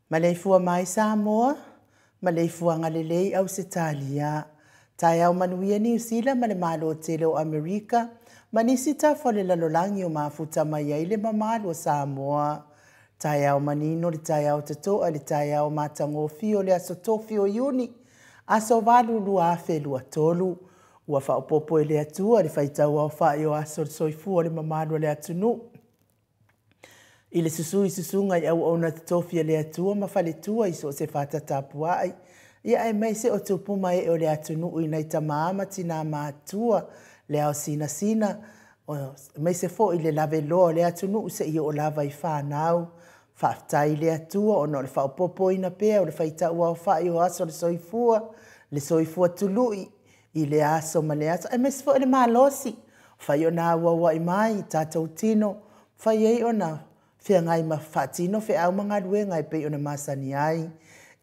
Maleifua mai Samoa, maleifuaga lelei Ausetalia. Taeao manuia Niu Sila ma le Malo tele o Amerika, ma nisi tafa o le lalolagi o mafuta mai ai le mamalu o Samoa. Taeao manino le taeao totoa le taeao matagofie o le aso tofi o Iuni, aso 8 2023. Ua faaopoopo e le Atua le faitau aofai o aso o le soifua o le mamalu o le atunuu. I le susu i susuga i auauna totofi a le Atua ma faletua i so o se fata tapuai, ia aemaise o tupu ma ee o le atunuu i nai tamā ma tinā matua, le ao sinasina, aemaise foi le laveloa o le atunuu seia oo lava i fanau. Faafetai i le Atua ona o le faaopoopoina pea o le faitau aofai o aso o le soifua tului i le aso ma le aso, aemaise foi le malosi, mafai ona auauai mai i tatou tino, mafai ai ona feagai ma faatino feau ma galuega e pei ona masani ai.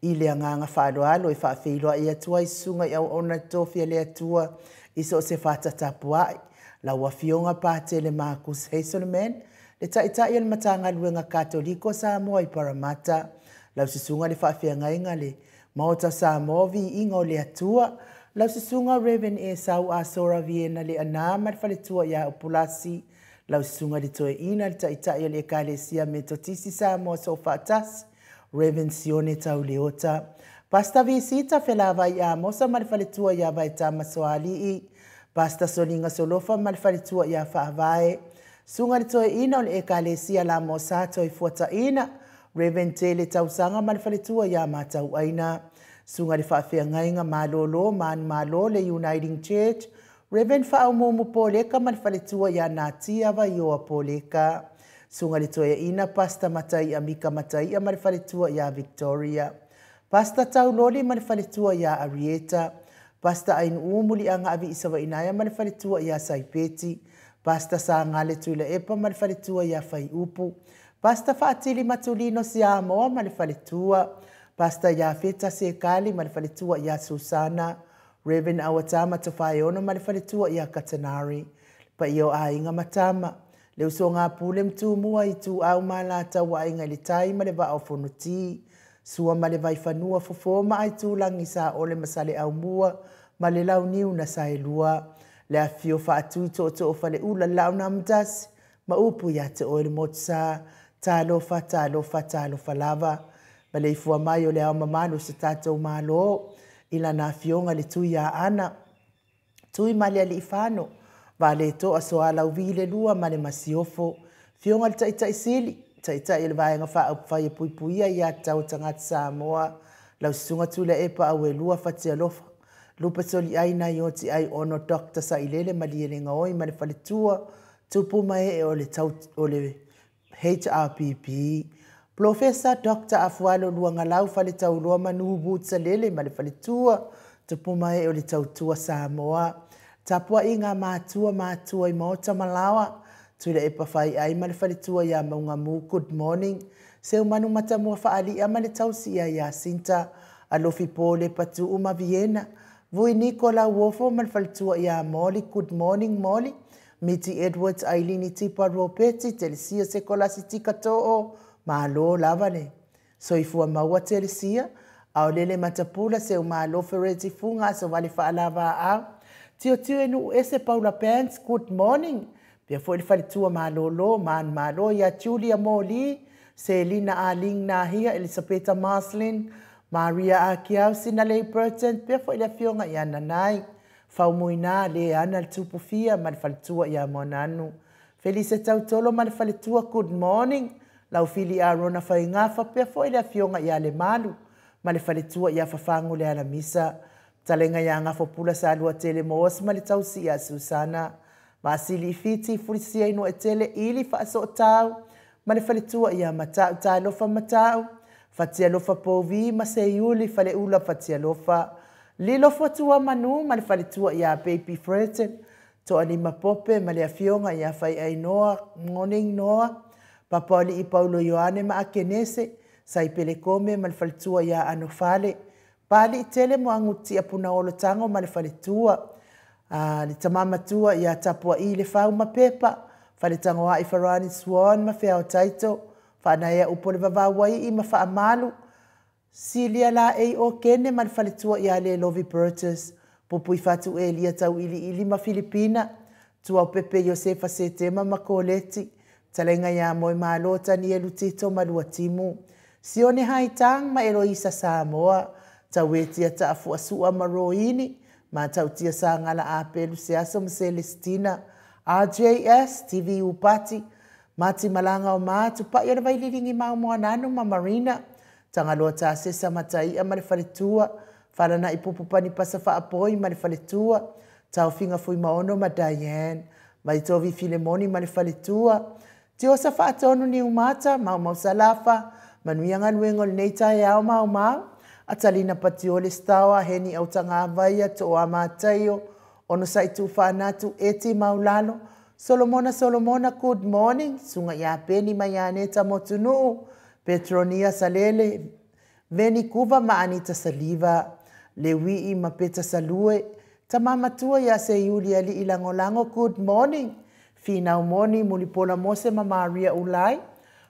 I le agaga faaaloalo e faafeiloai atu ai susuga i auauna totofi a le Atua i so o se fata tapuai. Lau Afioga Patele Marcus Hazelman, le Taitai o le Matagaluega Katoliko Samoa i Paramata. Lau susuga le faafeagaiga le Maota Samoa Viiga o le Atua. Lau susuga Reverend Esau Asora Viena le Ana ma le faletua ia Upulasi. Lau susuga le Toeaina le Taitai o le Ekalesia Metotisi Samoa Soofaatasi, Reverend Sione Tauleota. Pastor Visita Felavai Amosa ma le faletua ia Vaetama Soali'i. Pastor Solinga Solofa ma le faletua ia Faavae. Susuga le Toeaina o le Ekalesia Lamosa Toifuataina, Reverend Tele Tausaga ma le faletua ia Matauaina. Susuga le faafeagaiga Malolo Manumalo le Uniting Church, Reverend Faaumuumu Poleka ma le faletua ia Natia Vaioa Poleka. Susuga i le Toeaina Pastor Mataia Mika Mataia ma le faletua ia Victoria. Pastor Tauloli ma le faletua ia Arieta. Pastor Ainuu Muliaga Aviisavainaia ma le faletua ia Saipeti. Pastor Sagale Tuilaepa ma le faletua ia Faiupu. Pastor Faatili Matulino Siamoa ma le faletua. Pastor Iafeta Sekali ma le faletua ia Susana. Reverend Awatama Tofaeono ma le faletua ia Katanari. Paia o aiga ma tama. Le usoga a Pule ma Tumua, Ituau ma Alataua, Aiga i le Tai ma le Vaa o Fonoti. Sua ma le Vaifanua, Fofo ma Aitulagi, Saole ma Saleaaumua ma le Launiu na Saelua. Le afifio Faatui Tootoo o Faleula, le Laau na Amotasi ma upu ia te oe le Motusa. Talofa, talofa, talofa lava. Maleifua mai o le Ao Mamalu o se tatou Malo i lana Afioga i le Tuiaana, Tuimalealiifano, Vaaletoa Sualauvi le Lua ma le Masiofo, Afioga i le Taitai Sili, Taitai o le Vaega Faaupufai e Puipuia Aiatatau a Tagata Samoa, lau Susuga Tuilaepa Auelua Fatialofa, Lupe Soliai nai Oti Ai Ono Dr. Sailele Malielegaoi ma le Faletua, Tupu ma ee o le, tau, o le HRPP, Polofesa Doctor Afualo Luagalau Faletauloa Manu Woods-Salele ma le Faletua, Tupu ma ee o le Tautua Samoa, Tapuaiga a matua matua i maota ma laoa, Tuilaepa Faiai ma le Faletua ia Maugamu, good morning, Seumanu Matamua Faalia ma le tausi ia Jacinta, Alofi Pole Patuu ma Viena, Vui Niko Lauofo ma le Faletua ia Molly, good morning Molly, Miti Edwards, Ailini Tipa Ropeti, Telesia Sekolasi Tika Too, malo lava le soifua maua Telesia, Aolele Matapula, Seumalo Fereti Fuga, Asovale Faalavaau, Tiotio e Nuu Ese Paula Pants, good morning, pea foi le Faletua Malolo, Man Malo ia Julia Moli, Selina Aling Nahia, Elisapeta Marslin, Maria Akiau, Sinalei Burton, pea foi le afioga ia Nanai, Faumuina, le ana le Tupufia ma le Faletua ia Moananu, Felise Tautolo ma le Faletua, good morning, Laufili Arona Faigafa, pea foi le afioga ia Lemalu ma le Faletua ia Fafagu le Alamisa, Talega ia Gafopula Saluatele Moos ma le tausi ia Susana, Vasili Fiti Fulisia Inuaetele Ili Faasootau ma le Faletua ia Matau Talofa Matau, Fatialofa Povi ma Seiuli Faleula Fatialofa, Lilo Fotua Manu ma le Faletua ia Baby Freten, Toalima Pope ma le afioga ia Faiainoa, morning Noa, Papaoli'i Paulo Ioane ma Akenese, Saipele Kome ma le Faletua ia Anofale, Pali'i Tele mo Agutia Punaolotago ma le Faletua, le Tama Matua ia Tapua'i le Fau ma Pepa, Faletagoa'i Farani Swan ma Feao Taito, Faanaea Upu o le Vavauai'i ma Faamalu, Silia Laei o Kene ma le Faletua ia Lelovi Burgess, Pupui Fatu Elia Tauiliili ma Filipina, Tuaupepe Iosefa Setema ma Koleti, Talega ia Moemalo Tanielu Tito ma Luatimu, Sione Haitang ma Eloisa Samoa, Tauetia Taafuasua ma Roini, Matautia Sagala Apelu Seaso ma Celestina, RJS, TV Upati, Mati Malanga o Matu, Pai o le Vaililingi Mau Moananu ma Marina, Tagaloa Tasesa Mataia ma le Faletua, Falana'i Pupupani Pasa Faapoi ma le Faletua, Taofiga Fuimaono ma Diane, Vaitovi Filemoni ma le Faletua, Tiosa Faatonu Niumata, Maumau Salafa, Manuia galuega o lenei taeao maumau, Atalina Patiole Stawa, Heni Autagavaia, Toa Mataio, Onosai Tuufaanatu, Eti Maulalo, Solomona Solomona, good morning, Suga ia Peni ma ia Aneta Motunuu, Petronia Salele, Veni Kuva ma Anita Saliva, Leuii ma Peta Salue, Tama Matua ia Seiuli Alii Lagolago, good morning, Finau Moni, Mulipola Mose ma Maria Ulai,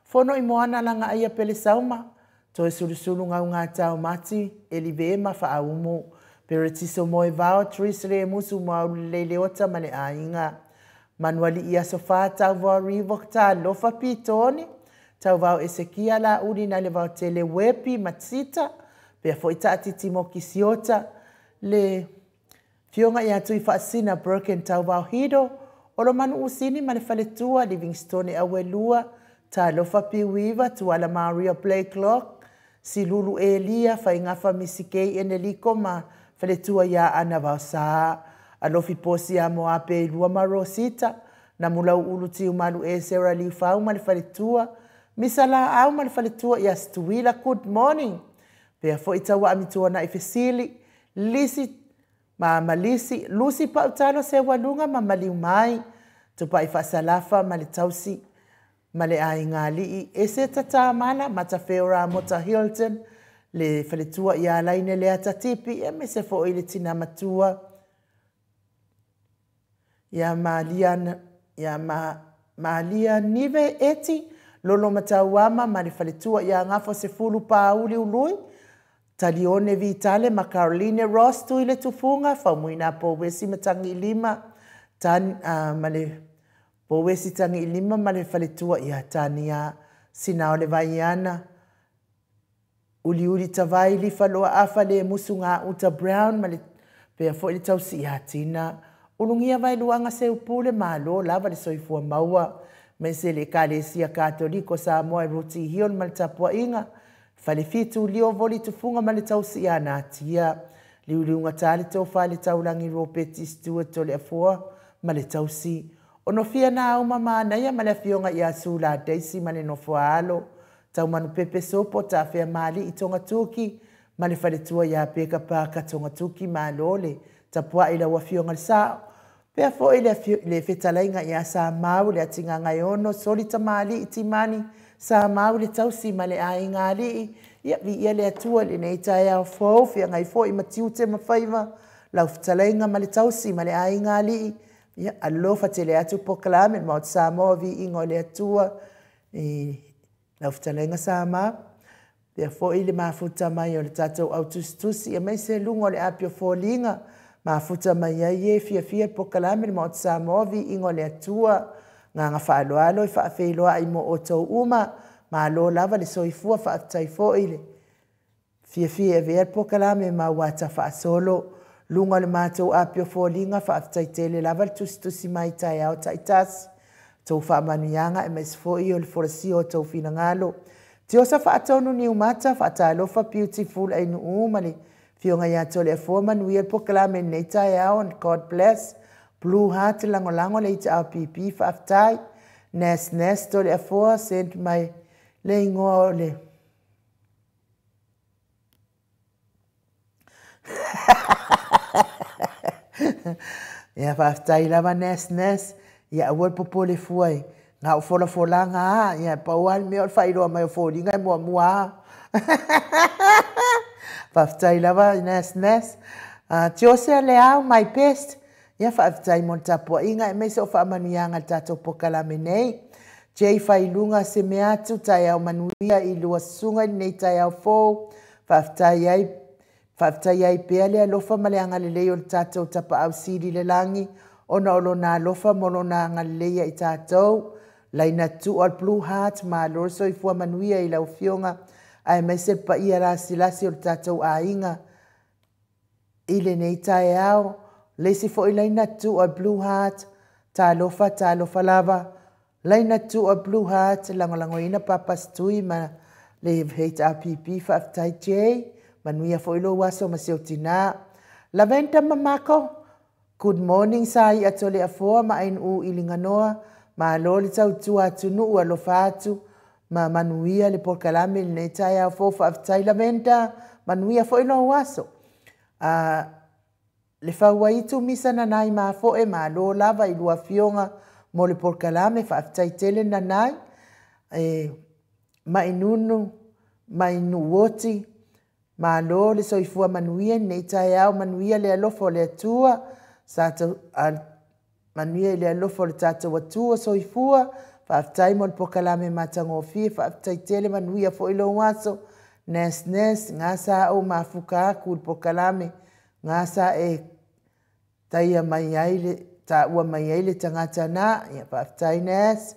Fono i Moana Lagaaia Pelesauma, Toe Sulusulu Gaugata Mati, Elive ma Faaumu, Peretiso Moevao, Tris Lemusu Maulelei Leota ma le aiga, Manuali'i Aso Fa, Tauvao Revoc, Talofa Pitoni, Tauvao Esekia Lauli na le Vaotele Wepi ma Tsita, pea foi Taatiti Moki Siota, le Fioga ia Tuifaasina Birkin Tauvao Hido, Olomanu Usini ma le Faletua, Livingstone Auelua, Talofa Piuiva, Tuala Maria Blakelock, Silulu Elia, Faigafa Misikei Eneliko ma Faletua ia Ana Vaosa, Alofi Posi ia Moape Lua ma Rosita, Namulauulu Tiumalu e Sarah Liufau ma le faletua, Misa Laau ma le faletua ia Stuila, good morning. Pea foi Tauaamituanai Fesili, Lisi ma Malisi, Lusi Pautalo Seualuga ma maliu mai, Tupai Faasalafa ma le tausi ma le aiga alii, Eseta Tamala, Matafeo Mota Hilton, le faletua ia Laine Lea Tatipi, aemaise foi le tina matua ia Malia, ia Malia Nive Eti, Lolo Matauama ma le faletua ia Gafo Sefulu Pauli Ului, Talione Vitale ma Caroline Ross Tui le Tufuga, Faumuina Powesi ma Tagilima, Tan, ma le Powesi Tagilima ma le faletua ia Tania Sinao le Vaiana, Uliuli Tavai Lifa Loa Afa le Musuga Uta Brown ma le pea foi le tausi ia Tina. Ulugia Vailuaga Seupule, malo lava le soifua maua. Maise le Ekalesia Katoliko Samoa i Ruti Hill ma le tapuaiga, Falefitu Lio Voli Tufuga ma le tausi ia Natia. Liuliuga ta le tofa le taulagi Ropeti Stewart Toleafoa ma le tausi. Onofia na au manaia ma le afioga ia Sula Daisy ma le nofoaalo. Taumanu Pepe Sopo Tafea Mali i Togatoki ma le faletua ia Peka Paka Togatoki, malo le tapuai lau afioga le sao. Pea foi le fetalaiga ia Samau le Atigagaiono Soli Tamali i Timani, Samau le tausi ma le aiga alii. Ia viia le Atua i lenei taeao fou, feagai foi ma tiute ma faiva, lau fetalaiga ma le tausi ma le aiga alii. Ia alofa tele atu polokalame le Maota Samoa, viiga o le Atua i lau fetalaiga Samau. Pea foi le mafuta mai o le tatou autusitusi, aemaise luga o le api o foliga, mafuta mai ai e fiafia polokalame le Maota Samoa, viiga o le Atua. Nganga faaloalo e faafeiloai mo outou uma, malo lava le soifua, faafetai foi le fiafia e avea le polokalame ma ua faasolo. Luga o le matou api o foliga, faafetai tele lava le tusitusi mai taeao taitasi. Tou faamanuiaga aemaise foi o le folasia o tou finagalo. Tiosa faatonu Niumata, faatalofa beautiful Ainuu ma le afioga ia Toleafoa, manuia le polokalame lenei taeao, and God bless. Blue Heart lagolago le HRPP, faafetai. Nes Nes Toleafoa send mai le igoa o le ia faafetai lava Nes Nes. Ia aua le popole fua i ngā o folafolaga a, ia pau lava le mea o le faailoa mai o foliga e muamua a. Faafetai lava Nes Nes. Tiose Leao my best. Ia faafetai mo le tapuaiga aemaise o faamanuiaga i le tatou polokalame nei. Jay Failuga se mea atu taeao manuia i lua susuga i lenei taeao fou. Faafetai ai Faafetai ai pea le alofa ma le agalelei o le tatou tapaau sili le lagi, ona o lona alofa ma lona agalelei ia i tatou. Laina tua le Blue Heart, malo le soifua manuia i lau afioga, aemaise le paia lasilasi o le tatou aiga i lenei taeao. Le isi foi laina tua Blue Heart, talofa talofa lava. Laina tua Blue Heart, lagolagoina Papa Stui ma le HRPP, faafetai Jay. Manuia foi lou aso ma si ou tina. Laventa Mamako, good morning sa i Toleafoa ma Ainuu i Liganoa. Malo le tautua atunuu, alofa atu ma manuia le polokalame i lenei taeao fou, faafetai Laventa, manuia foi lou aso. Le fauaitu misa nanai mafoe, malo lava i lua afioga mo le polokalame, faafetai tele nanai. E mainunu, mainuoti, malo le soifua manuia lenei taeao, manuia le alofa o le Atua, manuia i le alofa o le tatou Atua soifua, faafetai mo le polokalame matagofie, faafetai tele, manuia foi lou aso. Nes Nes, ngā sa o mafuka aku i le polokalame, ngā sa e taia mai ai le taua mai ai le tagata na, ia faafetai Nes.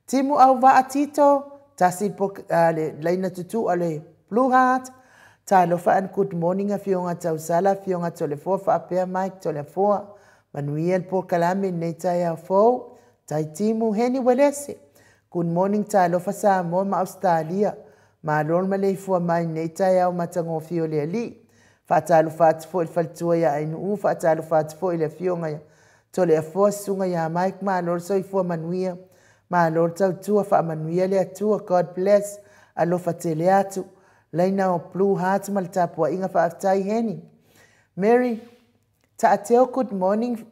Timu au vaa Tito, tasi le laina tutu a le Blue Heart, talofa and good morning afioga Tausala, afioga Toleafoa faapea Mike Toleafoa, manuia le polokalame lenei taeao fou. Tai Timu Heni Welese, good morning talofa Samoa ma Australia, malo le maleifua mai lenei taeao matagofie o le Alii. Faatalofa atu foi i le faletua ia Ainuu, faatalofa atu foi i le afioga ia Toleafoa, susuga ia Mike, malo le soifua manuia, malo le tautua, faamanuia le Atua, God bless, alofa tele atu. Laina o Blue Heart ma le tapuaiga faafetai Heni. Mary Taateo, good morning,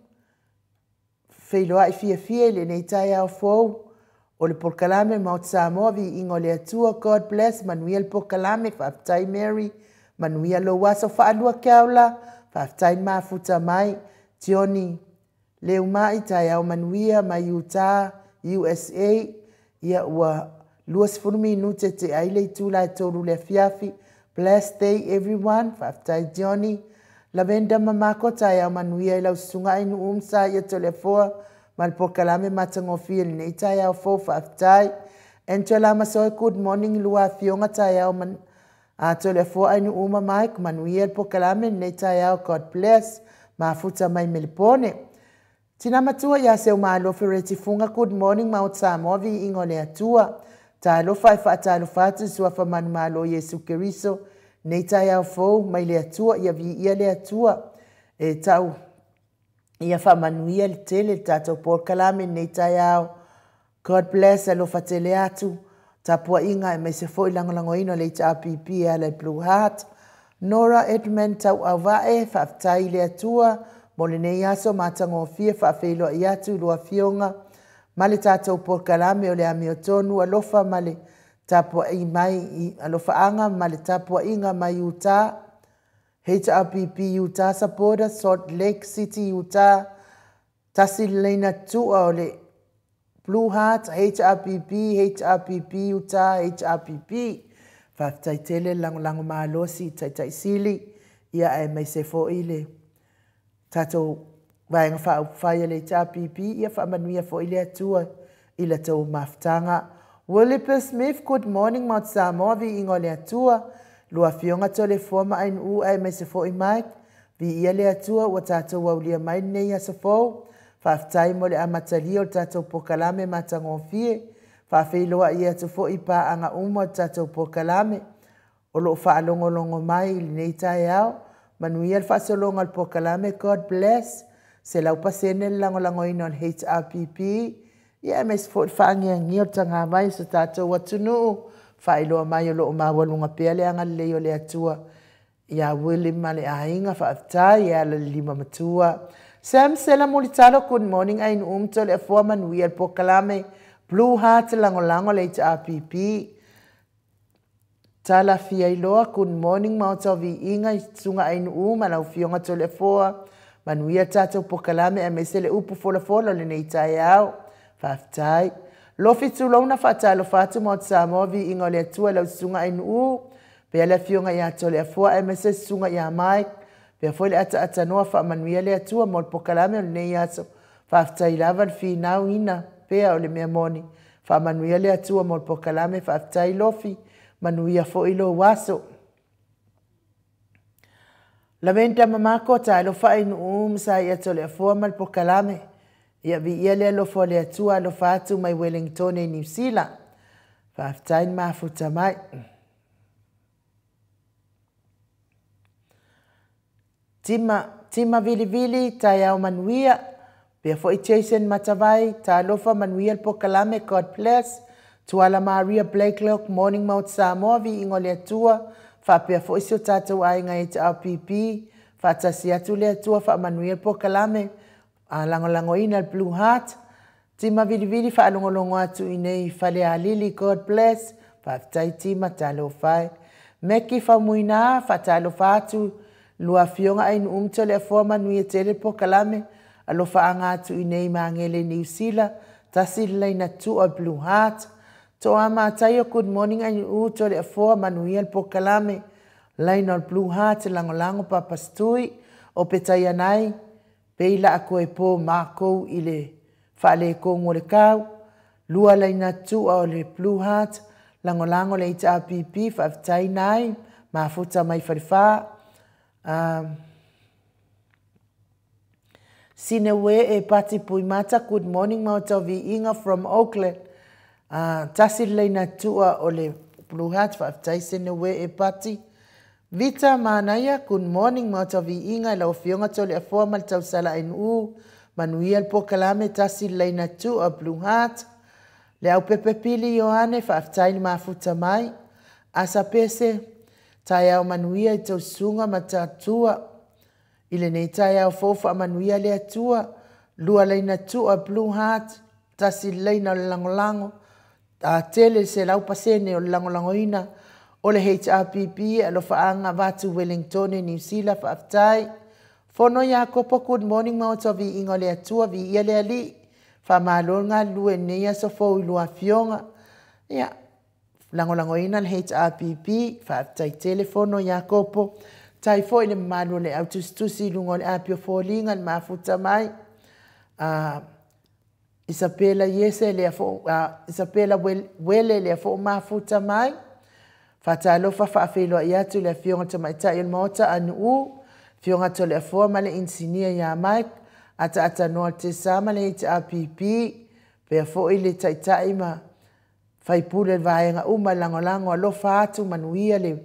feiloai fiafia i lenei taeao fou o le polokalame Maota Samoa, viiga o le Atua, God bless, manuia le polokalame, faafetai Mary, manuia lou aso faalua keaula, faafetai le mafuta mai, Tioni Leumai, taeao manuia mai Utah, USA, ia ua 20 minute te ai le itula e 3 le afiafi. Blessed day everyone, faafetai Johnny. Lavenda Mamako, taeao manuia i lau susuga ai nuu ma ia Toleafoa ma le polokalame matagofie lenei taeao fou, faafetai. Angela Masoe, good morning, lua afioga taeao man a Toleafoa ai nuu ma Mike, manuia le polokalame lenei taeao, God bless, mafuta mai Melepone. Tina matua ia seu malo Fereti Funga, good morning, Maota Samoa, viiga o le Atua. Talofa e faatalofa atu suafa manumalo Iesu Keriso, nei taeao fou mai le Atua, ia viia le Atua. E tau ia faamanuia le tele le tatou polokalame nei taeao. God bless, alofa tele atu. Tapuaiga aemaise foi lagolagoina o le HRPP e ala i Blue Heart. Nora Edmund Tauauvae, faafetai i le Atua mo lenei aso matagofie, faafeiloai atu i lua afioga ma le tatou polokalame o le amiotonu, alofa ma le tapuai mai, alofaaga ma le tapuaiga mai Utah, HRPP Utah supporter, Salt Lake City, Utah, tasi le laina tua o le Blue Heart, HRPP, HRPP Utah, HRPP. Faafetai tele le lagolago malosi Taitaisili, ia aemaise foi le tatou vaega faaupufai a le HRPP, ia faamanuia foi le Atua i la tou mafutaga. Willipa Smith, good morning, Maota Samoa, viiga o le Atua. Lua afioga Toleafoa ma Ainuu aemaise foi Mike, viia le Atua ua tatou aulia mai lenei aso fou. Faafetai mo le amatalia o le tatou polokalame matagofie. Faafeiloai atu foi paaga uma o le tatou polokalame o loo faalogologo mai i lenei taeao. Manuia le faasologa o le polokalame, God bless. 100% le lagolagoina o le HRPP, ia aemaise foi le faagiagia o le tagavai o so tatou atunuu. Faailoa mai o loo maualuga pea le agalelei o le Atua ia William ma le aiga, faafetai e ala le lima matua. Sam Sela Mulitalo, good morning, Ainuu ma Toleafoa, manuia le polokalame Blue Heart lagolago le HRPP. Tala Fiailoa, good morning, Maota o Viiga i susuga Ainuu ma lau afioga Toleafoa, manuia tatou polokalame aemaise le upu folafola o lenei taeao, faafetai. Lofi Tulouna, faatalofa atu Maota Samoa, viiga o le Atua i lau susuga Ainuu, pea le afioga ia Toleafoa aemaise susuga ia Mike, pea foi le ataatānoa, faamanuia le Atua mo le polokalame o lenei aso. Faafetai lava le finauina pea o le mea moni. Faamanuia le Atua mo le polokalame, faafetai Lofi, manuia foi lou aso. Laventa Mamako, talofa Ainuu ma sa ia Toleafoa ma le polokalame. Ia viia le alofa o le Atua, alofa atu mai Wellington e Niu Sila. Faafetai le mafuta mai. Tima, Tima Vilivili, taeao manuia. Pea foi Jason Matavai, talofa manuia le polokalame, God bless. Tuala Maria Blakelock, morning Maota Samoa, viiga o le Atua. Faapea foi si o tatou aiga HRPP, faatasi atu le Atua, faamanuia le polokalame, lagolagoina le Blue Heart. Tima Vilivili, faalogologo atu i nei Falealili, God bless. Faafetai Tima, talofa e. Meki Faumuina, faatalofa atu lua afioga Ainuu ma Toleafoa, manuia tele le polokalame, alofaaga atu i nei Magele Niu Sila, tasi le laina tua Blue Heart. Toa Mataio, good morning Ainuu Toleafoa, manuia le polokalame, laina o le Blue Heart, lagolago Papastui, o Petaianai, pei la koe po mākou i le faaletogu o le kau, lua laina tua o le Blue Heart, lagolago le HRPP, faafetai nai, mafuta mai Falefa. Sinewe e Pati Puimata, good morning Maota o Viiga from Auckland. Tasi le laina tua o le Blue Heart, faafetai Sinewe e Pati. Vita Manaia, good morning Maota o Viiga i lau afioga Toleafoa ma le tausala Ainuu, Manuia le polokalame tasi le laina tu'a Blue Heart. Le aupepe pili Ioane faafetai le mafuta mai. Asa pese taeao manuia i tausuga ma tatua. I lenei taeao fou faamanuia le Atua. Lua laina tu'a Blue Heart. Tasi le laina o le lagolago. A tele 100% o le lagolagoina o le HRPP e alofaaga avatu Wellington Niu Sila faafetai. Fono Iakopo good morning maota o viiga o le Atua viia le Alii. Faamalo le galulue i lenei aso fou i lua afioga. Ia, lagolagoina le HRPP, faafetai tele Fono Iakopo. Tai foi le mamalu o le au tusitusi i luga o le api o foliga le mafuta mai. Isapela Iese lea fo, Isapela Wele lea fo mafuta mai. Faatalofa faafeiloai atu le afioga tamaitai o le Maota Anu'u, afioga Toleafoa ma le inisinia ia Mike, ataatānoa le Tesa ma le HRPP, pea foi le taitai ma faipule le vaega uma lagolago alofa atu manuia le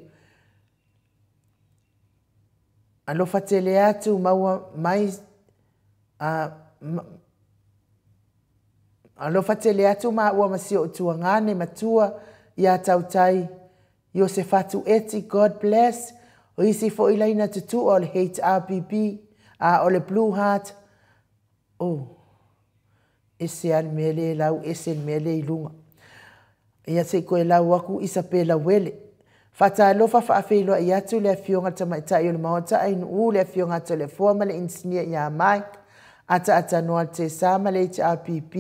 alofa tele atu maua mai alofa tele atu maua ma si o tuagane matua ia tautai Iosefatu Eti, God bless. O isi foi laina tutua o le HRPP, a o le Blue Heart. Oh, ese a le mea le lau, ese le mea le i luga. Ia se i koe lau aku Isapela Wele. Faatalofa faafeiloai atu le afioga tamaitai o le Maota Ainuu, le afioga Toleafoa ma le inisinia ia Mike, ataatānoa le Tesa ma le HRPP,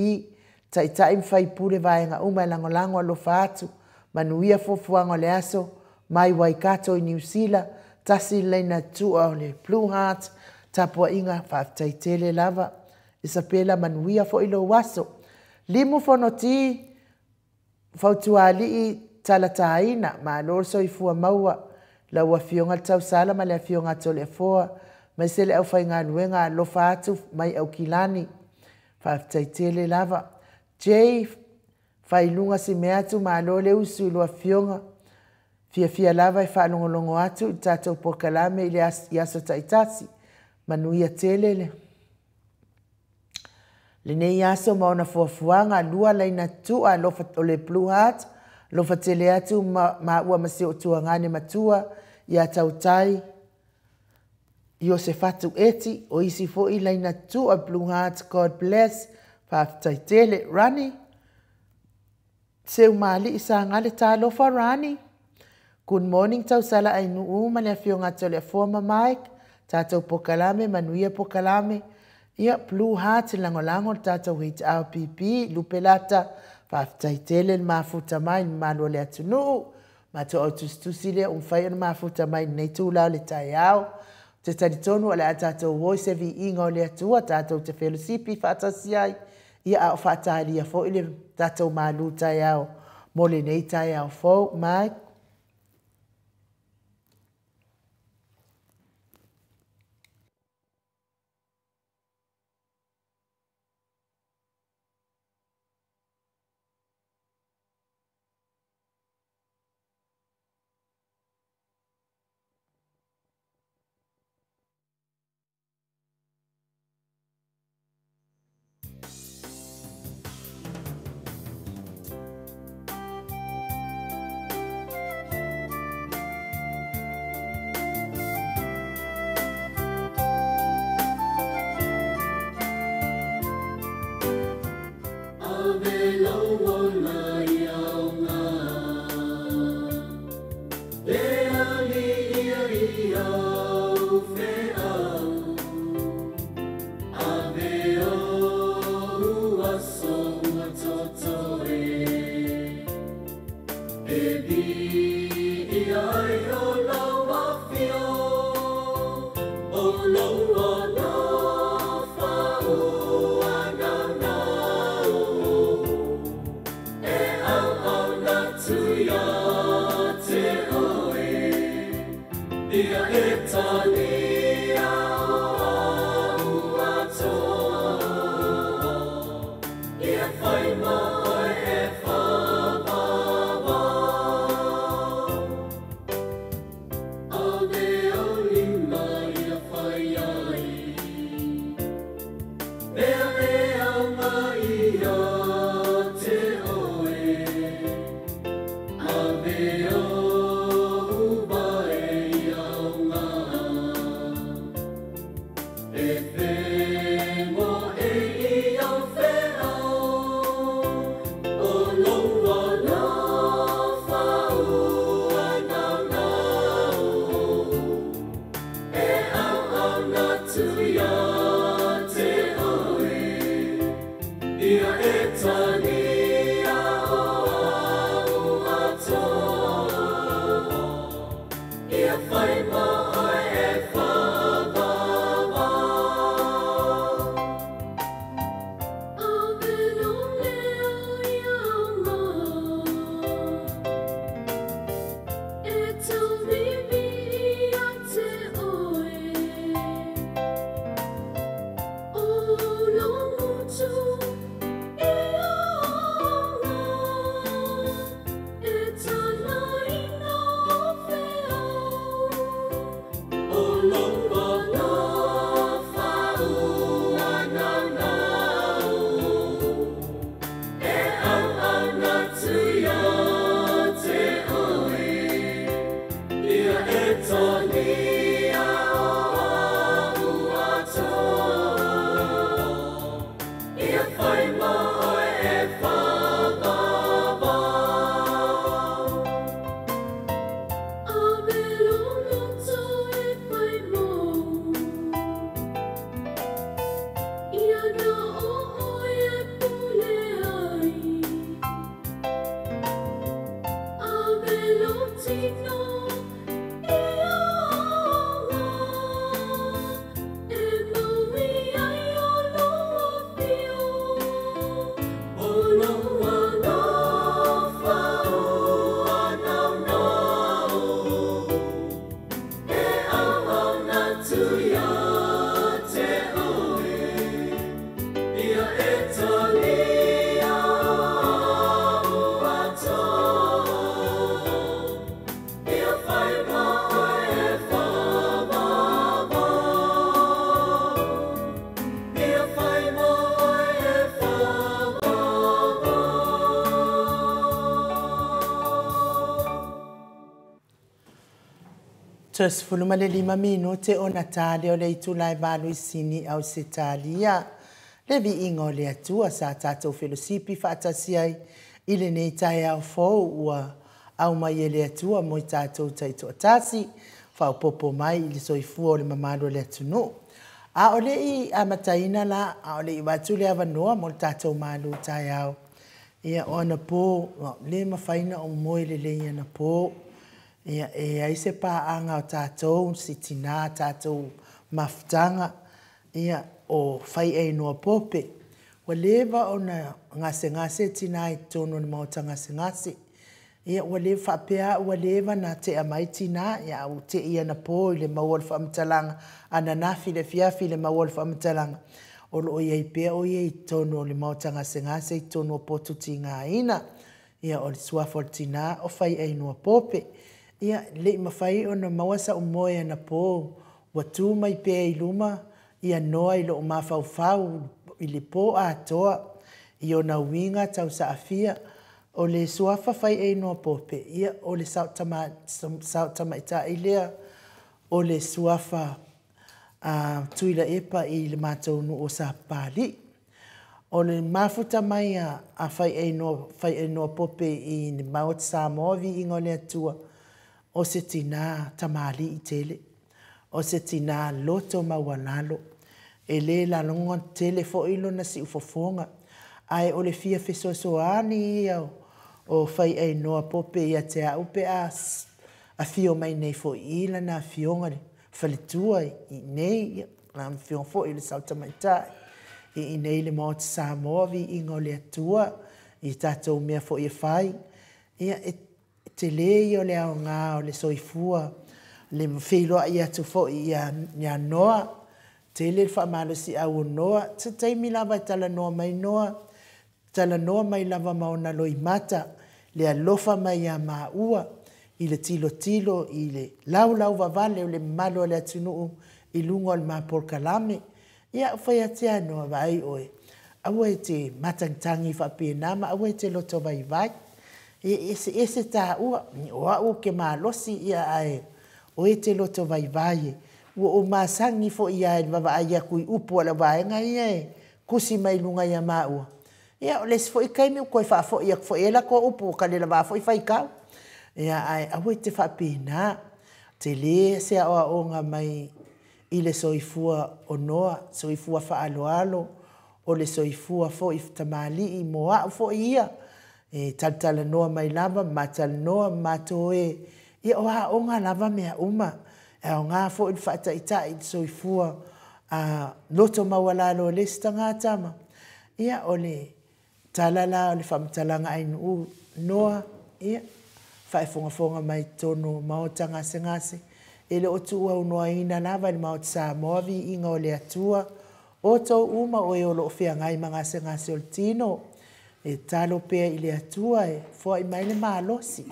taitai ma faipule vaega uma e lagolago alofa atu, manuia fuafuaga o le aso, mai Waikato i Niu Sila, tasi le laina tu'a o le Blue Heart, tapuaiga faafetai tele lava. Isapela manuia foi lou aso. Limu fonoti fautualii talataina, malo le soifua maua, lau afioga le tausala ma le afioga Toleafoa, maise le aufaigaluega alofa atu mai Aukilani, faafetai tele lava. J Failuga Simeatu, malo le usu i lua afioga, fiafia lava e faalogologo atu i tatou polokalame i le i aso taitasi. Manuia tele le lenei aso ma ona fuafuaga lua laina tu'a alofa o le Blue Heart, alofa tele atu ma maua ma si o tuagane matua ia tautai Iosefatu Eti, o isi foi laina tu'a Blue Heart, God bless, faafetai tele. Rani, Seumali'i Sagale, talofa Rani. Good morning tausala Ainuu ma le afioga Toleafoa ma Mike, tatou polokalame, manuia polokalame. Ia, Blue Heart lagolago le tatou HRPP, Lupelata, faafetai tele le mafuta mai le mamalu o le atunuu. Matou au tusitusi lea ua mafai ona mafuta mai lenei tula o le taeao. Ou te talitonu o le a tatou o i se viiga o le Atua, tatou te felosipi faatasi ai, ia a o faatalia foi le tatou malu taeao mo lenei taeao fou. Mike. Ave lau ola ia oga, le alii ia i au feau. Ave ou aso ua totoe, e viia ai o lau afio, o lau alofa ua naunau, e auauna atu ia te oe, ia e talia o au atoa, ia fai mo oe e whāwāwā. Ave au lima ia whai ai, me Ia fai mo oe e whāvava. A velo leo ia ma E tau vivi ia te oe O lo mutu ia anga E talaina o feau O lo alofa ua naunau E au au natu ia te oe Ia e tania o au atoa Ia whai mo oe e whāvava. A velo loto e whai mou Ia na o oe e pule ai A velo tino ia anga E maui ai o loa whio O loa alofa ua naunau E au au natu ia te oe Ia e talia au atoa Ia whai mo oe e whāvava Ia whai mo oe e whāvava. 15 minute ona tale o le itula e 8 i Sini, Ausetalia. Le viiga o le Atua sa tatou felosipi faatasi ai i lenei taeao fou ua aumai e le Atua mo i tatou taitoatasi, faaopoopo mai i le soifua o le mamalu o le atunuu. A o le i amataina la, a o le i avatu le avanoa mo le tatou malu taeao, ia o anapo, le mafai ona ou moe lelei anapo. Ia, e ai se paaga o tatou, si tinā tatou mafutaga, ia, o Faiainoa Pope. Ua leva ona gasegase tinā i totonu o le maota gasegase. Ia, ua leva faapea ua leva na tea mai tinā, ia, a ua tei anapo i le maua o le faamatalaga, ananafi i le afiafi i le maua o le faamatalaga, o lo o i ai pea o ia i totonu o le maota gasegase i totonu o potu tigaina. Ia, o le suafa o le tinā o Faiainoa Pope. Ia, le i mafai ona maua sa'u moe anapo, ua tu mai pea i luma ia Noa i lou mafaufau i le pō atoa i ona uiga tausaafia. O le suafa Faiainoa Pope, ia, o le sao tamaitai lea o le suafa a Tuilaepa i le matou nuu o Sapapalii. O le mafuta mai a Faiainoa Pope i le Maota Samoa, viiga o le Atua, o se tinā tamalii tele, o se tinā loto maualalo, e le lalogo tele foi lona siufofoga, ae o le fia fesoasoani ia o Faiainoa Pope ia te au pe a afio mai nei foi i lana afioga le faletua i nei, ia, lana afioga foi i le sao tamaitai i nei le Maota Samoa, viiga o le Atua i tatou mea foi e fai. Ia, e tele ia o le aoga o le soifua, le feiloai atu foi ia Noa, tele le faamalosiau o Noa. Se taimi lava e talanoa mai Noa, talanoa mai lava ma ona loimata, le alofa mai ia maua, i le tilotilo, i le laulau vavale o le mamalu o le atunuu i luga o le mapolkalame. Ia, fai atu ia Noa, vaai oe, aua e te matagitagi faapena ma aua e te loto vaivai. E eseese taua, o au ou ke malosi ia ae oe e te loto vaivai e. Ua ou masagi foi ia i le vaavaai atu i upu a le vaega ia e kusi mai luga ia maua. Ia, o le isi foi taimi ua toe faafoi atu foi e latou upu ua kalelava foi faitau. Ia, ae aua e te faapena. Tele se aoaoga mai i le soifua o Noa, soifua faaaloalo, o le soifua foi tamalii mo au foi ia. E talatalanoa mai lava, ma talanoa ma matou e Ia, o aoga lava mea uma, e aoga foi le faataitai i le soifua a loto maualalo o le isi tagata ma, ia, o le tala la o le faamatalaga ainuu Noa, ia, faafogafoga mai totonu o maota gasegase, e le o tuuaunoaina lava e le Maota Samoa viiga o le Atua, o outou uma o e o lo o feagai ma gasegase o le tino, e tatalo pea i le Atua e foai mai le malosi.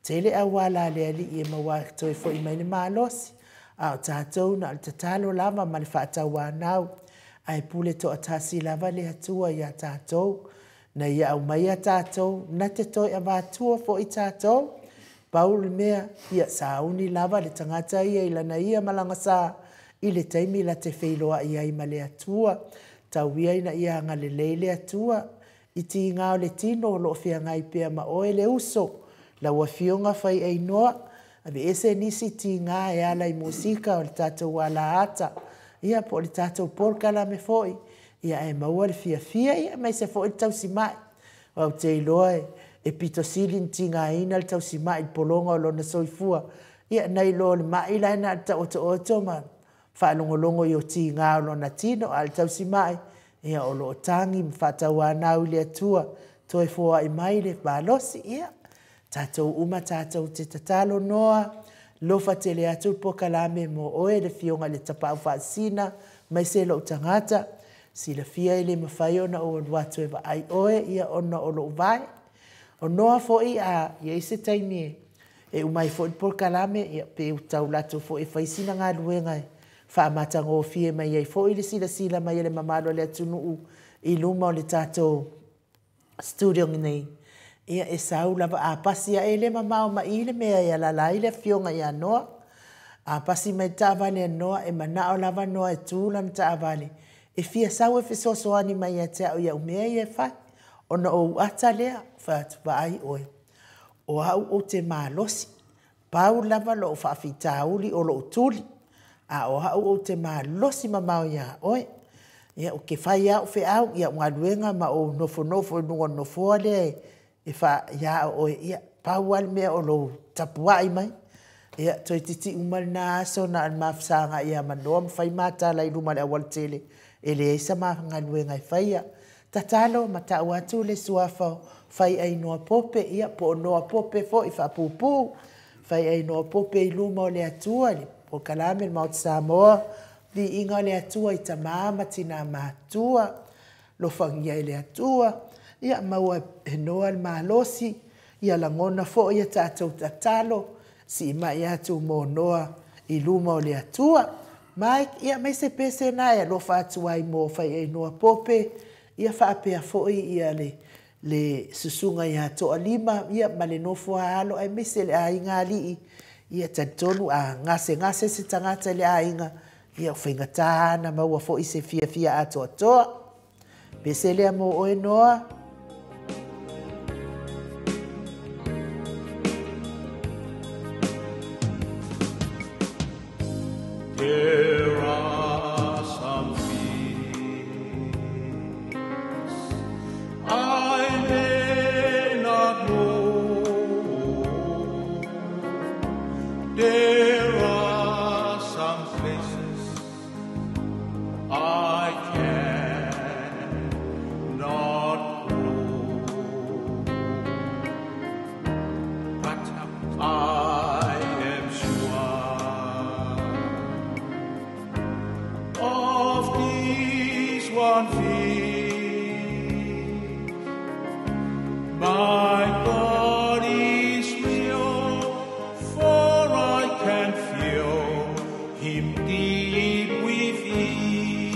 Tele auala a le Alii e maua toe fo'i mai le malosi, a o tatou na o le tatalo lava ma le faatauanau, ae pule toatasi lava le Atua iā tatou, na ia aumaia tatou, na te toe avatua foi tatou. Pau le mea, ia sauni lava le tagata ia i lana ia malaga sa, i le taimi la te feiloai ai ma le Atua. Tau ia ina ia agalelei le Atua i tiga o le tino o lo o feagai pea ma oe le uso, lau Afioga Faiainoa, aveese nisi tiga e ala i musika o le tatou alaata, ia po o le tatou polokalame foi, ia ae maua le fiafia, ia aemaise foi le tausimai. Ou te iloa e pito sili ona tigaina le tausimai i le pologa o lona soifua, ia nai lo le mai la e na o le taotooto ma faalogologo i tiga o lona tino, a o le tausimai, ia o lo o tagi ma faatauanau i le Atua, toe foai mai le malosi. Ia, tatou uma tatou te tatalo Noa, lofa tele atu le polokalame mo oe le Afioga i le Tapaau Faasisina, aemaise lou tagata, silafia e le mafai ona ou alu atu e vaai oe, ia ona o lou vae. O Noa foi a i ai se taimi e uma ai foi le polokalame, ia pe tau alu atu foi e fai sina galuega e faamatagofie mai ai foi le silasila mai a le mamalu o le atunuu i luma o le tatou studio nei. Ia e sau lava a pasi ae le mamao ma i le mea e alaala ai le Afioga ia Noa. A pasi mai le taavale a Noa, e manao lava Noa e tu lana taavale, e fia sau e fesoasoani mai ia te au i au mea ia e fai. Ona ou ata lea, fai atu, vaai oe, o au ou te malosi, pau lava lou faafitauli o lou tuli, a o au ou te malosi mamao iā oe. Ia, ou te fai lava au feau, i au galuega ma ou nofonofo i luga o le nofoa lea e ia oe, ia, pau lava le mea o lou tapuai mai. Ia, toeitiiti uma lena aso na o le ma fesagai lava ma Noa ma fai ma tala i luma o le aualatele, e leai sa ma galuega e faia. Tatalo ma tau atu le suafa o Faiainoa Pope, ia po o Noa Pope foi faapuupuu, Faiainoa Pope i luma o le Atua, le polokalame le Maota Samoa, viiga o le Atua i tama ma tina matua, lofagia e le Atua, ia maua e Noa le malosi, ia lagona foi ia tatou tatalo, siimai atu mo Noa i luma o le Atua. Mike, ia aemaise pese na e alofa atu ai mo Faiainoa Pope, ia faapea foi ia le susuga ia Toalima, ia ma le nofo a alo, aemaise le aiga alii, ia talitonu a gasegase se tagata i le aiga, ia o faigata na maua foi se fiafia atoatoa. Pese lea mo oe Noa. There are some things I may not know. There are some places I cannot go. But I am sure of this one thing, my God is real, for I can feel him deep within.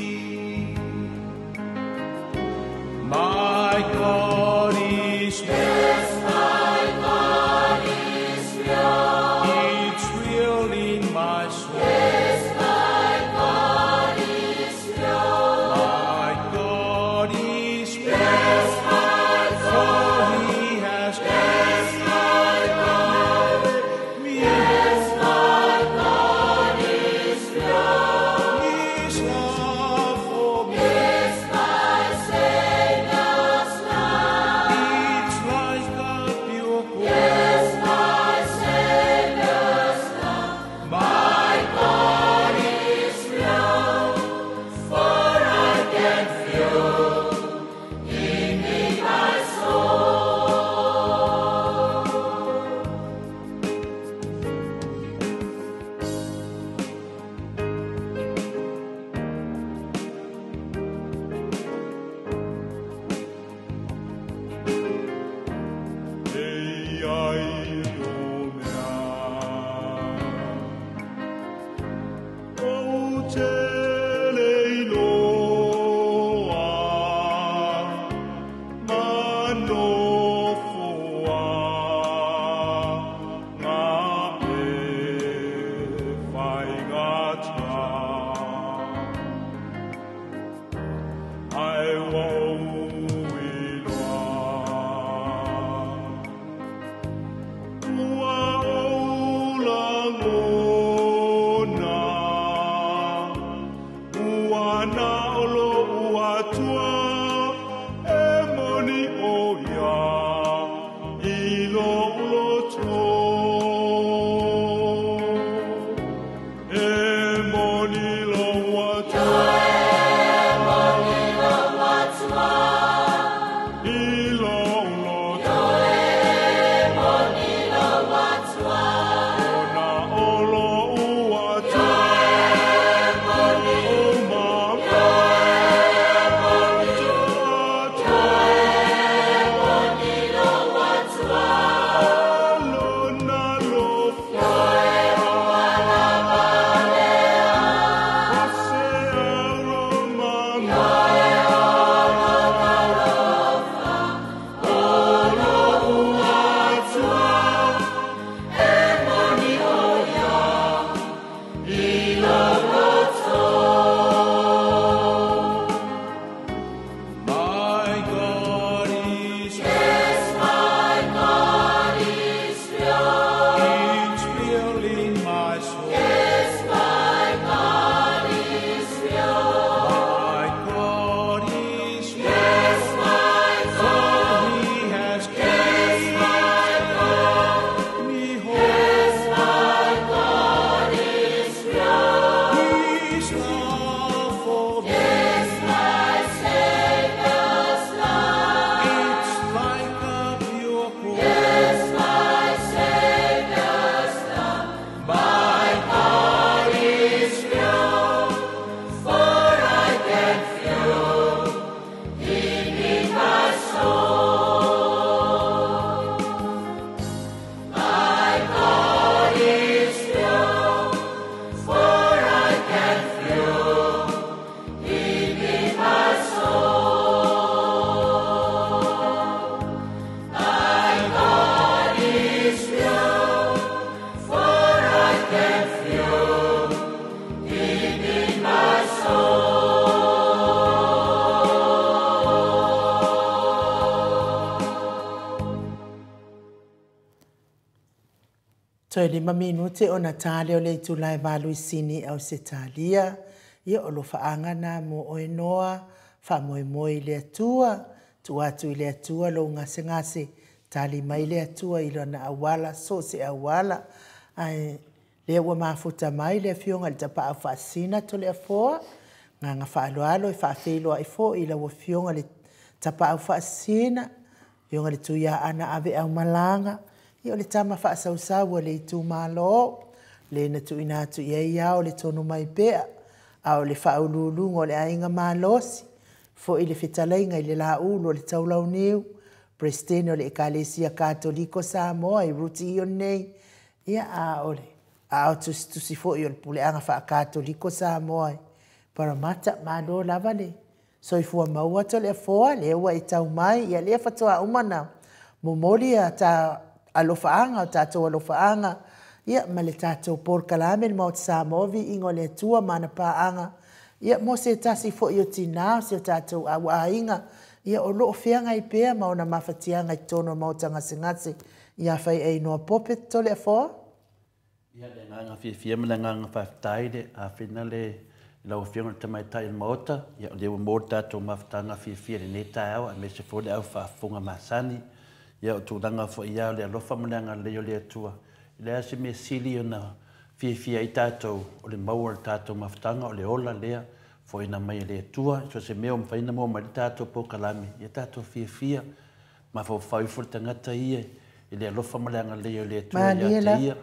My God is real. Yes, my God is real. It's real in my soul. Yes, my God is real. My God is real. Yes, my For God. he has Yes, my God. me. Yes, my God is real. His love for me. Yes, my Savior's love. It's like a pure gold. Yes, my Savior's Toe 5 minute ona ta lea o le itula e 8 i Sini, Ausetalia. Ia, o alofaaga na mo oe Noa, faamoemoe i le Atua, tuu atu i le Atua lou gasegase, tali mai le Atua i lona auala, so o se auala. Ae lea ua mafuta mai le afioga i le Tapaau Faasisina Toleafoa, agaga faaaloalo e faafeiloai foi i lau afioga i le Tapaau Faasisina, afioga i le Tuiaana Aveaumalaga, ia o le tama faasausau a le itumalo, le na tuuina atu i ai ao le tonu mai pea, a o le faauluuluga o le aiga malosi, foi le fetalaiga i le Laulu o le Taulauniu, Peresetene o le Ekalesia Katoliko Samoa i Ruti Ionei, ia a o le aao tusitusi foi o le Puleaga Faakatoliko Samoa i Paramata. Malo lava le soifua maua Toleafoa, lea ua e tau mai, ia lea faatoa uma na momoli a ta alofaaga, o tatou alofaaga, ia ma le tatou polokalame le Maota Samoa, Viiga o le Atua ma ana paaga, ia mo se tasi foi o tina o si o tatou aiga, ia o lo o feagai pea ma ona mafatiaga i totonu o Maota Gasegase, ia Faiainoa Pope Toleafoa. Ia, le agaga fiafia ma le agaga faafetai le afena le lau Afioga i le Tamaitai o le Maota, ia o lea ua maua le tatou mafutaga fiafia i lenei taeao, aemaise foi le au faafofoga masani. Ia o tulaga foi ia o le alofa ma le agalelei o le Atua, e leai se mea sili ona fiafia ai tatou, o le maua o le tatou mafutaga, o le ola lea foaiina mai e le Atua. So o se mea ua mafai ona maua mai le tatou polokalame, ia tatou fiafia, mafaufau ifo le tagata ia i le alofa ma le agalelei o le Atua ia te ia.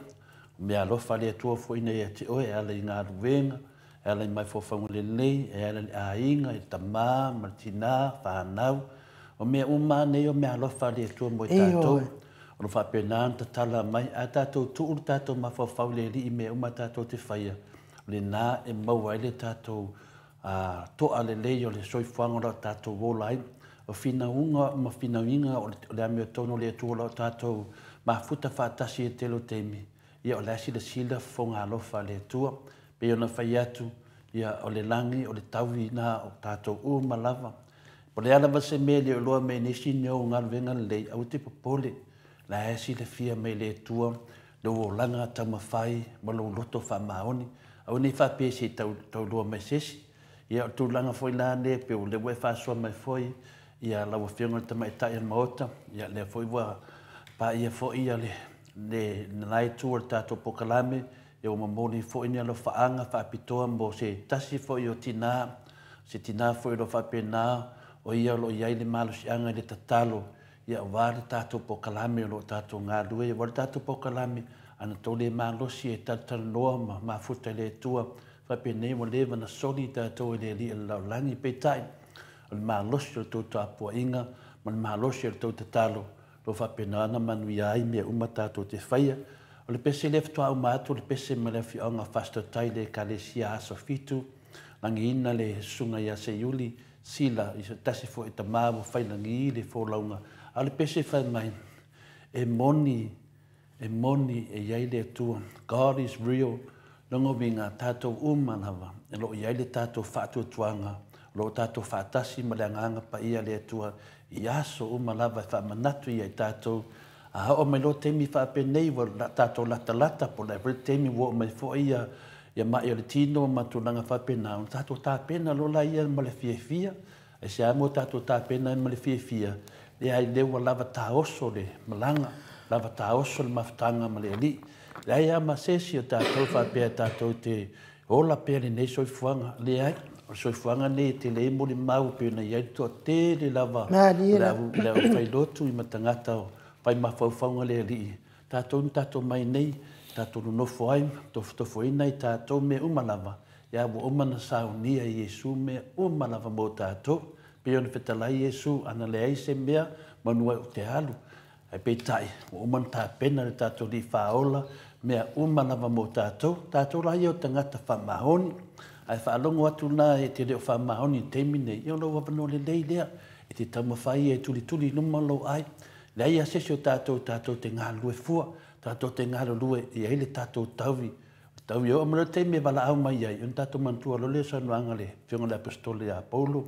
O mea alofa a le Atua foaiina ia te oe, e ala i galuega, e ala i mafaufauga lelei, e ala i le aiga, i le tama ma le tina, fanau. O mea uma nei o mea alofa a le Atua mo i tatou. O lo faapena ona tatala mai. A tatou tuu le tatou mafaufau i le Alii i mea uma tatou te faia, o lena e maua ai le tatou toa lelei o le soifuaga o lo tatou ola ai. O finauga ma finauiga o le amiotonu o le Atua o lo tatou mafuta faatasi i tele o taimi, ia o la e silasila fofoga alofa a le Atua. Pei ona fai atu, ia o le lagi, o le tauiga o tatou uma lava. Po o le a lava se mea e le o iloa mai e nisi ni ou galuega lelei, aua te popole, la e silafia mai e le Atua lou olaga taumafai ma lou loto faamaoni. Aua ne i faapea se i tauiloa mai se isi. Ia o le tulaga foi la lea, pei o lea ua e faasoa mai foi ia lau Afioga i le Tamaitai o le Maota, ia lea foi ua paia foi ia lena itu o le tatou polokalame, ia ua momoli foi ni alofaaga faapitoa mo se tasi foi o tina, se tina foi o lo o faapena o ia o lo o i ai le malosiaga i le tatalo, ia aua le tatou polokalame o lo o tatou galulue, aua le tatou polokalame, ana tou le malosi e talatalanoa ma mafuta i le Atua, faapenei ua leva na soli tatou e le Alii o le lalolagi. Peitai, o le malosi o le tou tapuaiga ma le malosi o le tou tatalo, lo faapena ona manuia ai mea uma tatou te faia. O le pese lea faatoa uma atu, o le pese ma le afioaga o Fasitotai le Ekalesia Aso Fitu, lagiina le susuga ia Seiuli Sila i se tasi foi tama ua failagi le folauga. A o le pese fai mai, e moni, e moni e i ai le Atua. God is real. Lona uiga, tatou uma lava, e lo o i ai le tatou faatuatuaga, o lo o tatou faatasi ma le Agaga Paia a le Atua i aso uma lava e faamanatu ia i tatou. A oo mai loa taimi faapenei ua tatou latalata, po o le a foi le taimi ua oo mai foi ia mai o le tino ma tulaga faapena, ona tatou tapena loa laia ma le fiafia. Aisea mo tatou tapena ai ma le fiafia? Leai, lea ua lava taoso le malaga, lava taoso le mafutaga ma le Alii. Leai lava ma se isi o tatou faapea tatou te ola pea lenei soifuaga. Leai, o le soifuaga lenei e tele ai molimau pei ona i ai le toatele lava o le aufailotu ma tagata fai mafaufauga le Alii. Tatou na tatou mai nei, tatou nonofo ai, tofotofoina i tatou mea uma lava, ia ua uma na saunia e Iesu mea uma lava mo tatou. Pei ona fetalai Iesu, ana leai se mea, manu ai ou te alu. Ae peitai, ua uma na tapena le tatou Alii Faaola, mea uma lava mo tatou. Tatou la ia o tagata faamaoni. Ae faalogo atu la e te le o faamaoni i le taimi nei, ia o lou avanoa lelei lea, e te taumafai ia e tulituli i luma lou ai. Leai lava se isi o tatou tatou te galulue fua, tatou te galulue e i ai le tatou taui. O le taui e oo mai loa le taimi e valaau mai ai, ona tatou manatua loa lea o le saunoaga a le Afioga i le Aposetolo ia Paulo,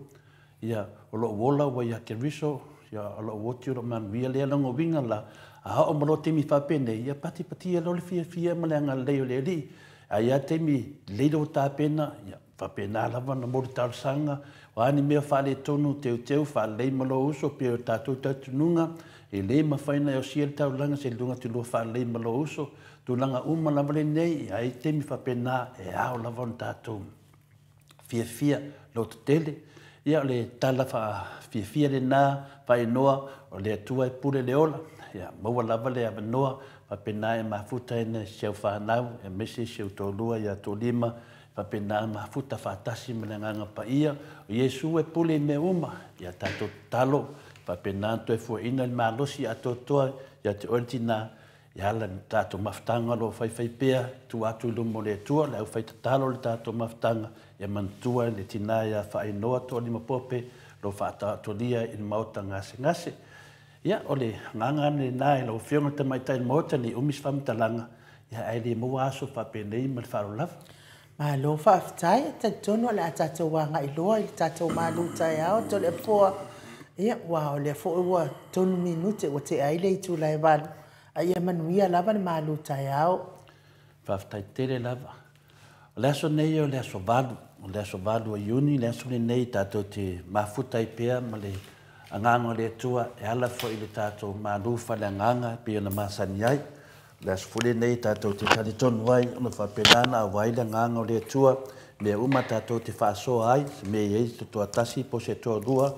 ia, o lou ola ua ia Keriso, Ia, o lou oti o lou manuia lea lona uiga la, a oo ma loa taimi faapenei, ia patipatia loa le fiafia ma le agalelei o le Alii. Ae i ai lava taimi lelei lou tapena, ia faapena lava ona momoli talosaga, o a ni mea faaletonu, teuteu, faalelei ma lou uso, pei o le tatou talitonuga, e le mafai ona e osia le taulaga seiloga e te lua faalelei ma lou uso. Tulaga uma lava lenei, e i ai taimi faapena e ao lava ona tatou fiafia lototele. Ia o le tala faafiafia lena faailoa o le Atua e pule le ola. Ia maua lava le avanoa faapena e mafuta ai na si au fanau aemaise si ou toalua ia Toalima faapena mafuta faatasi ma le Agaga Paia o Iesu e pule i mea uma. Ia tatou tatalo faapena ona toe foaiina le malosi atoatoa ia te oe le tina E ala i le tatou mafutaga o lo o faifaipea e tua atu i luma o le Atua, le aufaitatalo o le tatou mafutaga, ia manatua le tina ia Faainoa Toalima Pope o lo o faataotolia i le maota gasegase. Ia, o le agaga lena i lau Afioga i le Tamaitai o le Maota, ne i umi se faamatalaga, ia ae le maua aso faapenei ma le faaaloalo lava. Malo faafetai, e talitonu o le a tatou agai loa i le tatou malu taeao Toleafoa. Ia, aua o lea foi ua 3 minute ua tea ai le itula e 8, a ia manuia lava le malu taeao. Faafetai tele lava. O le aso nei o le aso 8, o le aso 8 o Iuni, le aso lenei tatou te mafuta ai pea ma le Agaga o le Atua e ala foi i le tatou malu faaleagaga e pei ona masani ai. O le aso foi lenei tatou te talitonu ai ona faapena ona auai le Agaga o le Atua i mea uma tatou te faasoa ai, se mea e i ai se toatasi po o se toalua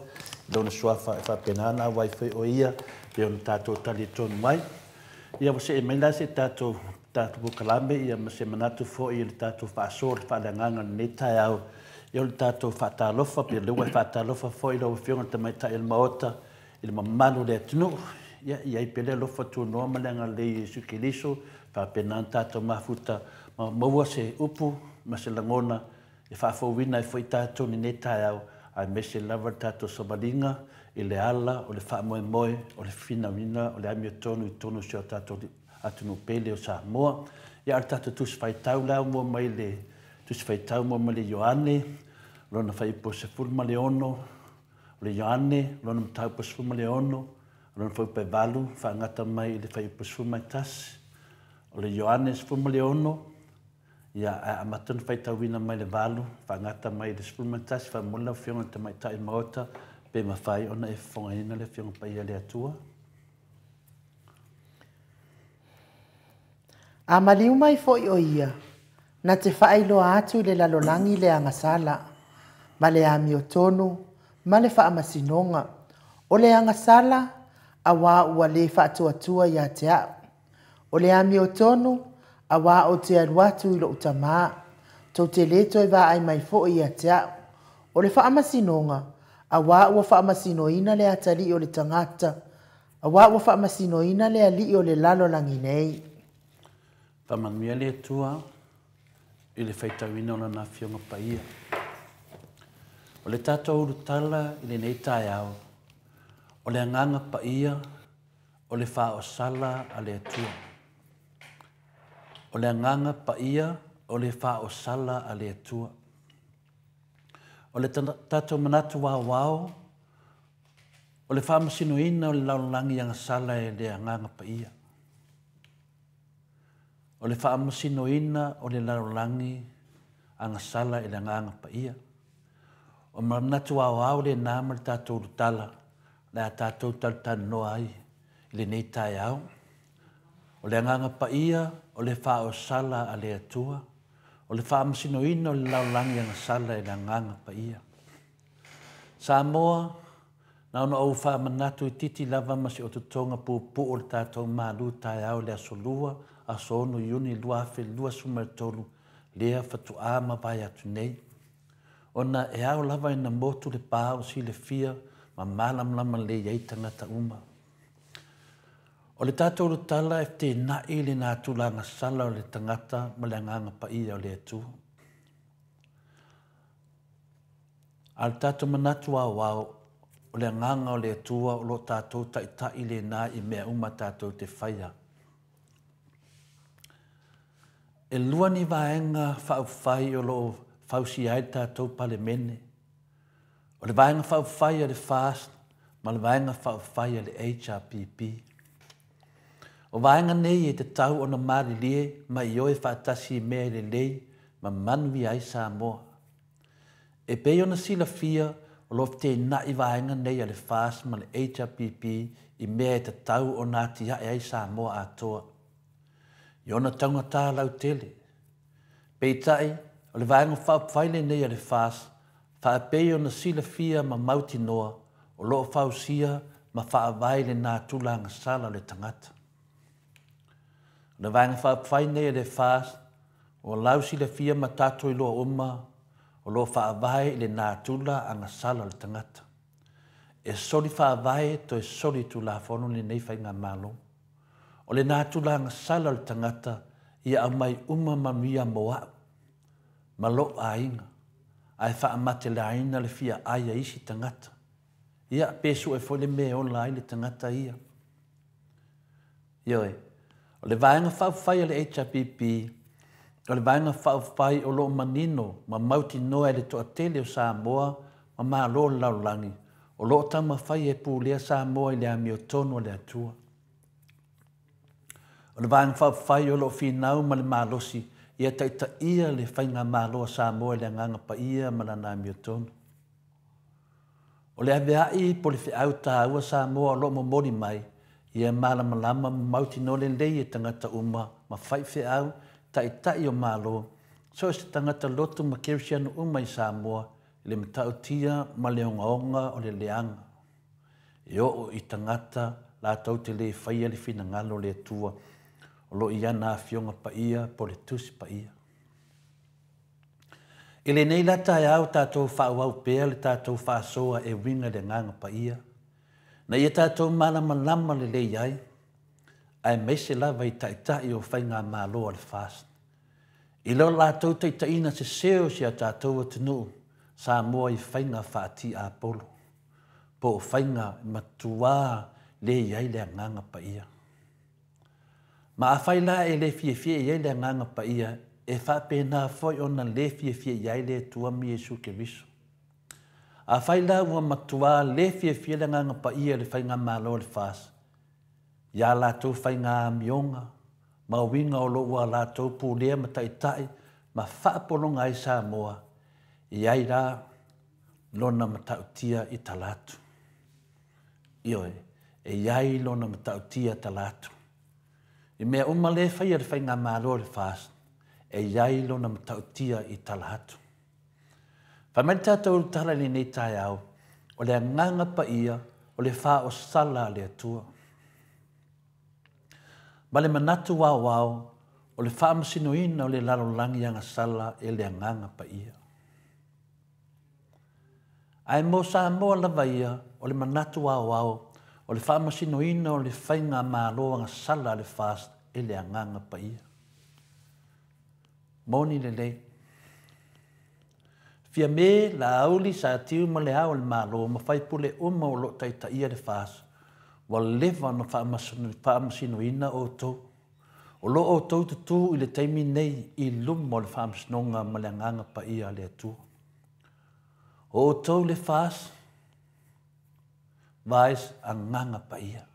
i lona suafa e faapena ona auai foi o ia pei ona tatou talitonu ai. Ia ua see mai la se tatou tatou polokalame ia ma se manatu foi i le tatou faasoa i le faaleagaga i lenei taeao. Ia o le tatou faatalofa, pei o lea ua e faatalofa foi i lau Afioga i le Tamaitai o le Maota i le mamalu o le atunuu. Ia i ai pea le alofa tunoa ma le agalelei o Iesu Keriso, faapena ona tatou mafuta ma maua se upu ma se lagona e faafouina ai foi tatou i lenei taeao, aemaise lava le tatou savaliga i le ala o le faamoemoe o le finauina o le amiotonu i totonu o si o tatou atunuu pele o Samoa. Ia, a o le tatou Tusi Faitau la ua mai le Tusi Faitau mua mai le Ioane, lona fuaiupu 16, O le Ioane, lona mataupu 16, lona fuaiupu e 8, faagata mai i le fuaiupu 11. O le Ioane 16, ia, ae amata ona faitauina mai le 8, faagata mai i le 11, faamolemole lau Afioga i le Tamaitai Maota, pe mafai ona e fofogaina le Afioga Paia a le Atua. A maliu mai foi o ia, na te faailoa atu i le lalolagi le agasala, ma le amiotonu, ma le faamasinoga. O le agasala, auā ua lē faatuatua ia te a'u. O le amiotonu, auā ou te alu atu i lo'u Tamā, tou te lē toe vaai mai fo'i ia te a'u. O le faamasinoga, auā ua faamasinoina le atalii o le tagata, Auā ua faamasinoina le alii o le lalolagi nei. Faamanuia le Atua i le faitauina o Lana Afioga Paia. O le tatou ulutala i lenei taeao, o le Agaga Paia o le faaosala a le Atua. O le Agaga Paia o le faaosala a le Atua. O le tatou manatu aoao, O le faamasinoina o le lalolagi agasala e le Agaga Paia. O le faamasinoina o le lalolagi agasala e le Agaga Paia. O manatu aoao lena ma le tatou ulutala o le a tatou talatalanoa ai i lenei taeao. O le Agaga Paia o le faaosala a le Atua, o le faamasinoina o le lalolagi agasala e le Agaga Paia. Samoa, na ona ou faamanatu itiiti lava ma si ototoga puupuu o le tatou malu taeao i le aso Lua, aso 6 Iuni 2023, lea faatoa mavae atu nei. Ona e ao lava ina motu le pa o silafia ma malamalama lelei ai tagata uma. O le tatou lutala e fetena'i le natura agasala o le tagata ma le Agaga Paia o le Atua. A o le tatou manatu aoao, o le Agaga o le Atua o lo o tatou taitai lena i mea uma tatou te faia. E lua ni vaega faaupufai o lo o fausia ai le tatou Palemene. O le Vaega Faaupufai a le FAST ma le Vaega Faaupufai a le HRPP. O vaega nei e tatau ona malilie ma ioe faatasi i mea e lelei ma manuia ai Samoa. E pei ona silafia, o lo o feteinaʻi vaega nei a le FAST ma le HRPP i mea e tatau ona atiae ai Samoa atoa i ona taugata lautele. Peitai, o le Vaega Faaupufai lenei a le FAST, faapei ona silafia ma mautinoa, o lo o fausia ma faavae i le natura agasala o le tagata. O le Vaega Faaupufai nei a le FAST, ua lausilafia ma tatou iloa uma, o lo o faavae i le natura agasala o le tagata. E soli faavae toe soli tulafono lenei Faigamalo. O le natura agasala o le tagata ia aumai uma manuia mo a'u ma lo'u aiga, ae faamatelaina le fia ai a isi tagata. Ia, pe sue foi le mea e ola ai le tagata ia. Ioe, o le Vaega Faaupufai a le HRPP, o le Vaega Faaupufai o lo o manino ma mautinoa e le toatele o Samoa ma Malo o le lalolagi, o lo o taumafai e pulea Samoa i le amiotonu a le Atua. O le Vaega Faaupufai o lo o finau ma le malosi ia taitaia le Faigamalo a Samoa i le Agaga Paia ma Lana amiotonu. O le avea'i po o le feau taua Samoa o lo o momoli mai, ia malamalama ma mautinoa lelei e tagata uma ma faifeau, taitai o Malo, so o se tagata lotu ma kerisiano uma i Samoa i le matautia ma le ogaoga o le leaga e oo i tagata latou te le faia le finagalo o le Atua o lo o i ana Afioga Paia po o le Tusi Paia. I lenei la taeao tatou faaauau pea le tatou faasoa e uiga i le Agaga Paia, na ia tatou malamalama lelei ai, aemaise lava i Taitai o Faigamalo a le FAST. I lo latou taitaiina sese o si a tatou atunuu Samoa i faiga faatiapolo, po o faiga e matuā le i ai le Agaga Paia. Ma afai la e le fiafia i ai le Agaga Paia, e faapena foi ona le fiafia i ai le Atua ma Iesu Keriso. Afai la ua matuā le fiafia le Agaga Paia i le Faigamalo a le FAST, i a latou faiga amioga ma uiga o lo o ua latou pulea ma taitai ma faapologa ai Samoa, e i ai la lona matautia i tala atu. Ioe, e i ai lona matautia tala atu. I mea uma lea e faia e le Faigamalo a le FAST, e i ai lona matautia i tala atu. Fai mai le tatou tala i lenei taeao, o le Agaga Paia o le faaosala a le Atua. Ma le manatu aoao o le faamasinoina o le lalolagi agasala e le Agaga Paia. Ae mo Samoa lava ia, o le manatu aoao o le faamasinoina o le faigamalo agasala a le FAST e le Agaga Paia. Moni lelei. Fiame, Laauli, Satiu ma Le Ao o le Malo ma faipule uma o lo o taitaia le FAST, ua leva ona faamasinoina outou. O lo o outou tutū i le taimi nei i luma o le faamasinoga ma le Agaga Paia a le Atua. O outou le FAST, Vice Agaga Paia.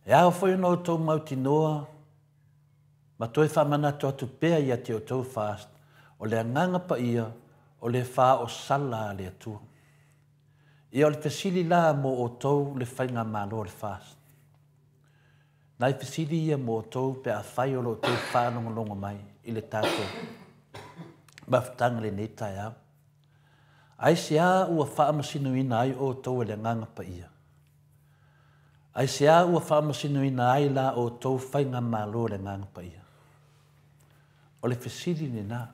E ao foi ona outou mautinoa ma toe faamanatu atu pea ia te outou FAST, o le Agaga Paia o le faaosala a le Atua. Ia o le fesili la mo outou le Faigamalo a le FAST. Nai fesili ia mo outou pe afai o lo outou faalogologo mai i le tatou mafutaga i lenei taeao. Aisea ua faamasinoina ai outou e le Agaga Paia? Aisea ua faamasinoina ai la outou Faigamalo e le Agaga Paia? O le fesili lena.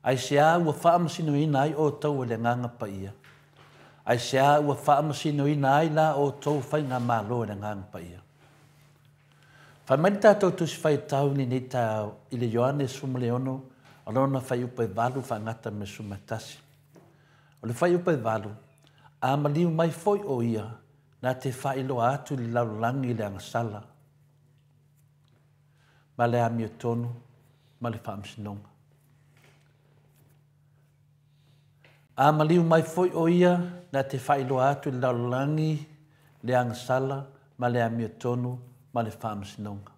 Aisea ua faamasinoina ai outou e le Agaga Paia? Aisea ua faamasinoina ai la outou Faigamalo e le Agaga Paia? Fai mai le tatou Tusi Faitau i lenei taeao i le Ioane 16, o lona fuaiupu e 8 faagata ma le 11. O le fuaiupu e 8, A maliu mai foi o ia, na te faailoa atu i le lalolagi le agasala ma le amiotonu ma le faamasinoga. A maliu mai foi ʻo ia na te faailoa atu i le lalolagi le agasala ma le amiotonu ma le faamasinoga.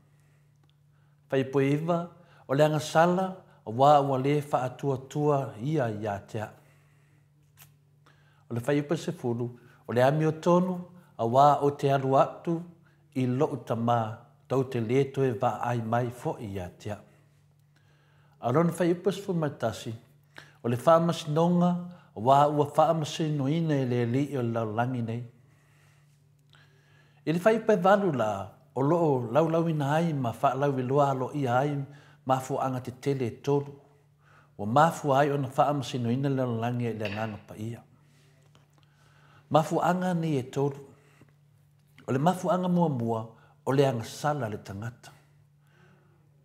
Fuaiupu 9, O le agasala auā ua lē faatuatua ia iā te a'u. O le fuaiupu 10, O le amiotonu auā ou te alu atu i lo'u Tamā tou te lē toe vaai mai fo'i iā te a'u. A o lona fuaiupu 11, o le faamasinoga auā ua faamasinoina e le Alii o le lalolagi nei. I le fuaiupu 8 la, o lo o laulauina ai ma faalauiloa aloaia ai mafuaaga tetele e tolu ua mafua ai ona faamasinoina le lalolagi i le Agaga Paia. Mafuaaga nei e tolu. O le mafuaaga muamua, o le agasala a le tagata.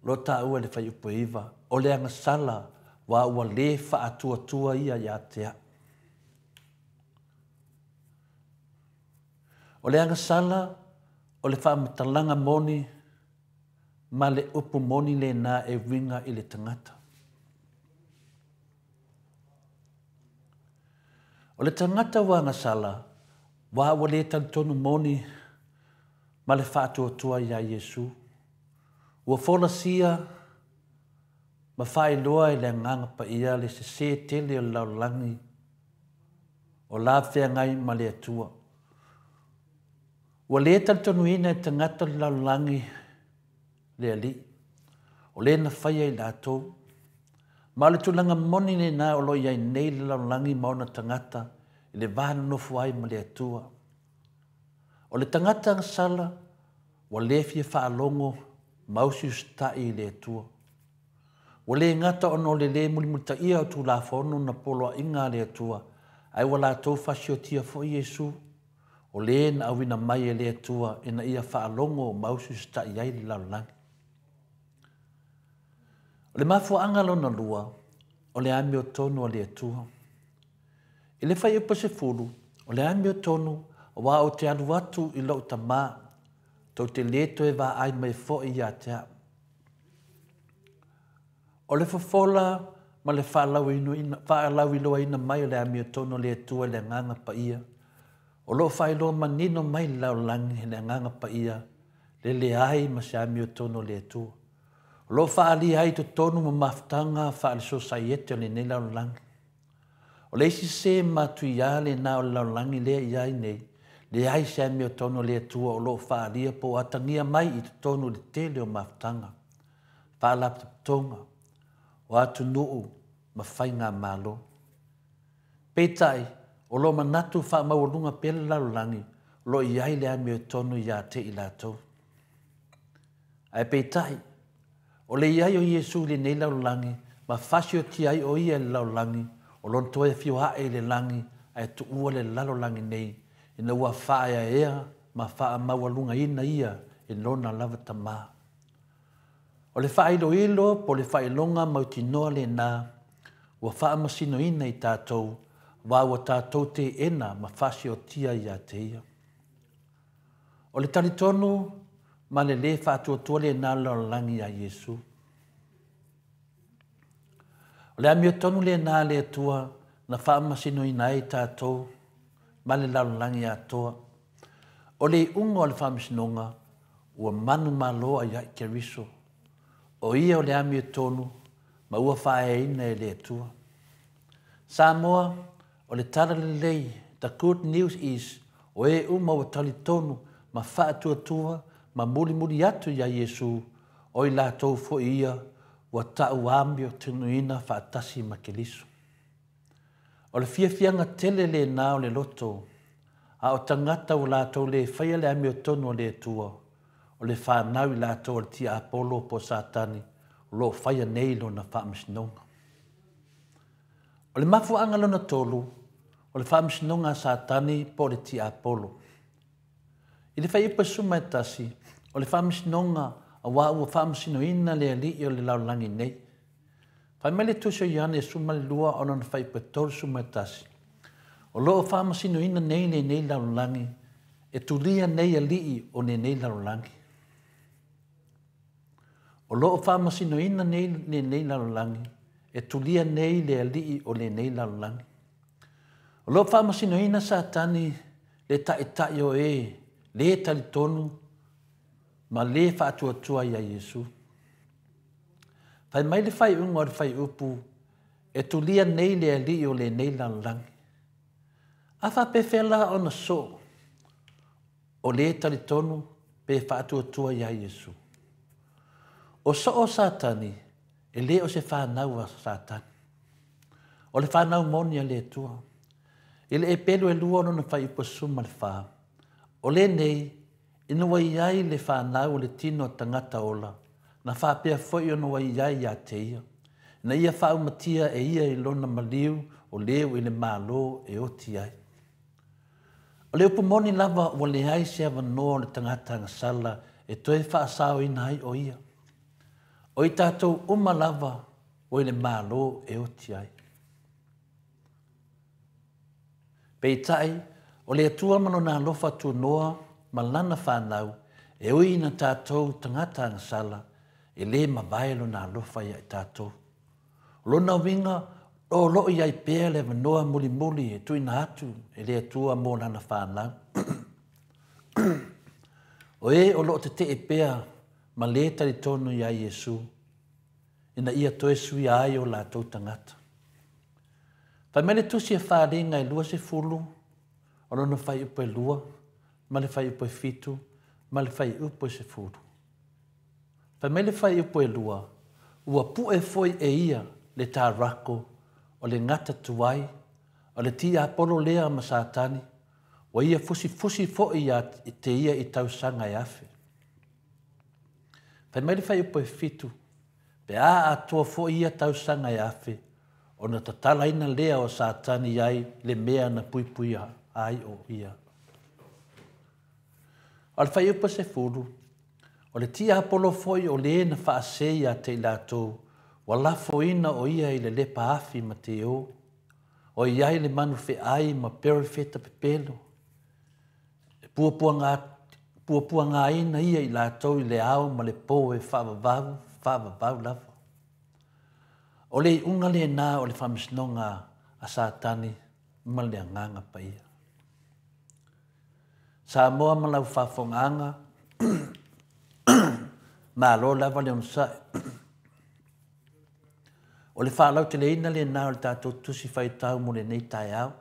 Lo taua i le fuaiupu 9, o le agasala auā ua lē faatuatua ia iā te a'u. O le agasala o le faamatalaga moni ma le upu moni lena e uiga i le tagata. O le tagata ua agasala, auā ua lē talitonu moni ma le faatuatua iā Iesu. Ua folasia ma faailoa e le Agaga Paia le sesē tele o le lalolagi o la feagai ma le Atua. Ua lē talitonuina e tagata o le lalolagi le Alii, o lē na faia i latou. Ma o le tulaga moni lena o lo o i ai nei le lalolagi ma ona tagata i le va nonofo ai ma le Atua. O le tagata agasala ua lē fia faalogo ma usiusitaʻi i le Atua. Ua lē gata ona o le lē mulimulitaia o Tulafono na poloaʻiga a le Atua, ae ua latou fasiotia foi Iesu, o lē na auina mai e le Atua ina ia faalogo ma usiusitaʻi ai le lalolagi. O le mafuaaga lona lua, o le amiotonu a le Atua. I le fuaiupu 10, o le amiotonu auā ou te alu atu i lo'u Tamā, tou te lē toe vaai mai foi iā te a'u. O le fofola ma le faalauiloaina mai o le amiotonu a le Atua i le Agaga Paia, o lo o faailoa manino mai i le lalolagi le Agaga Paia le leai ma se amiotonu a le Atua. O lo o faaalia ai i totonu ma mafutaga faale-sosaiete o lenei lalolagi. O le isi sē matuiā lena o le lalolagi lea i ai nei, leai se amiotonu a le Atua o lo o faaalia po o atagia mai i totonu i le tele o mafutaga, faalapotopotoga, o atunuu ma faigamalo. Peitai, o lo o manatu faamaualuga pea le lalolagi o lo o i ai le amiotonu iā te i latou. Ae peitai, o le i ai o Iesu i lenei lalolagi ma fasiotia ai ʻo ia e le lalolagi, o lona toe afio aʻe i le lagi ae tuua le lalolagi nei, ina ua faaeaea ma faamaualugaina ia e lona lava Tamā. O le faailoilo po o le faailoga mautinoa lena ua faamasinoina i tatou, aua ua tatou teena ma fasiotia iā te ia. O le talitonu ma le lē faatuatua lena o le lalolagi iā Iesu. O le amiotonu lena a le Atua na faamasinoina ai tatou ma le lalolagi atoa. O le iuga o le faamasinoga ua manumalo ai ai Keriso. O ia o le amiotonu ma ua faaeaina e le Atua. Samoa, o le tala lelei, the good news is, o e uma ua talitonu ma faatuatua ma mulimuli atu iā Iesu, o i latou foi ia ua ta'u amiotonuina faatasi ma Keriso. O le fiafiaga tele lena o le loto, a o tagata ua latou lē faia le amiotonu a le Atua, o le fanau i latou a le tiapolo po o Satani o lo o faia nei lona faamasinoga. O le mafuaaga lona tolu, o le faamasinoga a Satani po o le tiapolo. I le fuaiupu 11, o le faamasinoga auā ua faamasinoina le alii o le lalolagi nei. Fai mai le Tusi o Ioane 12 o lona fuaiupu 31, o lo o faamasinoina nei lenei lalolagi, e tulia nei alii o lenei lalolagi. O lo o faamasinoina nei lenei lalolagi, e tulia nei le alii o lenei lalolagi. O lo o faamasinoina Satani le taitai o e lē talitonu ma lē faatuatua iā Iesu. Fai mai le faaiuga o le fuaiupu, E tulia nei le alii o lenei lalolagi. A faapefea la ona soo o lē talitonu pe faatuatua iā Iesu? O soo o Satani e lē o se fanau a Satani. O le fanau moni a le Atua. I le Epelu e 2 o lona fuaiupu 14, o lenei, ina ua i ai le fanau o le tino a tagata ola, na faapea foi ona ua i ai ia te ia, ina ia faaumatia e ia i lona maliu o le ua i le Malo e oti ai. O le upu moni lava ua leai se avanoa o le tagata agasala e toe faasaoina ai o ia. O i tatou uma lava ua i le Malo e oti ai. Peitai, o le Atua ma Lona alofa tunoa ma Lana fanau, e ui ina tatou tagata agasala, e lē mavae Lona alofa ia i tatou. O lona uiga, o lo o i ai pea le avanoa mulimuli e tuuina atu e le Atua mo Lana fanau. O e o lo o tetee pea ma lē talitonu iā Iesu, ina ia toe suia ai o latou tagata. Fai mai le Tusi a Faliga e 20, o lona fuaiupu e 2, ma le fuaiupu e 7, ma le fuaiupu e 10. Fai mai le fuaiupu e 2, Ua pue foi e ia le tarako o le gata tuai, o le tiapolo lea ma Satani, ua ia fusifusi foi ia te ia i tausaga e 1000. Fai mai le fuaiupu e 7, Pe a atoa foi ia tausaga e 1000, ona tatalaina lea o Satani ai le mea na puipuia ai o ia. O le fuaiupu e 10, o le tiapolo foi o le na faasē ia te i latou, ua lafoina o ia i le lepa afi ma teō, o i ai le manu feai ma perofeta pepelo, E puapuagaina ia i latou i le ao ma le po e faavavau, faavavau lava. O le iuga lena o le faamasinoga a Satani ma le Agaga Paia. Samoa ma lau faafofogaaga, malo lava le onosai. O le faalauteleina lena o le tatou Tusi Faitau mo lenei taeao.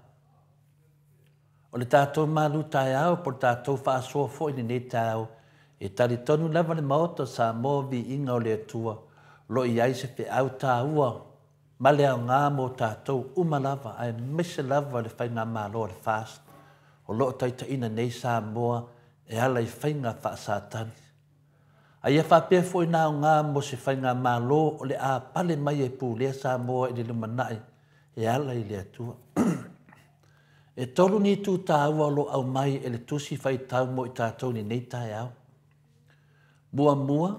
O le tatou malu taeao po o le tatou faasoa foi i lenei taeao, e talitonu lava le Maota o Samoa viiga o le Atua o lo o i ai se feau taua ma le aoga mo tatou uma lava aemaise lava le Faigamalo a le FAST o lo o taitaiina nei Samoa e ala i faiga faa-Satani. A ia faapea foi na aoga mo se Faigamalo o le a pale mai e pulea Samoa i le lumanai e ala i le Atua. E tolu ni itu tāua o lo o aumai e le Tusi Faitau mo i tatou i lenei taeao. Muamua,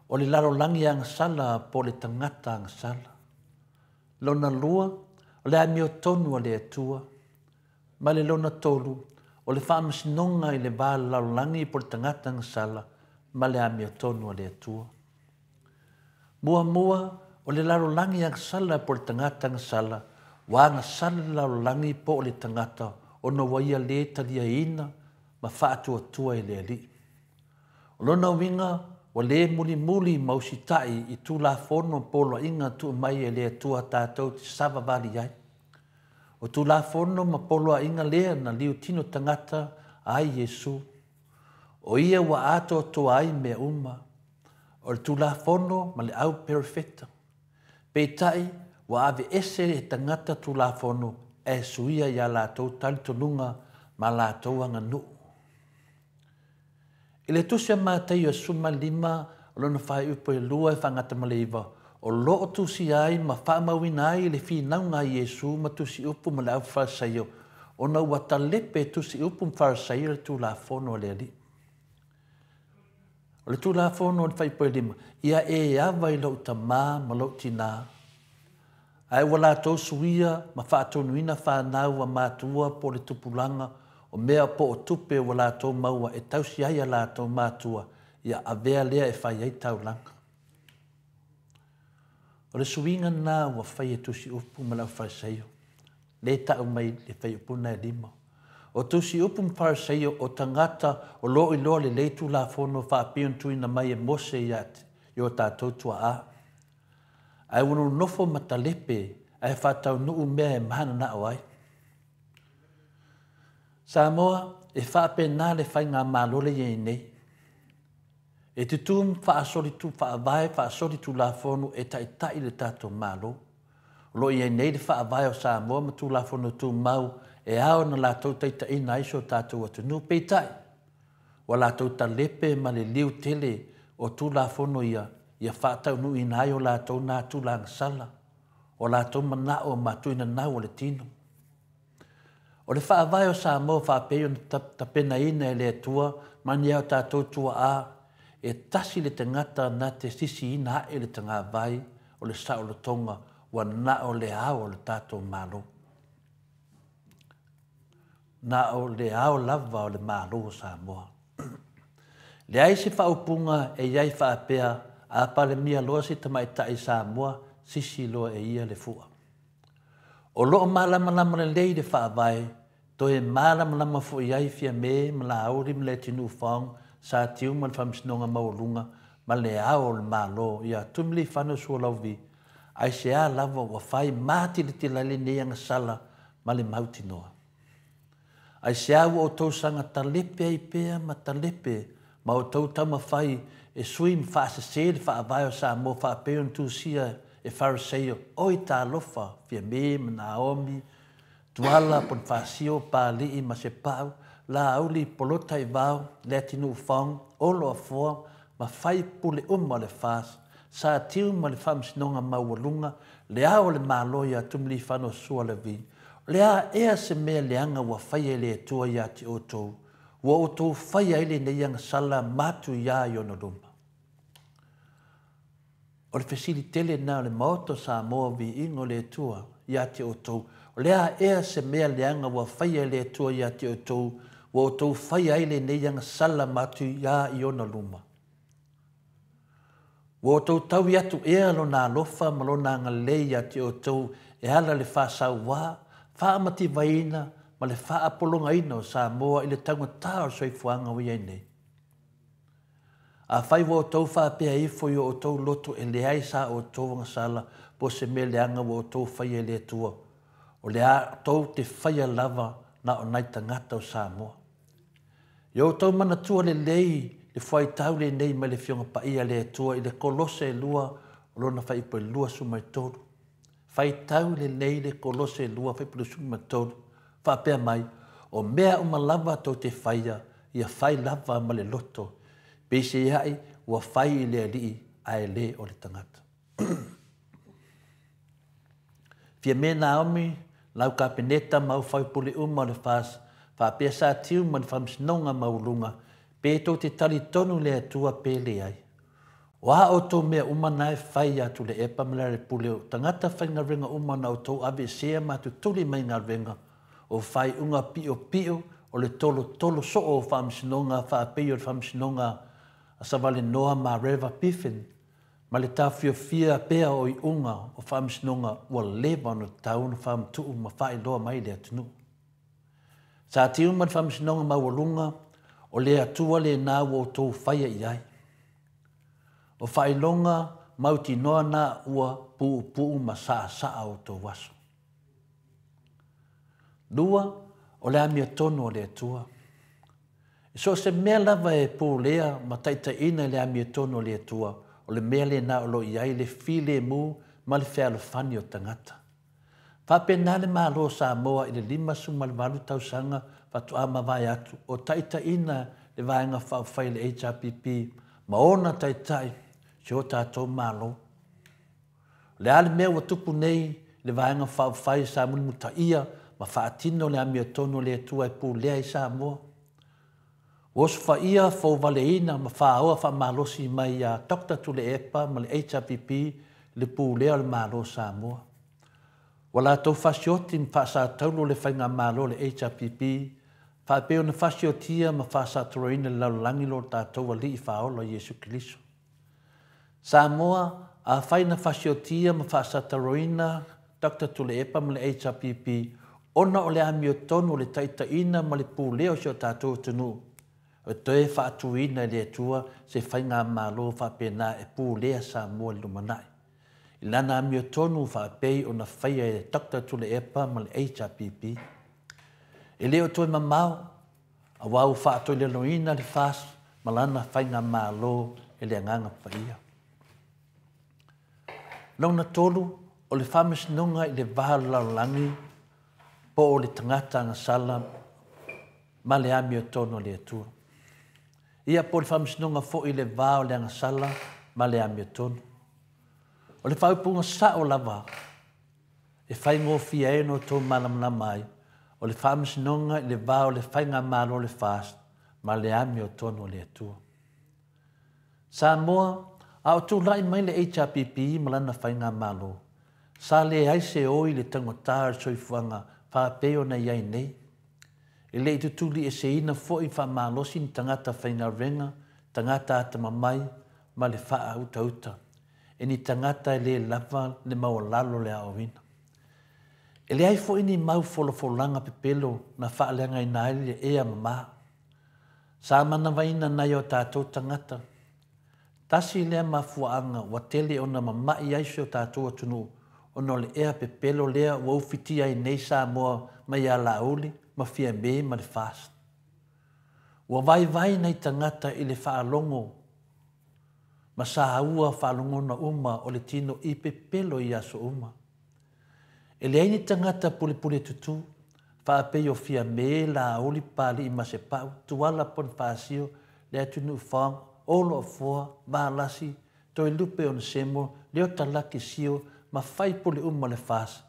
o le lalolagi agasala po o le tagata agasala. Lona lua, o le amiotonu a le Atua. Ma le lona tolu, o le faamasinoga i le va o le lalolagi po o le tagata agasala ma le amiotonu a le Atua. Muamua, o le lalolagi agasala po o le tagata agasala, ua agasala le lalolagi po o le tagata ona ua ia lē taliaina ma faatuatua e le Alii. O lona uiga, ua lē mulimuli ma usitai i Tulafono ma poloaiga tuu mai e le Atua tatou te savavali ai. O Tulafono ma poloaiga lea na liutino tagata ai Iesu. O ia ua atoatoa ai mea uma. O le Tulafono ma le Au Perofeta. Peitai, ua aveese e tagata Tulafono ae suia i a latou talitonuga ma latou aganuu. I le Tusi a Mataio e 15 o lona faaiupu e 2 e faagata ma le 9, o lo o tusia ai ma faamauina ai le finauga a Iesu ma tusiupu ma le Au Farisaio, ona ua talepe e tusiupu ma Farisaio le Tulafono a le Alii. O le Tulafono o le Faaipoelima, ia e ava i lou tamā ma lou tinā, ae ua latou suia ma faatonuina fanau a matua po o le tupulaga o mea po o tupe ua latou maua e tausi ai a latou matua, ia avea lea e fai ai taulaga. O le suiga lena ua fai e Tusiupu ma le Aufarisaio. Lea e ta'u mai le fuaiupu lena e 5. O tusi upu ma Fariseio o tagata o lo o iloa lelei Tulafono faapea ona tuuina mai e Mose ia i o tatou tua'a. Ae ua nonofo ma talepe ae faataunuu mea e mananao ai. Samoa, e faapena le faigamalo lea e i ai nei. E tutū ma faasoli faavae faasoli Tulafono e taitai le tatou Malo. O lo o i ai nei le Faavae o Samoa ma Tulafono Tumau e ao ona latou taitaiina ai si o tatou atunuu. Peitai, ua latou talepe ma le liu tele o Tulafono ia, ia faataunuuina ai o latou na tulaga sala, o latou manao ma tuinanau o le tino. O le Faavae o Samoa faapei ona tapenaina e le Atua ma ni a tatou tuaa, e tasi le tagata na te sisiina ae le tagavai o le saolotoga ua na o le ao o le tatou Malo. Na o le ao lava o le Malo o Samoa. Leai se faaupuga e i ai faapea a Palemia loa se tamaitai Samoa, sisi loa e ia le fua. O lo o malamalama lelei le Faavae, toe malamalama foi ai Fiame ma Laauli ma Leatinuu Fong, Sa Tiu ma le Faamasinoga Maualuga ma le Ao o le Malo ia Tuimalealiifano Sualauvi, aisea lava ua fai matilatila ai lenei agasala ma le mautinoa. Aisea ua outou saga talepe ai pea ma talepe ma outou taumafai e sui ma faasese le Faavae o Samoa faapei ona tusia e Fariseio, oi talofa, Fiame ma Naomi, Tuala, Ponifasio, Papali'i ma Sepa'u, Laauli, Polataivao, Leatinuu Fong, Olo Afoa ma faipule uma o le FAST, Sa Tiu ma le Faamasinoga Maualuga, le Ao o le Malo ia Tuimalealiifano Sualauvi, o le a ea se mea leaga ua faia e le Atua ia te outou, ua outou faia ai lenei agasala matuia i ona luma? O le fesili tele lena o le Maota o Samoa, viiga o le Atua ia te outou, o le a ea se mea leaga ua faia e le Atua ia te outou, ua outou faia ai lenei agasala matuia i ona luma? Ua outou taui atu ea lona alofa ma lona agalelei ia te outou e ala i le faasauā, faamativaina ma le faapologaina o Samoa i le taugata o le soifuaga ua i ai nei? Afai ua outou faapea ifo i o outou loto e leai sa outou agasala po o se mea leaga ua outou faia i le Atua, o le a tou te faia lava na o nai tagata o Samoa. Ia outou manatua lelei le fuaitau lenei mai le Afioga Paia a le Atua i le Kolose 2 o lona fuaiupu e 23. Faitau lelei le Kolose 2 fuaiupu 23, faapea mai, o mea uma lava tou te faia, ia fai lava ma le loto, peiseai ua fai i le Alii ae le o le tagata. Fiame Naomi, lau Kapeneta ma au faipule uma o le FAST, faapea Sa Tiu ma le Faamasinoga Maualuga, pe tou te talitonu i le Atua pe leai. O a outou mea uma na e fai ia Tuilaepa ma Lealailepule o tagata faigaluega uma na outou aveesea ma tutuli mai galuega, o faaiuga piopio o le tolotolo soo o faamasinoga faapei o le faamasinoga a Savalenoa ma Reva Biffin, ma le taofiofia pea o iuga o faamasinoga ua leva ona tatau ona faamatuu ma faailoa mai i le atunuu. Sa Tiu ma le Faamasinoga Maualuga, o le Atua lena ua outou faia i ai. O faailoga mautinoa na ua puupuu ma saasaa outou aso. 2, o le amiotonu o le Atua. E so o se mea lava e pulea ma taitaiina i le amiotonu o le Atua, o le mea lena o lo o i ai le filemu ma le fealofani o tagata. Faapena le Malo o Samoa i le 58 tausaga faatoa mavae atu o taitaiina le Vaega Faaupufai a le HRPP ma ona taitai si o tatou Malo. O le a le mea ua tupu nei i le Vaega Faaupufai sa mulimulitaia ma faatino le amiotonu o le Atua e pulea ai Samoa? Ua osofaia, fouvaleina ma faoa faamalosi mai ia Dr. Tuilaepa ma le HRPP le pulea o le Malo o Samoa. Ua latou fasioti ma faasataulo le faigamalo a le HRPP, faapei ona fasiotia ma faasatoloina i le lalolagi lo tatou Alii Faaola Iesu Keriso. Samoa, afai na fasiotia ma faasataloina Dr. Tuilaepa ma le HRPP, Ona o le amiotonu o le taitaiina ma le pulea o si o tatou atunuu, e toe faatuina e le Atua se faigamalo faapena e pulea Samoa i le lumanai, i lana amiotonu faapei ona faia e Doctor Tuilaepa ma le HRPP. E le o toe mamao, aua ua faatoilaloina le FAST ma lana faigamalo e le Agaga Paia. Lona tolu, o le faamasinoga i le va o le lalolagi po o le tagata agasala ma le amiotonu a le Atua. Ia po o le faamasinoga foi i le va o le agasala ma le amiotonu. O le faaupuga sao lava e faigofie ai ona outou malamalama ai, o le faamasinoga i le va o le faigamalo o le FAST ma le amiotonu a le Atua. Samoa, a o tulai mai le HRPP ma lana faigamalo, sa leai se oi i le taugata o le soifuaga faapei ona i ai nei. E le i tutulieseina foi faamalosi ni tagata faigaluega, tagata atamamai ma le faautauta e ni tagata e le lava le maualalo o le aoaoina. E leai foi ni mau folafolaga pepelo na faaleagaina ai le ea mama. Sa manavaina nai o tatou tagata. Tasi lea mafuaaga ua tele ona mama'i ai si o tatou atunuu ona o le ea pepelo lea ua ufitia ai nei Samoa mai ia Laauli ma Fiame ma le FAST. Ua vaivai nai tagata i le faalogo ma saua faalogona uma o le tino'i pepelo i aso uma. E leai ni tagata pulepule tutū, faapei o Fiame, Laauli, Papalii Masepau, Tuala Ponifasio, Leatunuu Fong, Olo Afoa, Valasi, Toelupe Onesemo, Leota Laki Sio ma faipule uma o le FAST.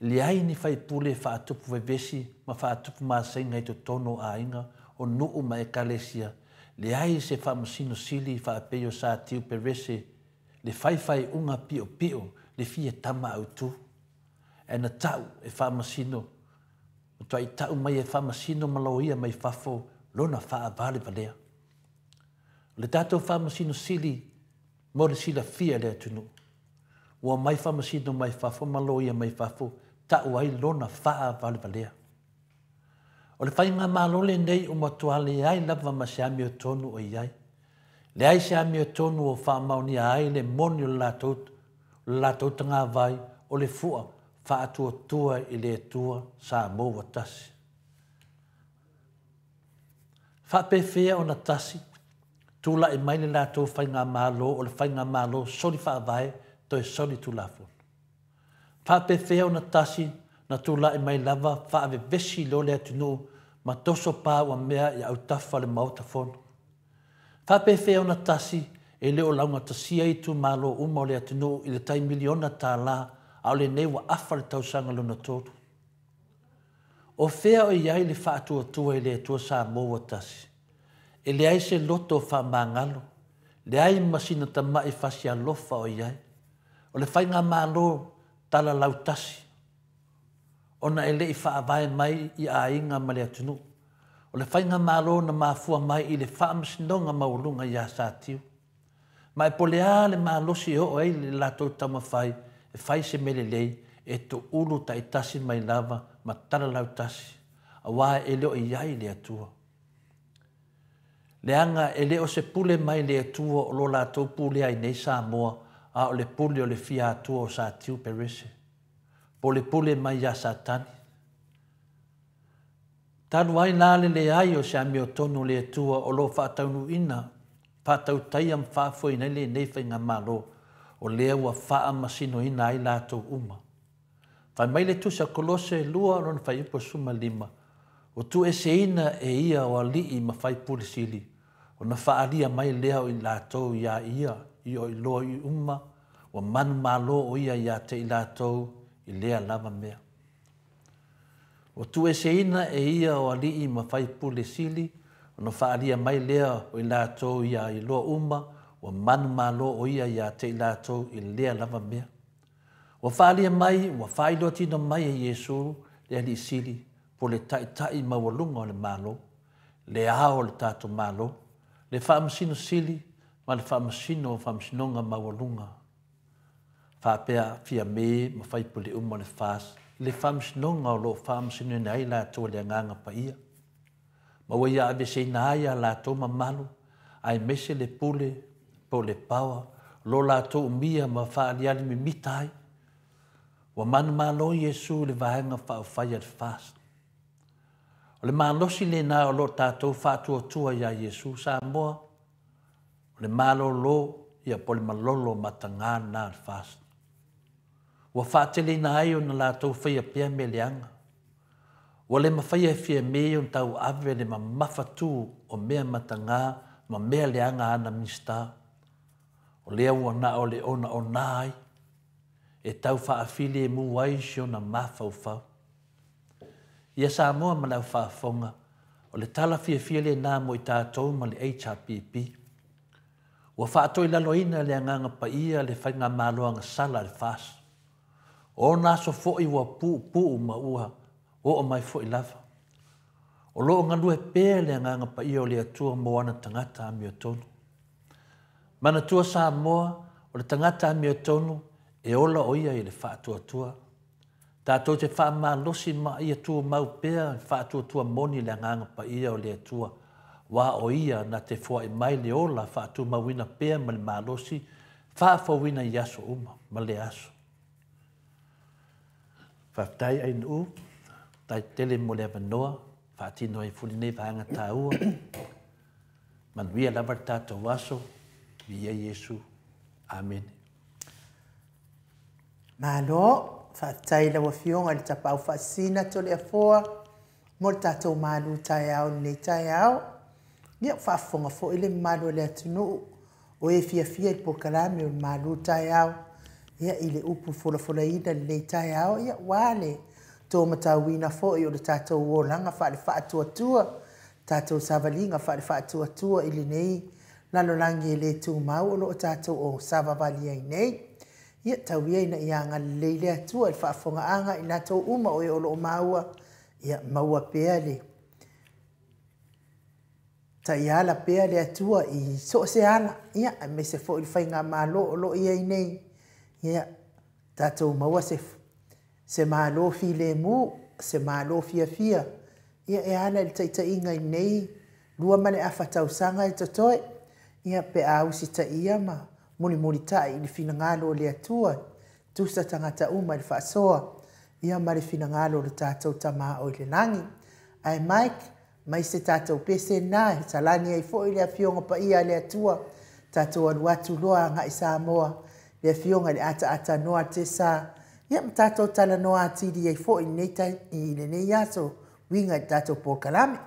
Leai ni faipule e faatupu vevesi ma faatupu maseiga i totonu o aiga, o nuu ma ekalesia, leai se faamasino sili faapei o Satiu Perese, le faifaiuga piopio, le fia tama autu. Ae na tau e faamasino, matuai tau mai e faamasino ma loia mai fafo lona faavalevalea. O le tatou faamasino sili mo le silafia e le atunuu. Ua omai faamasino mai fafo ma loia mai fafo tau ai lona faavalevalea. O le faigamalo lenei ua matua leai lava ma se amiotonu o i ai. Leai se amiotonu o faamaonia ai le moni o le latou, le latou tagavai o le fua faatuatua i le Atua Samoa ua tasi. Faapefea ona tasi, tulai mai le latou faigamalo o le faigamalo soli faavae toe soli tulafono. Faapefea ona tasi na tulai mai lava faavevesi loa le atunuu ma toso pa ua mea i autafa o le Maota Fono. Faapefea ona tasi e le o laugatasia itumalo uma o le atunuu i le tai miliona tala a o lenei ua afa le tausaga lona tolu. O fea o i ai le faatuatua i le Atua Samoa ua tasi? E leai se loto faamagalo, leai ma sina tama'i fasialofa o i ai. O le faigamalo tala lautasi, ona e le i faavae mai i aiga ma le atunuu. O le faigamalo na mafua mai i le faamasinoga maualuga iā Satiu. Ma e po le a le malosi e oo ai le latou taumafai e fai se mea lelei, e toulu taitasi mai lava ma tala lautasi, aua e le o i ai le Atua. Leaga e le o se pule mai le Atua o lo latou pulea ai nei Samoa, a o le pule o le fia Atua o Satiu Perese, po o le pule mai iā Satani. Talu ai la le leai o se amiotonu o le Atua o lo o faataunuuina, faatautaia ma faafoeina ai lenei faigamalo, o lea ua faamasinoina ai latou uma. Fai mai le Tusi a Kolose 2 lona fuaiupu 15, Ua tuueseina e ia o alii ma faipule sili, ona faaalia mai lea o i latou iā ia i o iloa i uma, ua manumalo o ia iā te i latou i lea lava mea. Ua tuueseina e ia o alii ma faipule sili, ona faaalia mai lea o i latou iā iloa uma, ua manumalo o ia iā te i latou i lea lava mea. Ua faaalia mai, ua faailoatino mai e Iesu le Alii Sili, po le Taitai maualuga o le Malo, le Ao o le tatou Malo, le Faamasino Sili ma le Faamasino o Faamasinoga Maualuga. faapea Fiame ma faipule uma o le FAST i le faamasinoga o lo o faamasinoina ai latou e le Agaga Paia, ma ua ia aveeseina ai a latou mamalu aemaise le pule po o le power o lo latou umia ma faaaliali mimita ai. Ua manumalo Iesu i le Vaega Faaupufai a le FAST. O le malosi lena o lo o tatou faatuatua iā Iesu Samoa, o le malolo ia po o le malolo mataga lena a le FAST. Ua faateleina ai ona latou faia pea mea leaga. Ua le mafaia e Fiame ona tauave le mamafatu o mea mataga ma mea leaga a ana Minisita. O lea ua na o le onaona ai e tau faafilemu ai si ona mafaufau. Ia Samoa ma le au faafofoga, o le tala fiafia lena mo i tatou ma le HRPP. Ua faatoilaloina e le Agaga Paia le faigamalo agasala a le FAST. O ona aso foi ua puupuu ma ua oo mai foi lava. O lo o galue pea le Agaga Paia o le Atua mo ana tagata amiotonu. Manatua Samoa, o le tagata amiotonu e ola o ia i le faatuatua. Tatou te faamalosi ma ia tumau pea le faatuatua moni i le Agaga Paia o le Atua, aua o Ia na te foai mai le ola faatumauina pea ma le malosi faafouina i aso uma ma lea aso. Faafetai Ainuu, faafetai tele mo le avanoa faatino ai foi lenei vaega taua. Manuia lava le tatou aso, viia Iesu. Amene. Malo, faafetai i lau Afioga i le Tapaau Faasisina Toleafoa mo le tatou malu taeao i lenei taeao. Ia, ua faafofoga foi le mamalu o le atunuu o e fiafia i le polokalame o le malu taeao, ia, i le upu folafolaina i lenei taeao, ia, ua le tōmatauina foi o le tatou olaga faale-faatuatua, tatou savaliga faale-faatuatua i lenei lalolagi e le tumau o lo o tatou o savavali ai nei. Ia, tau ia ina ia agalelei le Atua i le faafofogaaga i latou uma o e o lo o maua, ia maua pea le taiala pea le Atua i so o se ala, ia, aemaise foi le faigamalo o lo o i ai nei, ia, tatou maua se se Malo filemu, se Malo fiafia, ia e ala i le taitaiga i lenei lua ma le afa tausaga e totoe, ia pe a usitaia ma mulimulitai i le finagalo o le Atua, tusa tagata uma i le faasoa, ia ma le finagalo o le tatou Tama o i le lagi. Ae Mike, mai se tatou pese lena e salani ai foi le Afioga Paia a le Atua, tatou alu atu loa agai Samoa, le Afioga i le Ataatanoa Tesa, ia ma tatou talanoa atili ai foi i lenei aso uiga i le tatou polokalame.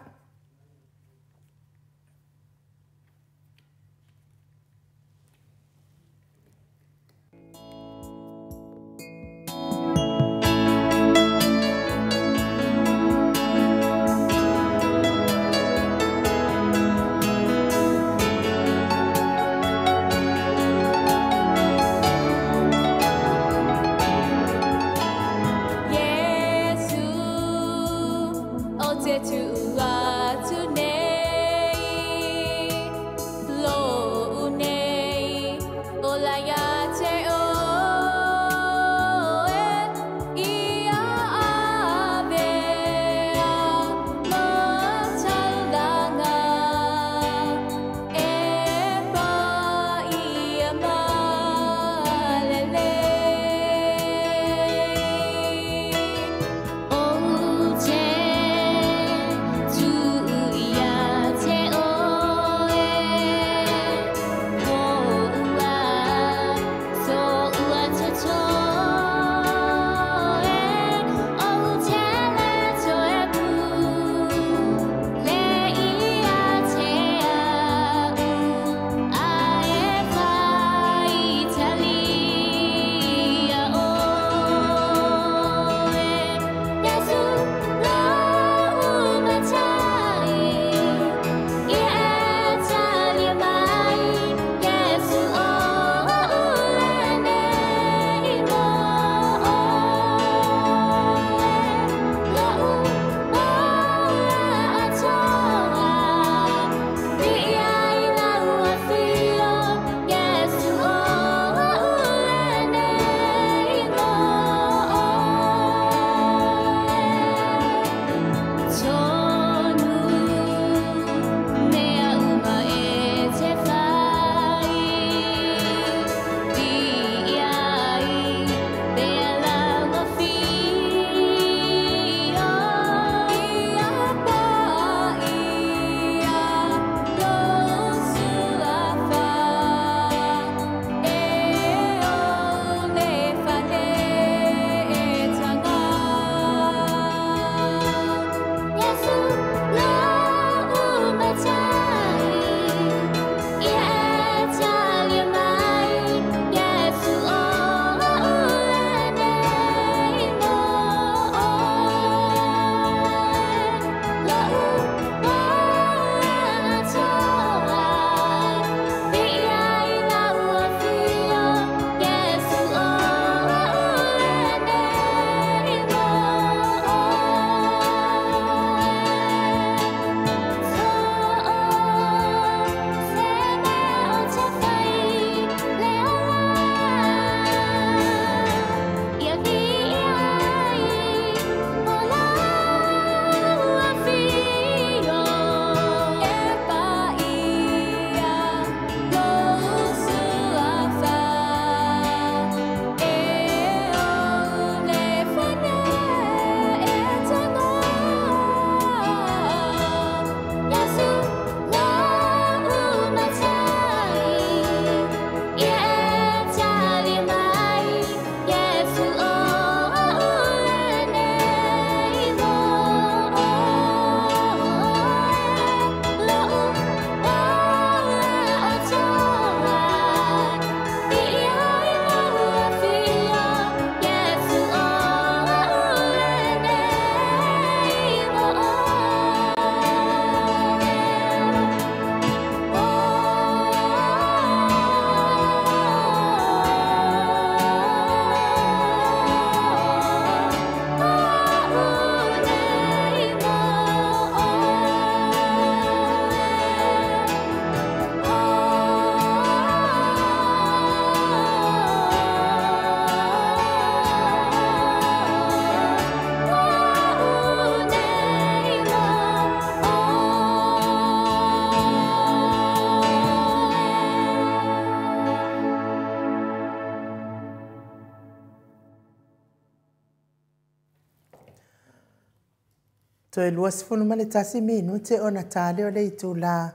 Toe 21 minute ona tale o le itulā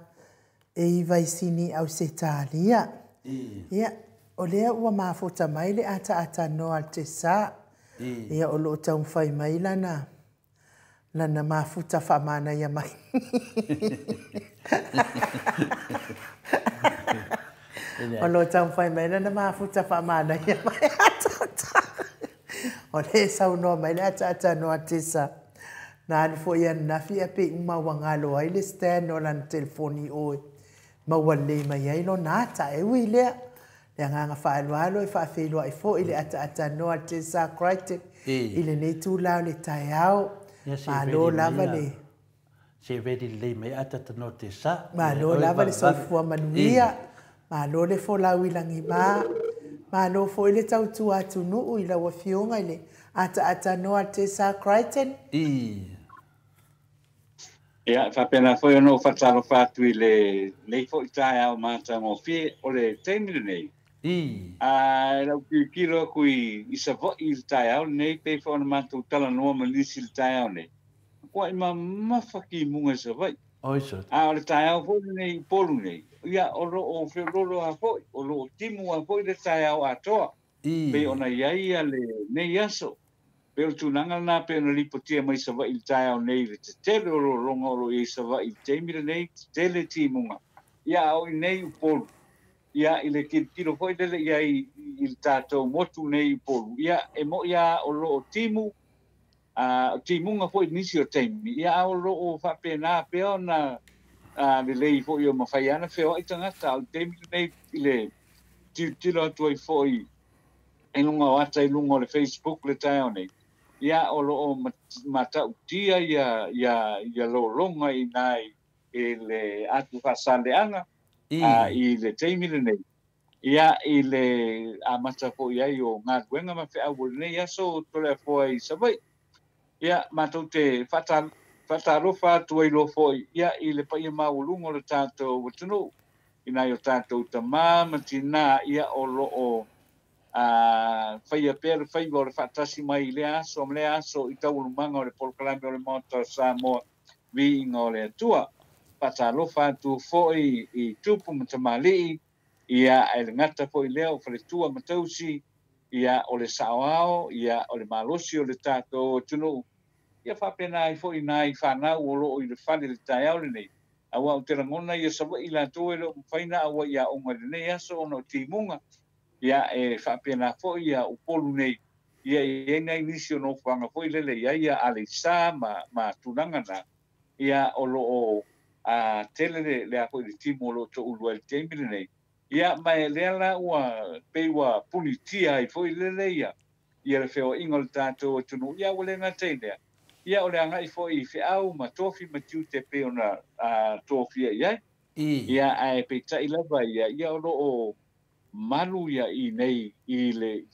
e 9 i Sini, Ausetalia. Ia, o lea ua mafuta mai le ataatanoa a le Tesa. Ia, o loo taumafai mai lana lana mafuta faamanaia mai. O loo taumafai mai lana mafuta faamanaia mai ataata. O lea e saunoa mai le ataatanoa a Tesa. Na alu foi ananafi ae pei uma ua galo ai le stand o lana telefoni oe. Maua lelei mai ai lona ata. E ui lea, le agaga faaaloalo e faafeiloai foi le ataatanoa a le Tesa Crichton i lenei itulā o le taeao. Malo lava le. Se ready lelei mai atatanoa Tesa. Malo lava le soifua manuia. Malo le folau i lagima. Malo foi le tautua atunuu i lau afioga i le ataatanoa a le Tesa Crichton. Ia, e faapena foi ona ou faatalofa atu i lenei foi taeao matagofie o le taimi lenei. A i lau tilotilo atu i Savaii i le taeao lenei, pei foi ona matou talanoa ma nisi i le taeao nei, matuai mamafa timuga i Savaii. A o le taeao foi lenei i Upolu nei, ia, o lo o feoloolo lava foi, o lo o timu lava foi le taeao atoa, pei ona i ai lenei aso. Pei o le tulaga lena pei ona lipotia mai Savaii i le taeao nei i le tetele o lologa o lo o i ai Savaii i le taimi lenei, tetele timuga. Ia, a o i inei i Upolu, ia, i le tilotilo foi lele i ai i le tatou motu nei i Upolu, ia, e moni lava o lo o timu, a o timuga foi i nisi o taimi, ia, a o lo o faapena pea ona lelei foi o mafai lava ona feoai tagata. A o le taimi lenei i le tilotilo atu ai foi i luga o ata i luga o le Facebook le taeao nei, ia, o lo o matautia ia lologa i ina i le atu faasaleaga i le taimi lenei, ia, i le amata foi ai o galuega ma feau o lenei aso Toleafoa i Savaii. Ia, matou te faatalofa atu ai loa foi, ia, i le paia maualuga o le tatou atunuu i nai o tatou tamā ma tinā, ia, o lo o faia pea le faiva o le faatasi mai i lea aso ma lea aso i taualumaga o le polokalame o le Maota o Samoa, Viiga o le Atua. Faatalofa atu foi i tupu ma tamalii, ia, ae le gata foi i lea o faletua ma tausi, ia, o le saoao, ia, o le malosi o le tatou atunuu, ia faapena ai foi nai fanau o lo o i le fale i le taeao lenei, aua ou te lagona ia Savaii latou e le o mafai ona auai i aoga i lenei aso ona o timuga, ia, e faapena foi ia Upolu nei, ia, e i ai nai nisi o nofoaga foi lele e i ai ia Aleisa ma tulaga na, ia, o lo o tele le a foi le timu o lo o toulu ai i le taimi lenei. Ia, ma e lea la ua pei ua punitia ai foi lele ia le feoaiga o le tatou atunuu, ia, ua le gata i lea, ia, o le agai foi i feau ma tofi ma tiute pei ona tofia i ai. Ia, ae peitai lava ia, ia, o lo o malu ia i nei i le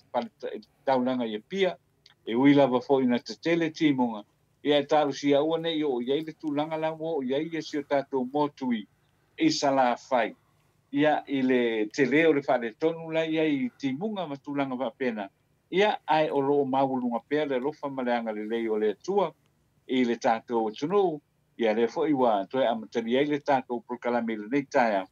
taulaga i Apia, e ui lava foi ina tetele timuga, ia, e talosia aua ne i oo i ai le tulaga la ua oo i ai si o tatou motu i Salafai, ia, i le tele o le faaletonu la i ai i timuga ma tulaga faapena, ia, ae o lo o maualuga pea le alofa ma le agalelei o le Atua i le tatou atunuu. Ia, lea foi ua toe amatalia ai le tatou polokalame i lenei taeao,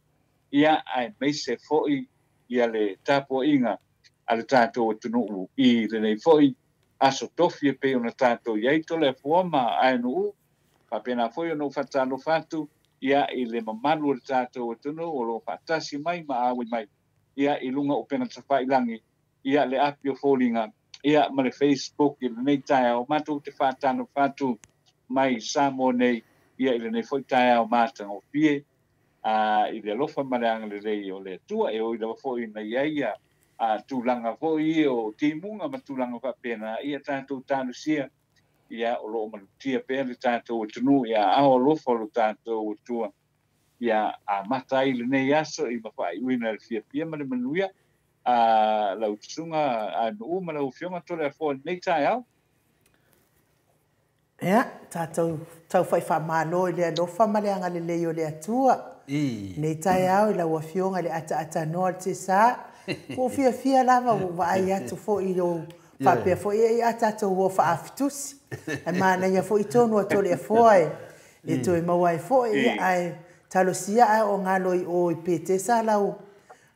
ia, aemaise foi ia le tapuaiga a le tatou atunuu i lenei foi aso tofi e pei ona tatou i ai Toleafoa ma aenuu. Faapena foi ona ou faatalofa atu, ia, i le mamalu o le tatou atunuu o lo o faatasi mai ma auai mai, ia, i luga o upega tafailagi, ia, le api o foliga, ia, ma le Facebook i lenei taeao. Matou te faatalofa atu mai Samoa nei, ia, i lenei foi taeao matagofie i le alofa ma le agalelei o le Atua, e ui lava foi ina i ai ia tulaga foi o timuga ma tulaga faapena, ia, tatou talosia, ia, o lo o malutia pea le tatou atunuu i aao alofa o lo tatou Atua. Ia amata ai lenei aso i ma faaiuina i le fiafia ma le manuia lau susuga Nuu ma lau Afioga Toleafoa i lenei taeao. Ia, tatou tau faamalo i le alofa ma le agalelei o le Atua. Nei taeao i lau afioga i le ataatanoa o le Tesa. Ua fiafia lava ua vaai atu foi i ou Faapea foi ia a tatou uo faaafitusi. Ae manaia foi tonu a Toleafoa e toe maua ai foi, ia, ae talosia ae o galo i o i Petesa lau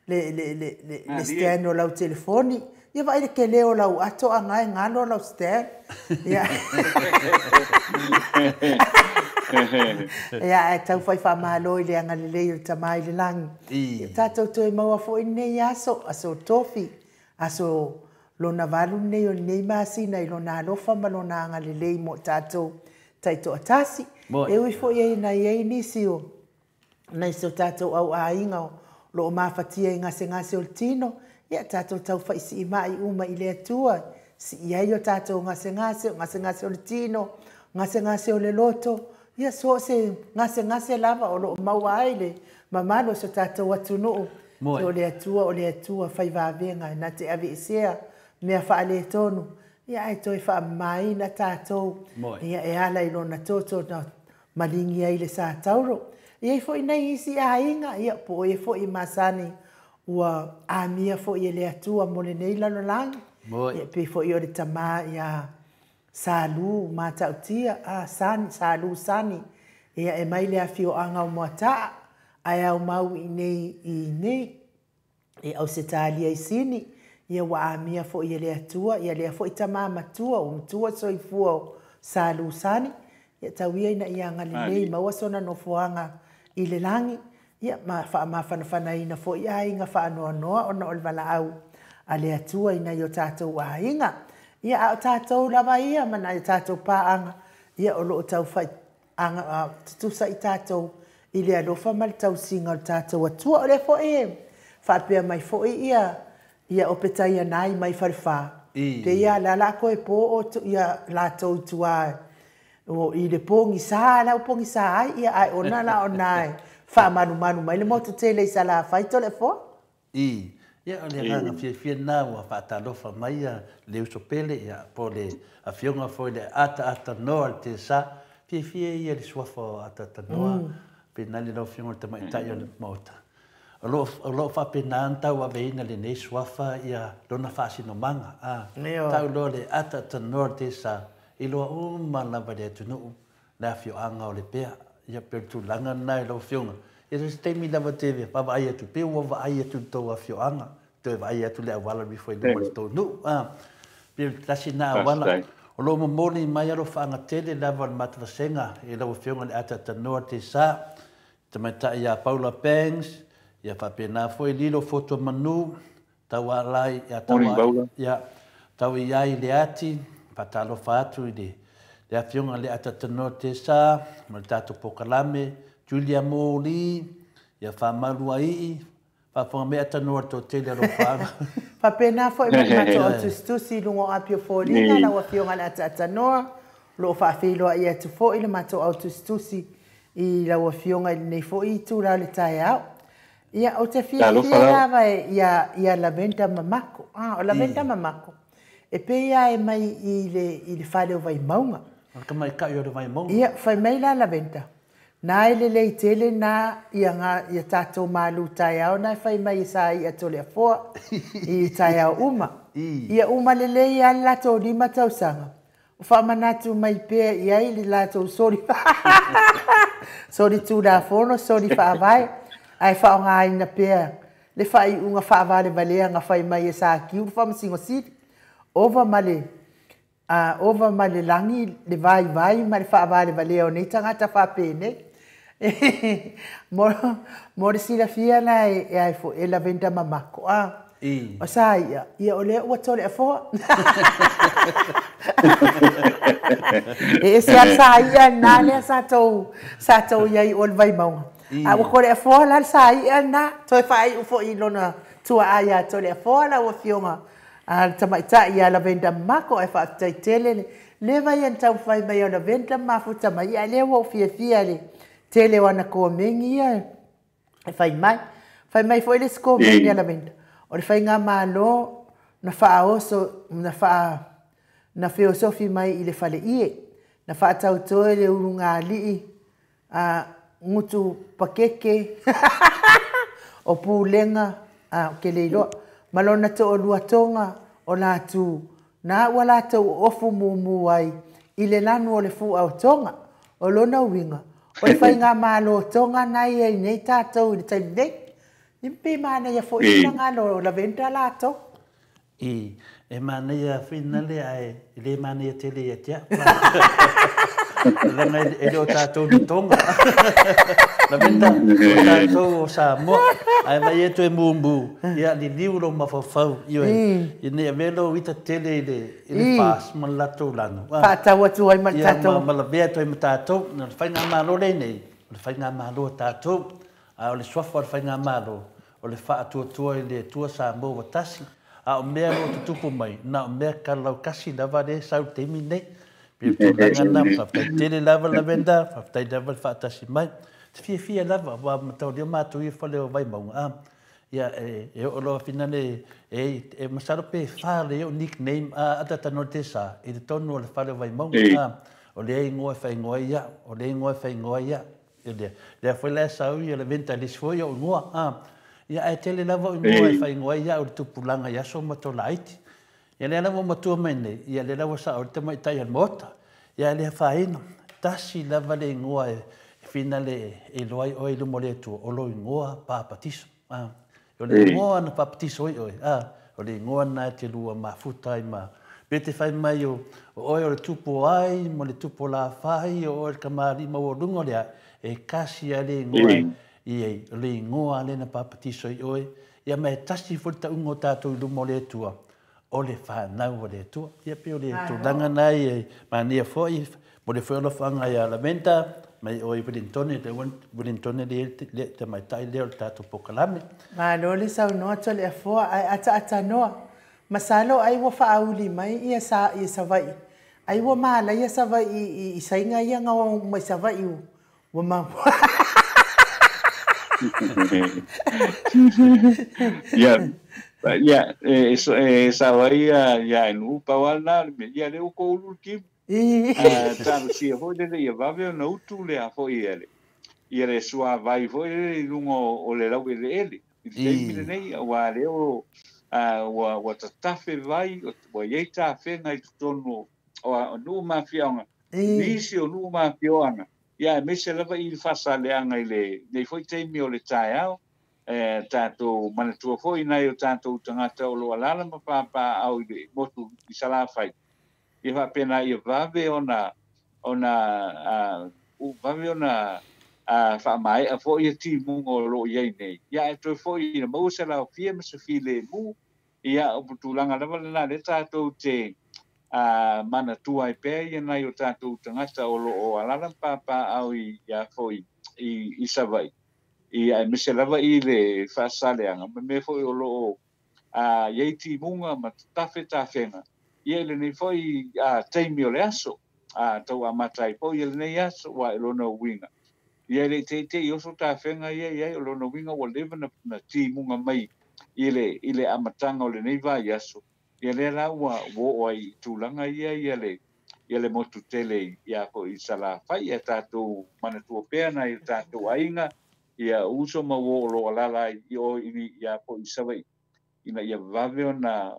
le stand o lau telefoni. Ia vaai le tele o lau ato a na e galo lau stand. Ia, ia ae tau fai faamalo i le agalelei o le Tama i le lagi. Ia tatou toe maua foi lenei aso, aso tofi, aso lona valu lenei o lenei masina i lona alofa ma lona agalelei mo tatou taitoatasi. E ui foi e na i ai nisi o nai so tatou au aiga o loo mafatia i gasegase o le tino, ia tatou taufaisiimai uma i le Atua, sii ai o tatou gasegase, o gasegase o le tino, gasegase o le loto, ia so o se gasegase lava o loo maua ai le mamalu o so tatou atunuu. O le Atua, o le Atua fai vavega na te aveesea mea faaletonu, ia ae toe faamamaina tatou, ia e ala i lona toto na maligi ai le sa tauro. E i ai foi nai isi aiga, ia po o e foi masani ua amia foi e le Atua mo lenei lalolagi. Ia pei foi o le tama ia Salu Matautia, a Sani, Salu Sani, ia e mai le afioaga o Moataa, ae au mau i nei i nei e Ausetalia i Sini, ia ua amia foi e le Atua, ia lea foi tama matua, ua matua soifua o Salu Sani, ia tau ia ina ia agalelei maua sona nofoaga i le lagi, ia ma faamafanafanaina foi aiga faanoanoa ona o le valaau a le Atua i nai o tatou aiga. Ia a o tatou lava ia ma nai o tatou paaga, ia o loo taufai tutusa i tatou i le alofa ma le tausiga o le tatou Atua. O lea foi e faapea mai foi ia Opetaia nai mai Falefa. Pe ia la la koe po o ia latou i tua o i le pogisa la o pogisa ai ia ai ona la ona e faamalumalu mai le motu tele i Salafai Toleafoa. Ia o le agaga fiafia lena ua faatalofa mai ia le uso pele, ia po o le afioga foi le Ataatanoa le Tesa. Fiafia ia le suafa o Ataatanoa, pena le lau afioga le tamaitai o le Maota. O loo faapena ona tauaveina lenei suafa ia lona faasinomaga. Tau loa le Ataatanoa le Tesa, iloa uma lava le atunuu le afioaga o Lepea. Ia pe o le tulaga lena i lau afioga. Ia se taimi lava te vaavaai atu, pe ua vaai atu i le tou afioaga, toe vaai atu le auala rifo i luma o le tou nuu. Pe o le tasi na auala. O loo momoli mai alofaaga tele lava o le matavasega i lau afioga le Ataatanoa Tesa, tamaitai ia Paula Banks, ia faapena foi Lilo Foto Manu, tau alai ia tau ia tau i ai le ati, faatalofa atu i le afioga le Ataatanoa Tesa ma le tatou pokalame, Julia Moli, ia faamaluaii, faafofoga mai Atanoa le toatele alofaaga. Faapena foi ma le matou autusitusi i luga o api o foliga, lau afioga le Ataatanoa, o loo faafeiloai atu foi le matou autusitusi i lau afioga i lenei foi itula o le taeao. Ia, ou te fiafia lava ia Lavenda Mamako. O Lavenda Mamako, e pei lava e mai i le fale o Vaimauga. O le tamaitai o le Vaimauga. Ia, fai mai la Lavenda, na e lelei tele na ia, ia tatou malu taeao na e fai mai e sa ia Toleafoa i taeao uma. Ia uma lelei lava le latou 5 tausaga. O faamanatu mai pea i ai le latou soli. Soli tulafono, soli faavae, ae faaaogaina pea le faaiuga faavalevalea na fai mai e Sa Kiu le Faamasino Sili. Ova ma le ova ma le lagi le vaivai ma le faavalevalea o nei tagata faapenei. Mo le silafia la e ai foi e Lavenda Mamako. O sa ia, ia o lea ua Toleafoa. E ese a sa ia na lea sa tou iai o le Vaimauga. A ua Toleafoa la le sa ia na, toe faaiu foi i lona tuaa ia Toleafoa lau afioga a le tamaitai ia Lavenda Mamako, ae faafetai tele le vai ana taumafai mai o Lavenda mafuta mai, ae lea ua ou fiafia le tele o ana komeni ia e fai mai. Fai mai foi le isi komeni a Lavenda, o le faigamalo na faaoso na feosofi mai i le faleie, na faatautoe le ulugalii a gutu pakeke o pulega a ke le iloa ma lona toalua toga o latu Na ua latou ofu mumu ai i le lanu o le fuaotoga. O lona uiga, o le faigamalo Toga na i ai nei tatou i le taimi nei. I pe manaia foi finagalo o Lavenda latou. I, e manaia finale ae e le manaia tele ia te au. Leaga e le o tatou ni Toga. Lavenda, o tatou o Samoa. Ae mai e toe mumu, ia liliu lou mafaufau, ioe, ina ia avea lou ita tele i le, i le FAST ma le latou lanu. Faatau atu ai ma le tatou. Ia, ma lavea atu ai ma tatou. O le faigamalo lenei, o le faigamalo a tatou. A o le suafa o le faigamalo, o le faatuatua i le Atua Samoa ua tasi. A o mea o lo o tutupu mai, na o mea kalalaukasi lava lea e sau i le taimi lenei. Pei o le tulaga lena, faafetai tele lava Lavenda, faafetai lava le faatasi mai. Ou te fiafia lava, aua mataulia matou ia fale o Vaimauga, a, ia, e oo loa finale, e masalo pe fa lea o nickname a talatalanoa i le Tesa i totonu o le fale o Vaimauga, a, o lea igoa e faaigoa ai au, o lea igoa e faaigoa ai au. Lea, lea foi la e sau ia Lavenda i le isi foi ou igoa, a. Ia, ae tele lava ou igoa e faaigoa ai au i le tupulaga i aso ma tolaiti. Ia lea la ua matua mai nei, ia lea la ua sao ai le tamaitai o le Maota. Ia ae le afaina, tasi lava le igoa e finale e iloa ai oe i luma o le Atua, o lou igoa papatiso. A, o le igoa na papatiso ai oe, a, o le igoa lena e te lua mafuta ai ma pe te fai mai o oe o le tupu o ai ma le tupu o Lafai, o oe o le kamali'i maualuga o le ae, e kasi lava le igoa i ai, o le igoa lea na papatiso ai oe, ia ma e tasi foi le tauga o tatou i luma o le Atua, o le fanau a le Atua. Ia pei o le tulaga lena e manaia foi, momoli foi alofaga ia Lavenda mai o i Wilintone, lea ua Wilintone le tamaitai lea o le tatou polokalame. Malo le saunoa Toleafoa, ae ataatanoa. Masalo ai ua faauli mai ia sa ia Savaii. Ai ua malaia Savaii i saiga ia gaoa uma i Savaii ua ma Ia, ia, e sao ai ia Ainuu, pau lava lena o le mea, ia lea ua koulu le timu. Talosia foi lele ia vave ona utu le a foi ia le suavai foi lele i luga o le laueleele i le taimi lenei, aua lea ua tatafe vai, ua i ai tafega i totonu o nuu ma afioaga, nisi o nuu ma afioaga, ia aemaise lava i le Faasaaleaga i lenei foi taimi o le taeao. Tatou manatua foi nai o tatou tagata o lo o alaala ma papaaao i le motu i Salafai, ia faapena ia vave ona vave ona faamaea foi ia timuga o lo o i ai nei, ia ae toe foi ina maua se laofia ma se filemu. Ia o tulaga lava lena lea tatou te manatua ai pea ia nai o tatou tagata o lo o alaala ma papaaao ia foi i Savaii, ia aemaise lava i le Faasaaleaga ma mea foi o lo o i ai timuga ma tatafe tafega ia i lenei foi taimi o le aso, tau amata ai foi i lenei aso, ua i lona uiga ia e le i teitei oso tafega ia i ai, o lona uiga ua leva na timuga mai i le amataga o lenei vaiaso, ia lea la ua oo ai i tulaga ia ia le motu tele ia foi i Salafai. Ia tatou manatua pea nai o tatou aiga, ia uso ma uo o lo o alaala ai i o ia foi i Savaii, ina ia vave ona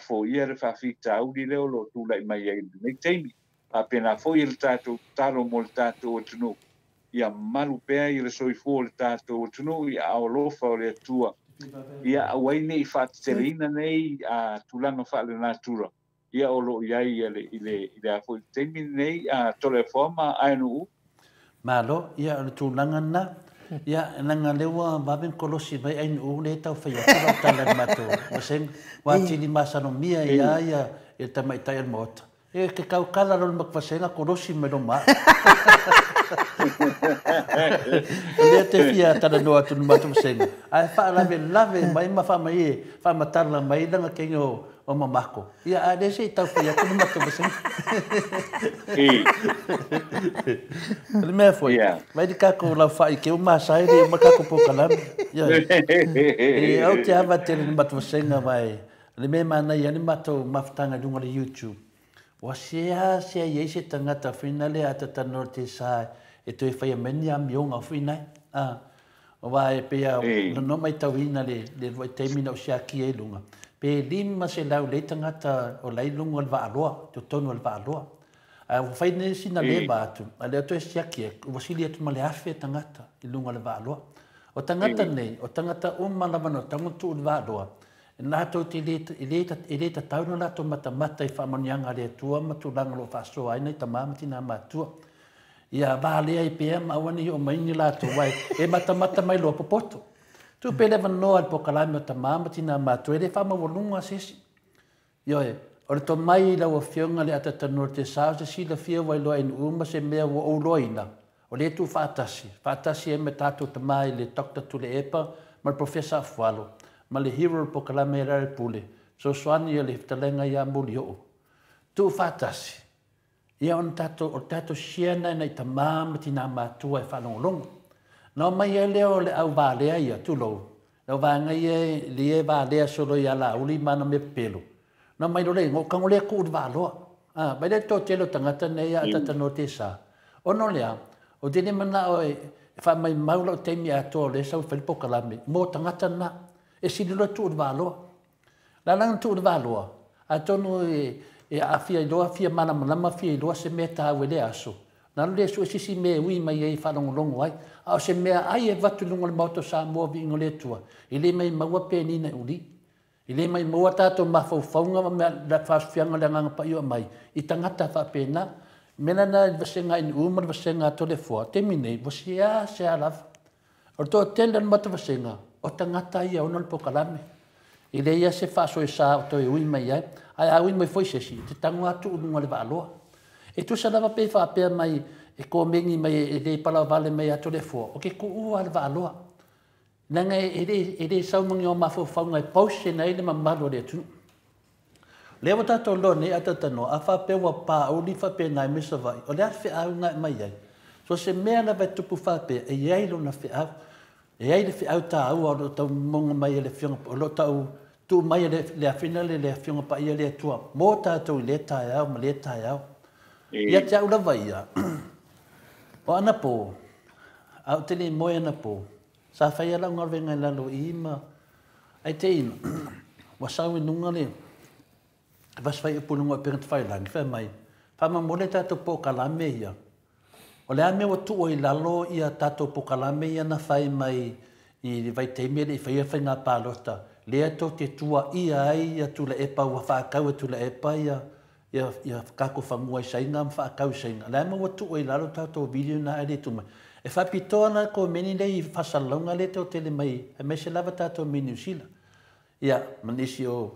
foia le faafitauli lea o lo o tulai mai ai i lenei taimi. Faapena foi le tatou tatalo mo le tatou atunuu, ia malu pea i le soifua o le tatou atunuu i aao alofa o le Atua, ia aua ai ne i faateteleina nei tulaga faalenatura ia o lo o i ai i le a foi taimi lenei. Toleafoa ma Ainuu. Malo, ia o le tulaga lena. Ia, leaga lea ua vave ona kolosi mai Ainuu lea e tau fai atu lau tala i le matou vasega. Ua atili masalomia ai lava ia le tamaitai o le Maota. E te tautala loa i le matou vasega kolosi mai loa ma au. O lea te fia talanoa atu i le matou vasega, ae faalavelave mai ma fai mai e faamatala mai lana teine o mamako. Ia, a o lea se i tau fai atu le matou vasega. O le mea foi, vai le tatou laufai i te uma asai le uma le tatou polokalame. Ia, e au te ava tele i le matou vasega, vai le mea manaia ai le matou mafutaga i luga o le YouTube. Ua sea sea i ai se tagata foi lea a talanoa i le Tesa e toe faia mai ni amioga foi nai. Aua e pei lava ona matauina le vaitaimi na ou siakia ai i luga, Pe 500 lelei tagata o la e i luga o le vaaloa, i totonu o le vaaloa. Ae ua fai nei sina leva atu, a o lea toe siaki atu, ua sili atu ma le 1,000 tagata i luga o le vaaloa. O tagata nei, o tagata uma lava na tatau ona tuu i le vaaloa, latou te le, e le, e le tatau ona latou matamata i faamanuiaga a le Atua ma tulaga o lo o faasoa ai nai tama ma tina matutua. Ia valea ai pea ma aua ne i oo mai ni latou, aua e matamata mai loa popoto. Tuu pea le avanoa i le pokalame o tama ma tina matutua, e le faamaualuga se isi. Ioe, o le tomai i lau Afioga le Atatanua te sa o se silafia ua iloa e nuu ma se mea ua ou iloaina, o lea tuufaatasi, faatasi ai ma tatou tama i le Doctor Tuilaepa ma le Professor Afualo, ma le hero o le pokalame ia Lealailepule, fesoasoani a le fetalaiga ia Molioo. Tuufaatasi, ia ona tatou, o le tatou share lena i nai tama ma tina matua e faalogologo. Na omai ai lea o le au valea ia, tulou, le au vaega ia e valea solo ia Laauli ma ana mea pepelo, na omai loa le igoa, o tago lea tuu i le vaaloa. Mai lea le toatele o tagata nei a Atatanoa te sa. Ona o le a, ou te le manao e faamaimau lau taimi atoa o lea e sau e fai le pokalame mo tagata na. E sili loa tuu i le vaaloa. La la na tuu i le vaaloa, atonu e aafia iloa, fia malamalama, fia iloa se mea taua i lea aso. Na alu lea sue sisi mea e ui mai ai e faalogologo ai. A o se mea ai e avatu i luga o le Maota o Samoa viiga o le Atua, e le maimauina penina e uli. E le maimauina tatou mafaufauga ma le faasofiaga o le Agaga Paia o aumai i tagata faapena. Mea lena i le vasega NU ma le vasega a Toleafoa, taimi nei, ua seasea lava. O le toatele o le matou vasega, o tagata ia ona le pokalame. E leai lava se faasoesa o toe ui mai ai. Ae a ui mai foi se isi, e te tago lava tuu i luga o le vaaloa. E tusa lava pe faapea mai e komeni mai e le palaovale mai ia Toleafoa, o ke tuua lava le vaaloa. Leaga e le sau ma ni o mafaufauga e potion ai le mamalu o le atunuu. Lea ua tatou iloa nei Atatanoa, a faapea ua pauli faapena i mea Savaii, o le a le feau na e aumai ai? So o se mea lava e tupu faapea, e i ai lona feau. E i ai le feau taua o lo o tau moga mai e le Afioga, o lo o tau tuu mai e le afina le le Afioga Paia le Atua mo tatou i lea taeao ma lea taeao. Ia te au lava ia, o anapo, a ou te le i moe anapo, sa faia lau galuega i lalo i i ma ai te ina, ua sau i luga le fasi faiupu i luga o upega tafailagi, fai mai, faamolemole tatou pokalame ia. O le a mea ua tuu ai i lalo ia tatou pokalame ia na fai mai i le vaitaimi e le i faia faiga palota, lea tou te tuaia ai ia Tuilaepa ua faatau e Tuilaepa ia ia tatou fanua i Saina ma faatau i Saina. Le a mea ua tuu ai i lalo tatou video na ae le tuu mai. E faapitoa la komeni lea i faasalalauga lea e toatele mai, aemaise lava tatou mai Niu Sila. Ia, ma nisi o...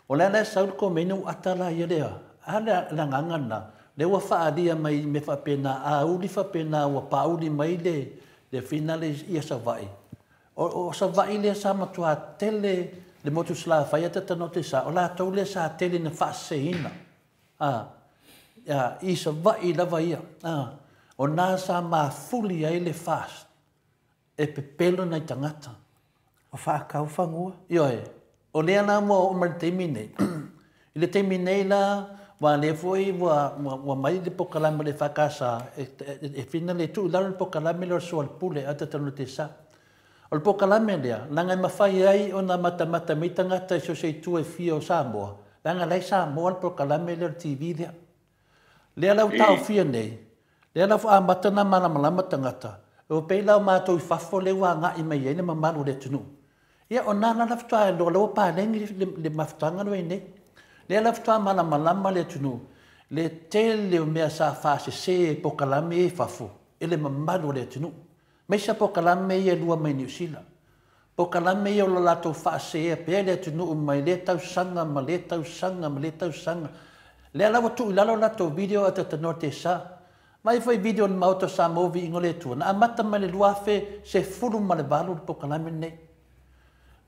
O le a la e sau le komeni ua ata la ia lea. A le agaga lena, lea ua faaalia mai i mea faapena, a uli faapena ua pauli mai le finale ia Savaii. O Savaii lea sa matua tele le motu Salafai a Tatanoa te sa, o latou lea sa tele na faaseseina. I Savaii lava ia. O na sa mafuli ai le FAST e pepelo nai tagata. O faatau fanua. Ioe, o lea la ua oo mai le taimi nei. I le taimi nei la, ua lea foi ua mai le pokalame o le EFKS e fina le tuu i lalo le pokalame lea o le soalepule a Tatanoa te sa. O le pokalame lea, leaga e mafai ai ona matamata mai tagata i so o se itu e fia o Samoa, leaga la e Samoa le pokalame lea o le TV lea. Lea la ua taofia nei, lea la ua amata ona malamalama tagata, ua pei la o matou i fafo lea ua agai mai ai le mamalu o le atunuu. Ia o na la la faatoa iloa la ua paleni le mafutaga lea ua i ai nei. Lea la faatoa malamalama le atunuu, le tele o mea sa faasese e pokalame ia i fafo e le mamalu o le atunuu. Aemaise pokalame ia e lua mai Niu Sila. Pokalame ia o lo latou faasesea pea le atunuu mai lea tausaga ma lea tausaga ma lea tausaga. Lea la ua tuu i lalo latou video a Tatanoa te sa. Vaai foi video o le Maota o Samoa viiga o le Atua, na amata mai le 2018 le pokalame lenei.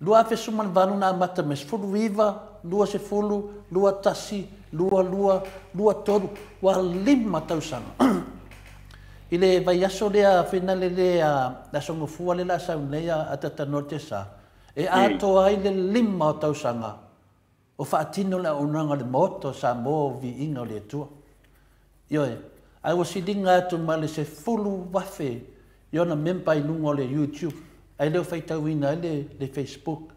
2018 na amata mai, 19, 20, 21, 22, 23, ua 5 tausaga. I le vaiaso lea finale lea, le aso Gafua lea o le a sau nei a Tatanoa te sa, e atoa ai le 5 o tausaga o faatino le auaunaga o le Maota o Samoa o viiga o le Atua. Ioe, ae ua siliga atu ma le 10,000 i ona memba i luga o le YouTube, ae le o faitauina ai le Facebook.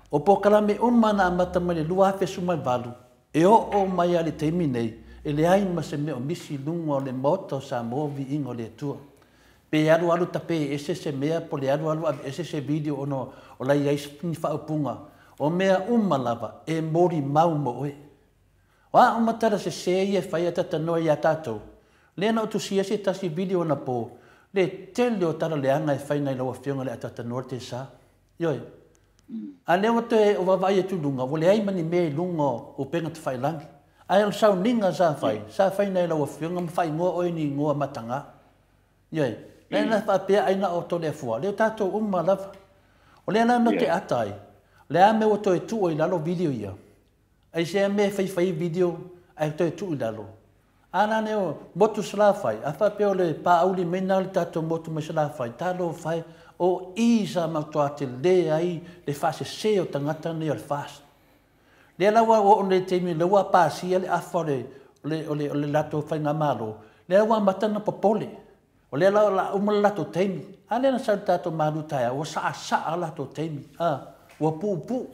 O polokalame uma na amata mai le 2018, e oo mai lava i le taimi nei, e leai ma se mea o misi i luga o le Maota o Samoa Viiga o le Atua. Pe alu alu tape ese se mea po o le alu alu aveese se video ona o la e i ai ni faaupuga, o mea uma lava e molimau mo oe. O a uma tala sesē ia e fai a talanoa iā tatou, lea na ou tusia se tasi video anapo, le tele o tala leaga e fai nai lau Afioga i le Atatanoa Tesa. Ioe. A lea ua toe vaavaai atu i luga, ua leai ma ni mea i luga o upega tafailagi. Ae o le sauniga sa fai, sa fai nai lau Afioga ma faaigoa oe i ni igoa mataga. Ioe. Lea na faapea ai na o Toleafoa, lea o tatou uma lava. O lea la na te ata ai, o le a mea ua toe tuu ai i lalo video ia? Aisea mea e faifai video ae toe tuu i lalo? A la lea o motu Salafai, a faapea o le paauli mai na o le tatou motu mai Salafai, talofa e, o i sa matua tele ai le faasese o tagata nei o le FAST. Lea la ua oo nei i le taimi lea ua pasia le afa o le, o le, o le, o le latou faigamalo, lea ua amata ona popole. O lea la o le a uma le latou taimi. A lea na sau i le tatou malu taeao, ua saasaa le latou taimi, a, ua puupuu.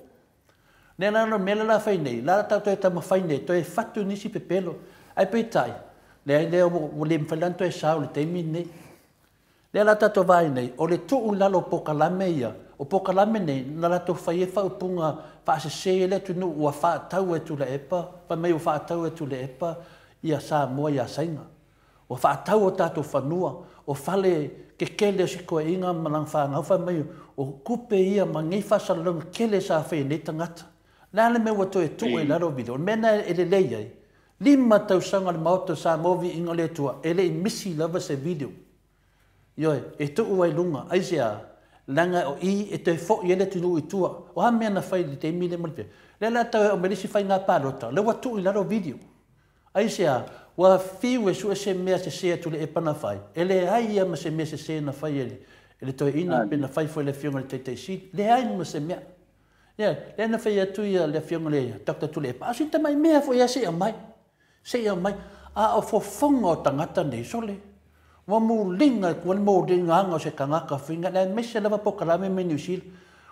Lea la o le mea lea o le a fai nei, la tatou toe taumafai nei, toe fatu nisi pepelo. Ae peitai, leai lea ua le mafai la ona toe sao i le taimi lenei. Lea la tatou vaai nei, o le tuu i lalo o polokalame ia, o polokalame nei na latou fai ai faaupuga faasese ai le atunuu ua faatau e Tuilaepa, fai mai ua faatau e Tuilaepa ia Samoa ia Saina. Ua faatau o tatou fanua, o fale kekele o si toeaina ma lana fanau fai mai o tupe ia ma nei faasalalauga tele sa fai e nei tagata. Le a le mea ua toe tuu ai i lalo video? O le mea lena e lelei ai, 5 tausaga o le Maota o Samoa Viiga o le Atua e le i misi lava se video. Ioe, e tuu ai i luga. Aisea? Leaga o i e toe foi ai le atunuu i tua. O a mea na fai i le taimi lea ma le Lea la tau e aumai le isi faiga palota, lea ua tuu i lalo video. Aisea? Ua fiu e sue se mea sese a Tuilaepa na fai, e leai ia ma se mea sese na fai e le toeaina pe na fai foi e le Afioga i le Taitai Sili. Leai ma se mea. Ia, lea na fai atu ia le Afioga i le Doctor Tuilaepa, a o si tamai mea foi lava se i aumai, se i aumai. A o fofoga o tagata nei, sole, ua muliga e kua le moligaga o se tagata faiga, aemaise lava polokalame mai Niu Sila.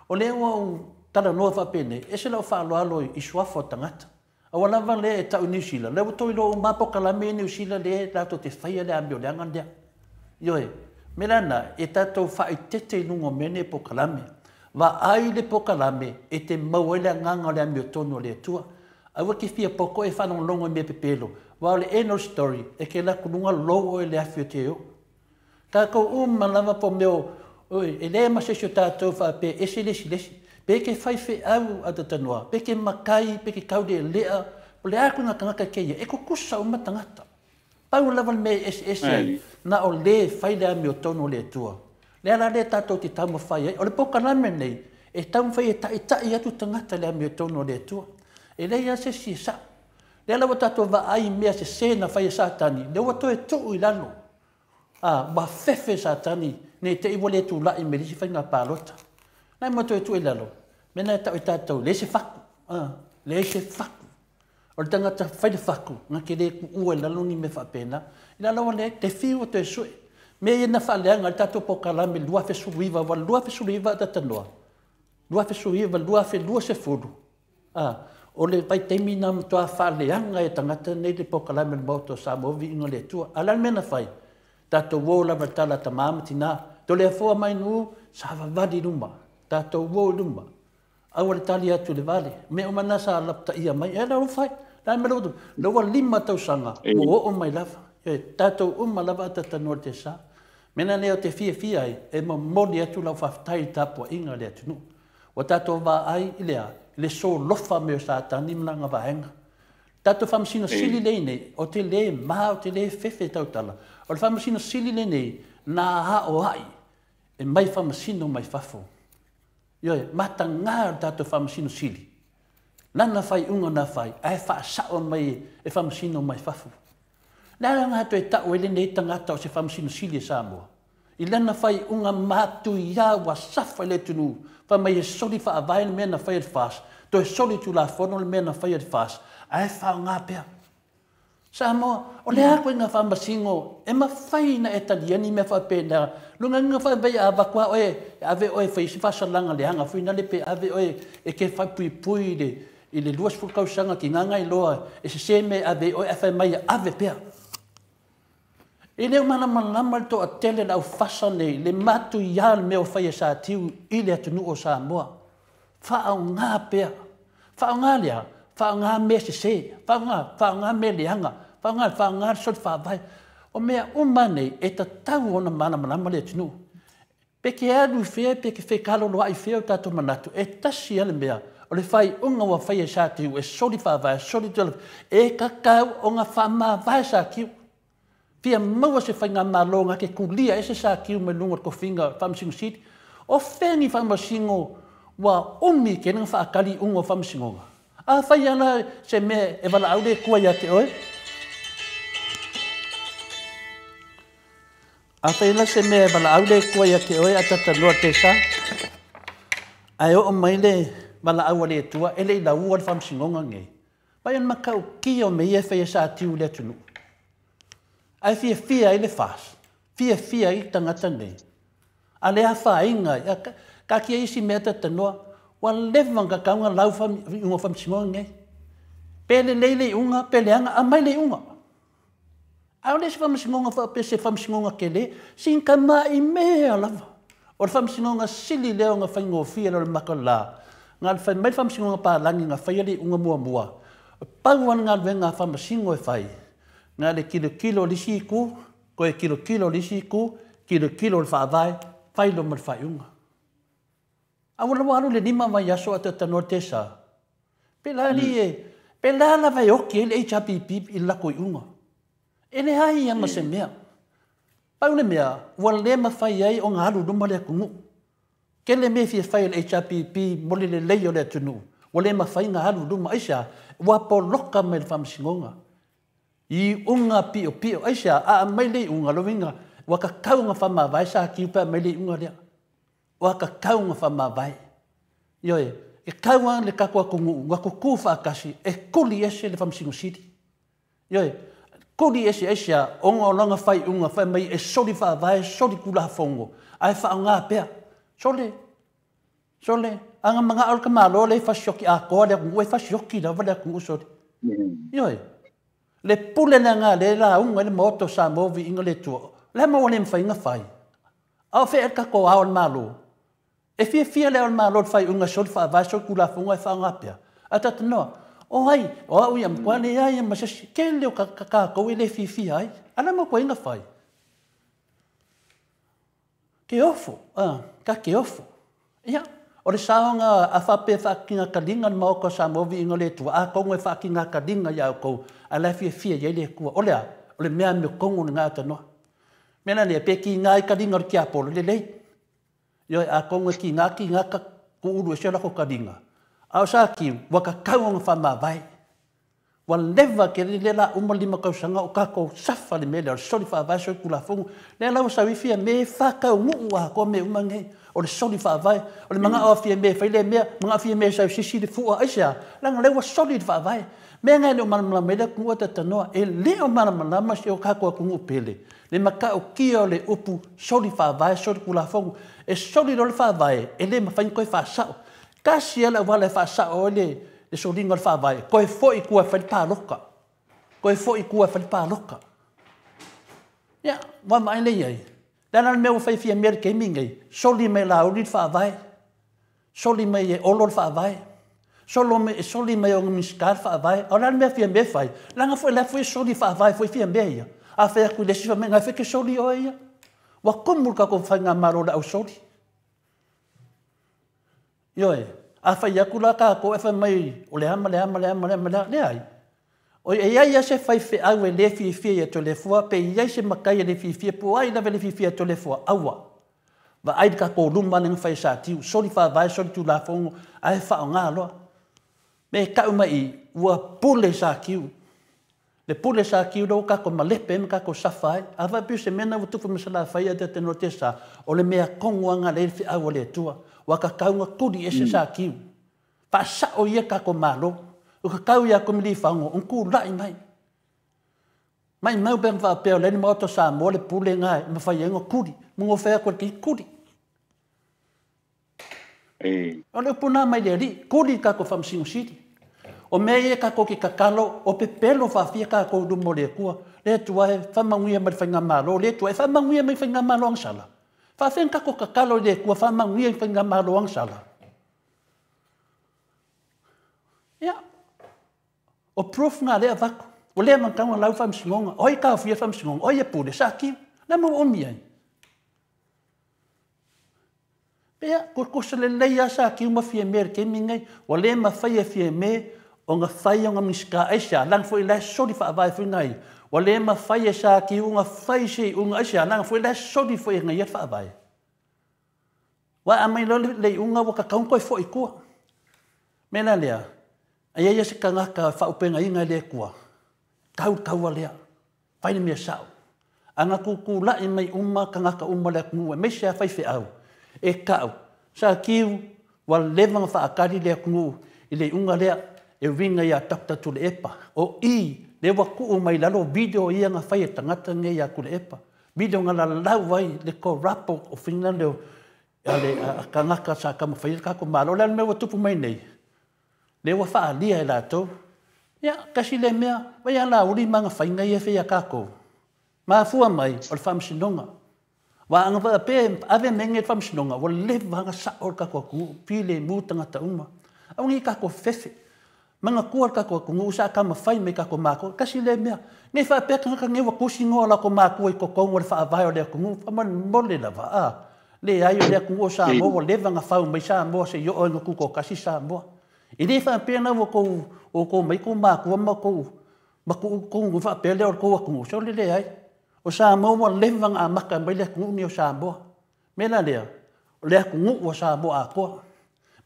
O lea ua ou talanoa faapenei, ese lau faaaloalo i suafa o tagata. Aua lava lea e tau i Niu Sila, lea ua tou iloa uma lava polokalame i Niu Sila lea latou te faia le amioleaga lea. Ioe, mea la na, e tatou faaeteete i luga o mea nei polokalame. Vaai le polokalame e te maua ai le agaga o le amiotonu o le Atua. Aua e te fia poto e faalogologo i mea pepelo, aua o le end of the story, e te alu atu i luga lou oe i le afi o te o. Tatou uma lava po o mea o, oi, e leai ma se isi o tatou faapea e ese le isi i le isi. Pe ke faifeau a Tatanoa, pe ke matai, pe ke taulealea, o le a ituaiga tagata kēia, e tutusa uma tagata. Pau lava le mea e eseese ai, na o le fai le amiotonu o le Atua. Le ala lea tatou te taumafai ai. O le polokalame lenei, e taumafai e taitai atu tagata i le amiotonu o le Atua. E leai lava se isi e sao. Lea la ua tatou vaai i mea sese na fai e Satani, lea ua toe tuu i lalo. A, ua fefe Satani, ne i te i ua le tulai mai le isi faiga palota. Nai mo toe tuu i lalo, mea na e tau e tatou, leai se fatu, a, leai se fatu. O le tagata fai le fatu, na te le tuua i lalo ni mea faapena. I lalo ua leai, te fiu e toe sue. Mea ia na faaleaga ai le tatou polokalame i le 2019, aua o le 2019 a talanoa, 2019, 2020, A, o le vaitaimi na matua faaleaga e tagata nei le polokalame o le Maota o Samoa Viiga o le Atua. A o le a le mea na fai? Tatou o lava i le tala a tama ma tina, Toleafoa mai nuu, savavali i luma, tatou o i luma, aua le tali atu i le vale. Mea uma na sa lapataia mai, e la ua fai. Le a le mea ua tupu? Lea ua 5 tausaga ua oo mai lava. E, tatou uma lava a talanoa i le Tesa. Mea la lea ou te fiafia ai, e momoli atu lau faafetai i le tapuaiga a le atunuu. Ua tatou vaai i le a? I le solofa mai o Satani ma lana vaega. Tatou Faamasino Sili lea nei, ou te le ma, ou te le fefe tautala. O le Faamasino Sili lenei, na aoai e mai faamasino mai fafo. Ioe, mataga o le tatou Faamasino Sili. Lana faaiuga na fai, ae faasao mai e faamasino mai fafo. Le a le toe tau ai lenei tagata o se Faamasino Sili e Samoa? I lana faaiuga matuia ua safa i le atunuu, fai mai e soli faavae le mea na fai e le FAST, toe soli tulafono le mea na fai e le FAST, ae faaaoga pea. Samoa, o le a koe nga faamasino e mafai na e talia ni mea faapena. Luga nga faamai a avaku a oe, e ave oe e fai se faasalaga leaga foi nale pe ave oe e ke faapuipui i le 20 tausaga ki Gagailoa e sesē mea e ave ai oe ae fai mai e ave pea. E le o malamalama le toatele o le aufasa nei le matuia o le mea ua fai e Satiu i le atunuu o Samoa. Faaaoga pea. Faaaoga le a? Faaaoga mea sese, faaaoga, faaaoga mea leaga, faaaoga, faaaoga le soli faavae. O mea uma nei e tatau ona malamalama le atunuu. Pe ke alu i fea, pe ke fekaloloai i fea o tatou manatu, e tasi lava le mea, o le faaiuga ua faia e Satiu e soli faavae, soli tala, e tatau ona faamavae Satiu. Fia maua se faigamalo na te tulia ese Satiu mai luga o le tofiga Faamasino Sili. O fea ni faamasino ua umi tele na faatali iuga o faamasinoga? Afai lava la se mea e valaau le Atua ia te oe, afai la se mea e valaau le Atua ia te oe ae talatalanoa i le tesa, ae oo mai le valaau a le Atua e le i laua le faamasinoga lenei, vaai o le matautia o mea ia e fai e Satiu i le atunuu. Ae fiafia ai le FAS, fiafia ai tagata nei. A le afaina, taatia isi mea talatalanoa, ua leva ona tatau ona lau iuga o faamasinoga nei. Pe lelei le iuga, pe leaga, aumai le iuga. A o le isi faamasinoga faapea se faamasinoga tele, sina tamai mea lava. O le faamasinoga sili lea ona faigofie i le mata la, na o le fai mai le faamasinoga palagi na faia le iuga muamua, pau lava le galuega a faamasino e fai, na o le tilotilo i le isi itu, toe tilotilo i le isi itu, tilotilo i le faavae, fai loa ma le faaiuga. A ua alu le 5 vaiaso ae talatalanoa le tesa, pe la alii pe la lava e oti ai le HRPP i le latou iuga. E leai lava ma se mea. Pau le mea, ua le mafai ai ona alu i luma le atunuu. Tele mea e fia fai e le HRPP mo le lelei o le atunuu, ua le mafai ona alu i luma. Aisea? Ua poloka mai e le faamasinoga. Iuga piopio. Aisea? A aumai le iuga, lona uiga, ua tatau ona faamavae Satiu pe a aumai le iuga lea. Ua tatau ona faamavae. Ioe, e tatau lava le tatou atunuu ona tutu faatasi e tuli ese le Faamasino Sili. Ioe, tuli ese aisea, ona o lana faaiuga fai mai e soli faavae, soli tulafono, ae faaaoga pea. Sole, sole, a na manao le tamaloa lea e fasioti atoa le atunuu, e fasioti lava le atunuu sole. Ioe, le pule lea lea e lauga ai le Maota o Samoa viiga le Atua, o le a ma ua le mafai ona fai? A o fea ea le tatou ao o le Malo? E fiafia le ao o le Malo i le faaiuga e soli faavae, soli tulafono ae faaaoga pea. Ae talatalanoa, o ai, o au ia matua leai lava ma se isi, tele o tatou e le fiafia ai. A o le a matua ai ona fai? Ke ofo, ta te ofo. Ia, o le saoga a faapea e faakigataliga le Maota o Samoa viiga o le Atua, atonu e faakigataliga ia outou, ae la e fiafia i ai le Atua. O le a? O le mea amiotonu lena tanoa. Mea la lea, pe kiga ai taliga o le tiapolo, lelei. Ioe, atonu e kiga, kiga ta tuulu ese o latou taliga. A o Satiu, ua tatau ona faamavae. Ua leva tele lea la uma 5 tausaga o tatou safa le mea lea o le soli faavae, soli tulafono. Lea la ua sau ai Fiame e faataunuu atoa mea uma nei. O le soli faavae, o le manao o Fiame e fai lea mea, manao Fiame e sau sisi le fua, aisea? Leaga o lea ua soli le faavae. Mea na e le o malamalama ai le atunuu a talatalanoa, e le o malamalama si o tatou atunuu pele, le matautia o le upu soli faavae, soli tulafono. E soli loa le faavae, e le mafai ona toe faasao. Tasi lava le auala e faasao ai le soliga o le faavae, toe foi i tua e fai le palota. Toe foi i tua e fai le palota. Ia, ua vaai lea i ai. Le a la le mea ua fai e Fiamē i le taimi lenei? Soli mai e Laauli le faavae. Soli mai e Olo le faavae. Solo mai, soli mai e ona Minisita le faavae. A o le a le mea a Fiamē e fai? Leaga foi o la foi e soli faavae foi Fiamē ia. A fai atu i le isi fai mai, na e ke soli oe ia. Ua tumu le tatou faigamalo i le ausoli. Ioe, a fai atu la tatou e fai mai o le a ma le a ma le a ma le a ma le a, leai. Oi, e i ai lava se faifeau e le fiafia ia Toleafoa, pe i ai se matai e le fiafia, po o ai lava e le fiafia ia Toleafoa, aua. Vaai le tatou luma lea na fai e Satiu, soli faavae, soli tulafono, ae faaaoga loa. Me e tau mai i, ua pule Satiu. Le pule Satiu lea ua tatou malepe ai ma tatou safa ai. A faapea o se mea lena ua tupu ma Salafai ae tatou te sa, o le mea tonu lava lena lea e i le feau a le Atua. Ua tatau ona tuli ese Satiu. Faasao ia tatou Malo. Ua tatau ia Tuimalealiifano ona tulai mai. Maimau pe ana faapea o leai ni Maota o Samoa le pule na e mafai ai ona kuli. Manu fai atu e le kei kuli. O le upu na mai le Alii, kuli le tatou Faamasino Sili. O mea ia tatou te tatalo, o pepelo faafia tatou i luma o le Atua. Le Atua e faamanuia mai le Faigamalo, le Atua e faamanuia mai le Faigamalo agasala. Faafia ona tatou tatalo i le Atua faamanuia i le Faigamalo agasala. Ia, o proof na lea e avatu. Ua le ona tatau ona lau Faamasinoga. O ai e taofia le Faamasinoga? O ai e pule? Sa Kiu. Le a mea ua umi ai? Pea, tutusa lelei lava sa Kiu ma Fiame i le taimi lenei. Ua le mafai e Fiame ona fai ona Minisita. Aisea? Leaga foi o la e soli faavae foi na ia. Ua le mafai e Sa Kiu ona fai se iuga. Aisea? Leaga foi o la e soli foi e na ia le faavae. Aua a aumai loa le iuga ua tatau ona toe foi i tua. O le mea la lea, a i ai lava se tagata e faaupegaina e le Atua, tau le taua lea, fai le mea sao. A na tutulai mai uma tagata uma o le atunuu aemaise lava faifeau, e tau, Sa Kiu, ua leva ona faatali le atunuu i le iuga lea e uiga ia Doctor Tuilaepa. O i lea ua tuu mai i lalo video ia na fai e tagata nei ia Tuilaepa. Video na lalau ai le corrupt o finagalo a le tagata sa taumafaia le tatou Malo. O le a le mea ua tupu mai nei? Lea ua faaalia e latou. Ia, tasi lea mea, vaai a Laauli ma ana faiga ia e fai ia tatou. Mafua mai, o le faamasinoga. Aua ana faapea e ave mea nei i le faamasinoga, ua leva ona sao le tatou atunuu, filemu tagata uma. Aua ne i tatou fefe. Manatua le tatou atunuu sa taumafai mai tatou matua. Tasi lea mea. Ne i faapea tagata nei ua tusi igoa o latou matua i totonu o le faavae o le atunuu. Faamolemole lava, a. Leai, o le atunuu o Samoa ua leva ona fau mai Samoa se i oo ina tutoatasi Samoa. E le faapea la ua outou omai tou matua ma tou matuu faapea lea o le tou atunuu, sole leai. O Samoa ua leva ona amata mai le atunuu lenei o Samoa. O le mea la lea, o le atunuu o Samoa atoa.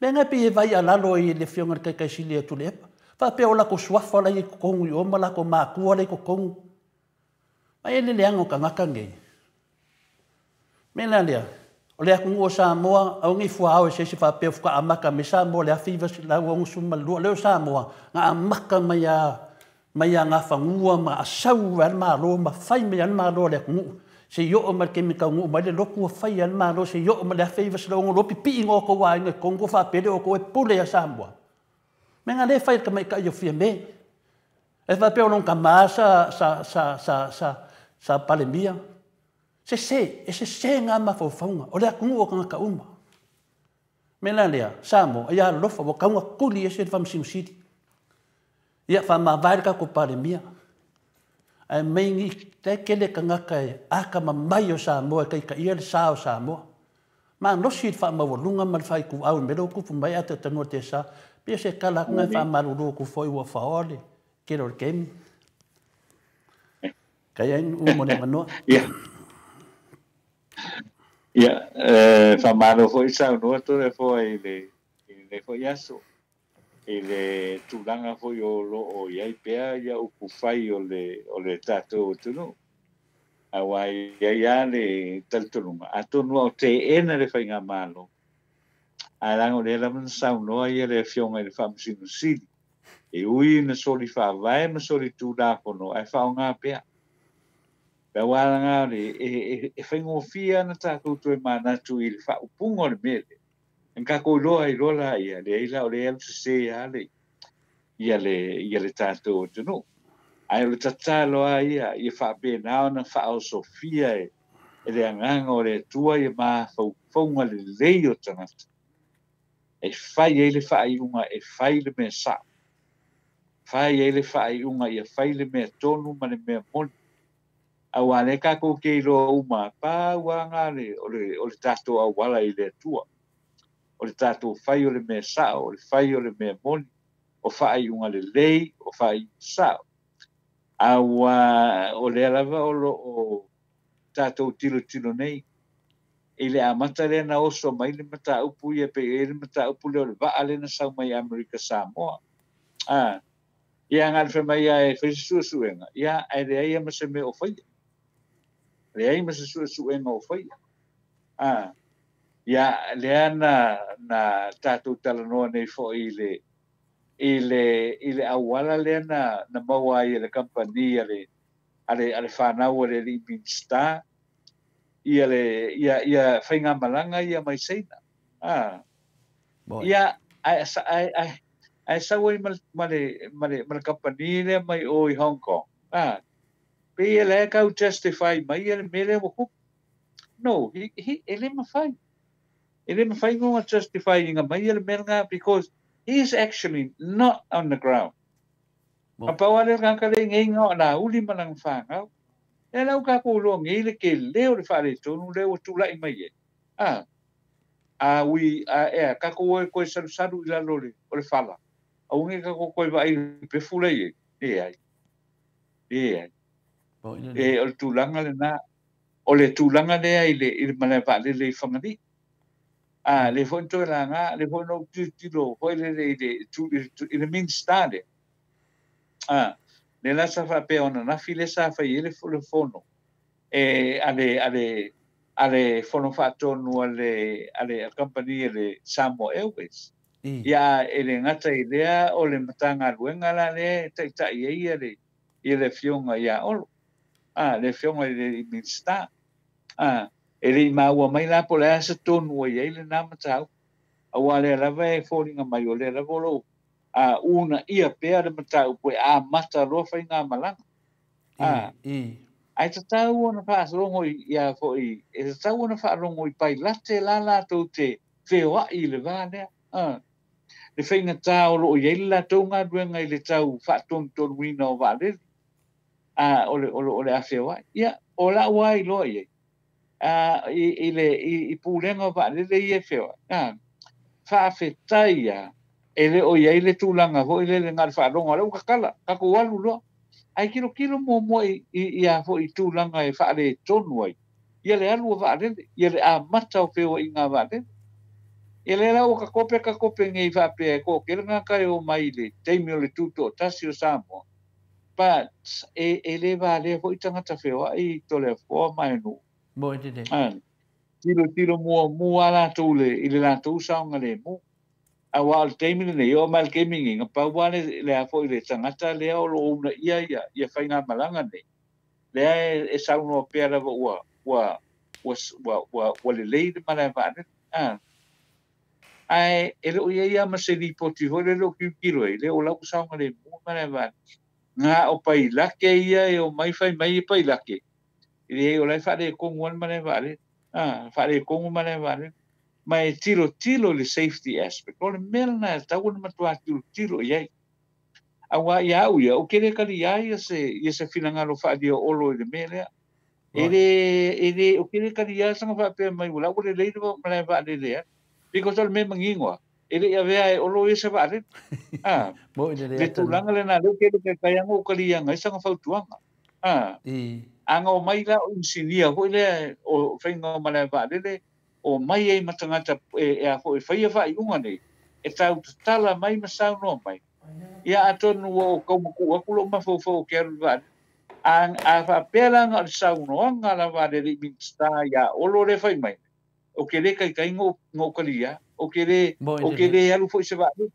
Mea na e pei e vaialalo ai le Afioga i le Taitaisili ia Tuilaepa, faapea o latou suafa la e i totonu i o ma latou matua la e i totonu. Ai e le leaga o tagata nei. Mea la lea, o le atunuu o Samoa, aua ne i fuaao e se isi faapea faatoa amata mai Samoa i le 1962. Lea o Samoa, na amata mai lava mai lava Gafanua ma asau ai le Malo ma fai mai lava le Malo a le atunuu. Se i oo mai le taimi e taunuu mai le lotu ua fai lava le Malo se i oo mai le 1962 pipii loa outou aiga i totonu tou faapea lea o outou e pule ia Samoa. Mea na lea e fai e le tamaitai o Fiame. E faapea o lona tama sa sa sa sa sa sa Palemia. Sese, e sese na mafaufauga, o le atunuu o tagata uma. Mea la lea, Samoa, ia alofa, ua tatau ona tuli ese le Faamasino Sili. Ia faamavae le tatou Palemia. Ae mei ni la e tele tagata e atamamai o Samoa e taitaia le sa o Samoa. Malosi le faamaualuga ma le faaituau i mea lea ua tupu mai ae talanoa i Tesa. Pei o se tala atu lena e faamalulu atu foi ua faoa le tele o le taimi. Kai ai nu'u mo le avanoa. Ia. Ia, faamalo foi saunoa Toleafoa i le i lenei foi aso i le tulaga foi o lo o i ai pea ia upu fai o le o le tatou atunuu. Aua e i ai lava le talitonuga, atonu lava o teena le faigamalo, ae leaga o lea lava na saunoa ia le Afioga i le Faamasino Sili, e ui ina soli faavae ma soli tulafono, ae faaaoga pea. Le auala lena e faigofie lava ona tatou toe manatu i le faaupuga o le mea lea, ona tatou iloa ai loa laia, leai la o lea e alu sese lava ia le tatou atunuu. Ae o le tatalo lava ia, ia faapena ona faaosofia e le Agaga o le Atua ia mafaufauga lelei o tagata e fai ai le faaiuga e fai le mea sao, fai ai le faaiuga ia fai le mea tonu ma le mea moni. Aua lea tatou te iloa uma, pau lava lena o le tatou auala i le Atua, o le tatou fai o le mea sao, o le fai o le mea moni, o faaiuga lelei, o faaiuga sao. Aua o lea lava o lo o tatou tilotilo nei i le amata lea na oso mai le mataupu ia, pei e i ai le mataupu lea o le vaa lea na sau mai Amerika Samoa. A, ia na fai mai lava e fai se suesuega, ia ae leai lava ma se mea o faia. Leai ma se suesuega o faia. A, ia lea na tatou talanoa nei foi i le i le i le auala lea na maua ai e le kamupani a le a le fanau a le alii Minisita ia le ia ia faigamalaga ia mai Saina. A ia ae ae ae ae sau ai ma ma le ma le ma le kamupani lea mai o i Hong Kong. A pei e la e tau justify mai ia le mea lea ua tupu. No, he, he, e le mafai. E le mafai ona justify ina mai ia le mea lena because he is actually not on the ground. Na pau lava lea o le tagata lea i nei na o Laauli ma lana fanau. Lea la ua tatou iloa nei le tele o le faaletonu lea ua tulai mai ai. A, a ui, a, ea, tatou o e toe salusalu i lalo o le, o le fala, aua ne i tatou toe vaai i le pefu la e i ai. Leai. Leai. E, o le tulaga lena, o le tulaga lea i le, i le malae vaalele i Fagalii. A, lea foi na toe laga, lea foi na ou tilotilo foi lele i le, i le Minisita lea. A, lea la sa faapea o ananafi lea sa fai ai le, le fono e, a le, a le, a le fono faatonu a le, a le kamupani a le Samoa Airways. Ia, e le gata i lea, o le Matagaluega la lea e taitai ai ia le, ia le Afioga ia Olo, a, le Afioga i le Minisita. A, e le i maua mai la po o le a se tonu o i ai lena mataupu, aua o lea lava e foliga mai o lea lava o lo o uunaia pea le mataupu e amata loa faigamalaga. A, ae tatau ona faalogo i a foi, e tatau ona faalogo i pailate la latou te feoai i le va lea. A, le faigata o lo o i ai le latou galuega i le tau faatonutonuina o vaalele, a, o le, o le, o le a feoai. Ia, o la'u lava iloa i ai, a, i, i le, i, i pulega o vaalele ia e feoai, a, faafetai lava, e le o i ai le tulaga foi lele na o le faalogo lava, ua tatala, tatou alu loa. Ae tilotilo muamua i, i, i a foi i tulaga e faaletonu ai ia le alu o vaalele, ia le amata o feoaiga a vaalele. Ia lea la ua takope takope nei faapea e toatele tagata e omai i le taimi o le tutoatasi o Samoa, but e, e le valea foi tagata feoai i Toleafoa ma Aenuu. Moe lelei. Tilotilo muamua lava latou i le, i le latou saogalemu. Aua o le taimi lenei, e oo mai i le taimi lenei, na pau lava le, le a foi le tagata lea o lo o uunaia ia, ia faigamalaga nei, lea e, e saunoa pea lava ua, ua, ua, ua, ua, ua lelei le malae vaalele. A, ae e le o i ai lava ma se lipoti foi lele o tilotilo ai, lea o la ua saogalemu le malae vaalele. Na o pailake ia e omai fai mai e pailake, e leai o la e faaletonu lava le malae vaalele. A, faaletonu le malae vaalele. Ma e tilotilo i le safety aspect. O le mea lena e tatau ona matua tilotilo i ai. Aua ia au ia, ou te le taliā ia se, ia se finagalo faaalia o Olo i le mea lea. E le, e le, ou te le taliā sana faapea mai ua la ua lelei le malae vaalele e alu. Because o le mea manino lava, e le i avea e Olo ia se vaalele. A, le tulaga lena, lea ou te le taitai lava ona ou taliaina ai sana fautuaga. A, a na omai la o inisinia foi lea o faiga o malae vaalele, omai ai ma tagata e a foi e faia faaiuga nei, e tau tatala mai ma saunoa mai. Ia atonu ua ou tau matuu atu lou mafaufau ou te alu i le vaalele. A, a faapea la na o le saunoaga lava a le alii Minisita ia Olo lea e fai mai, ou te le taitai ona ou talia, ou te le, ou te le alu foi i se vaalele.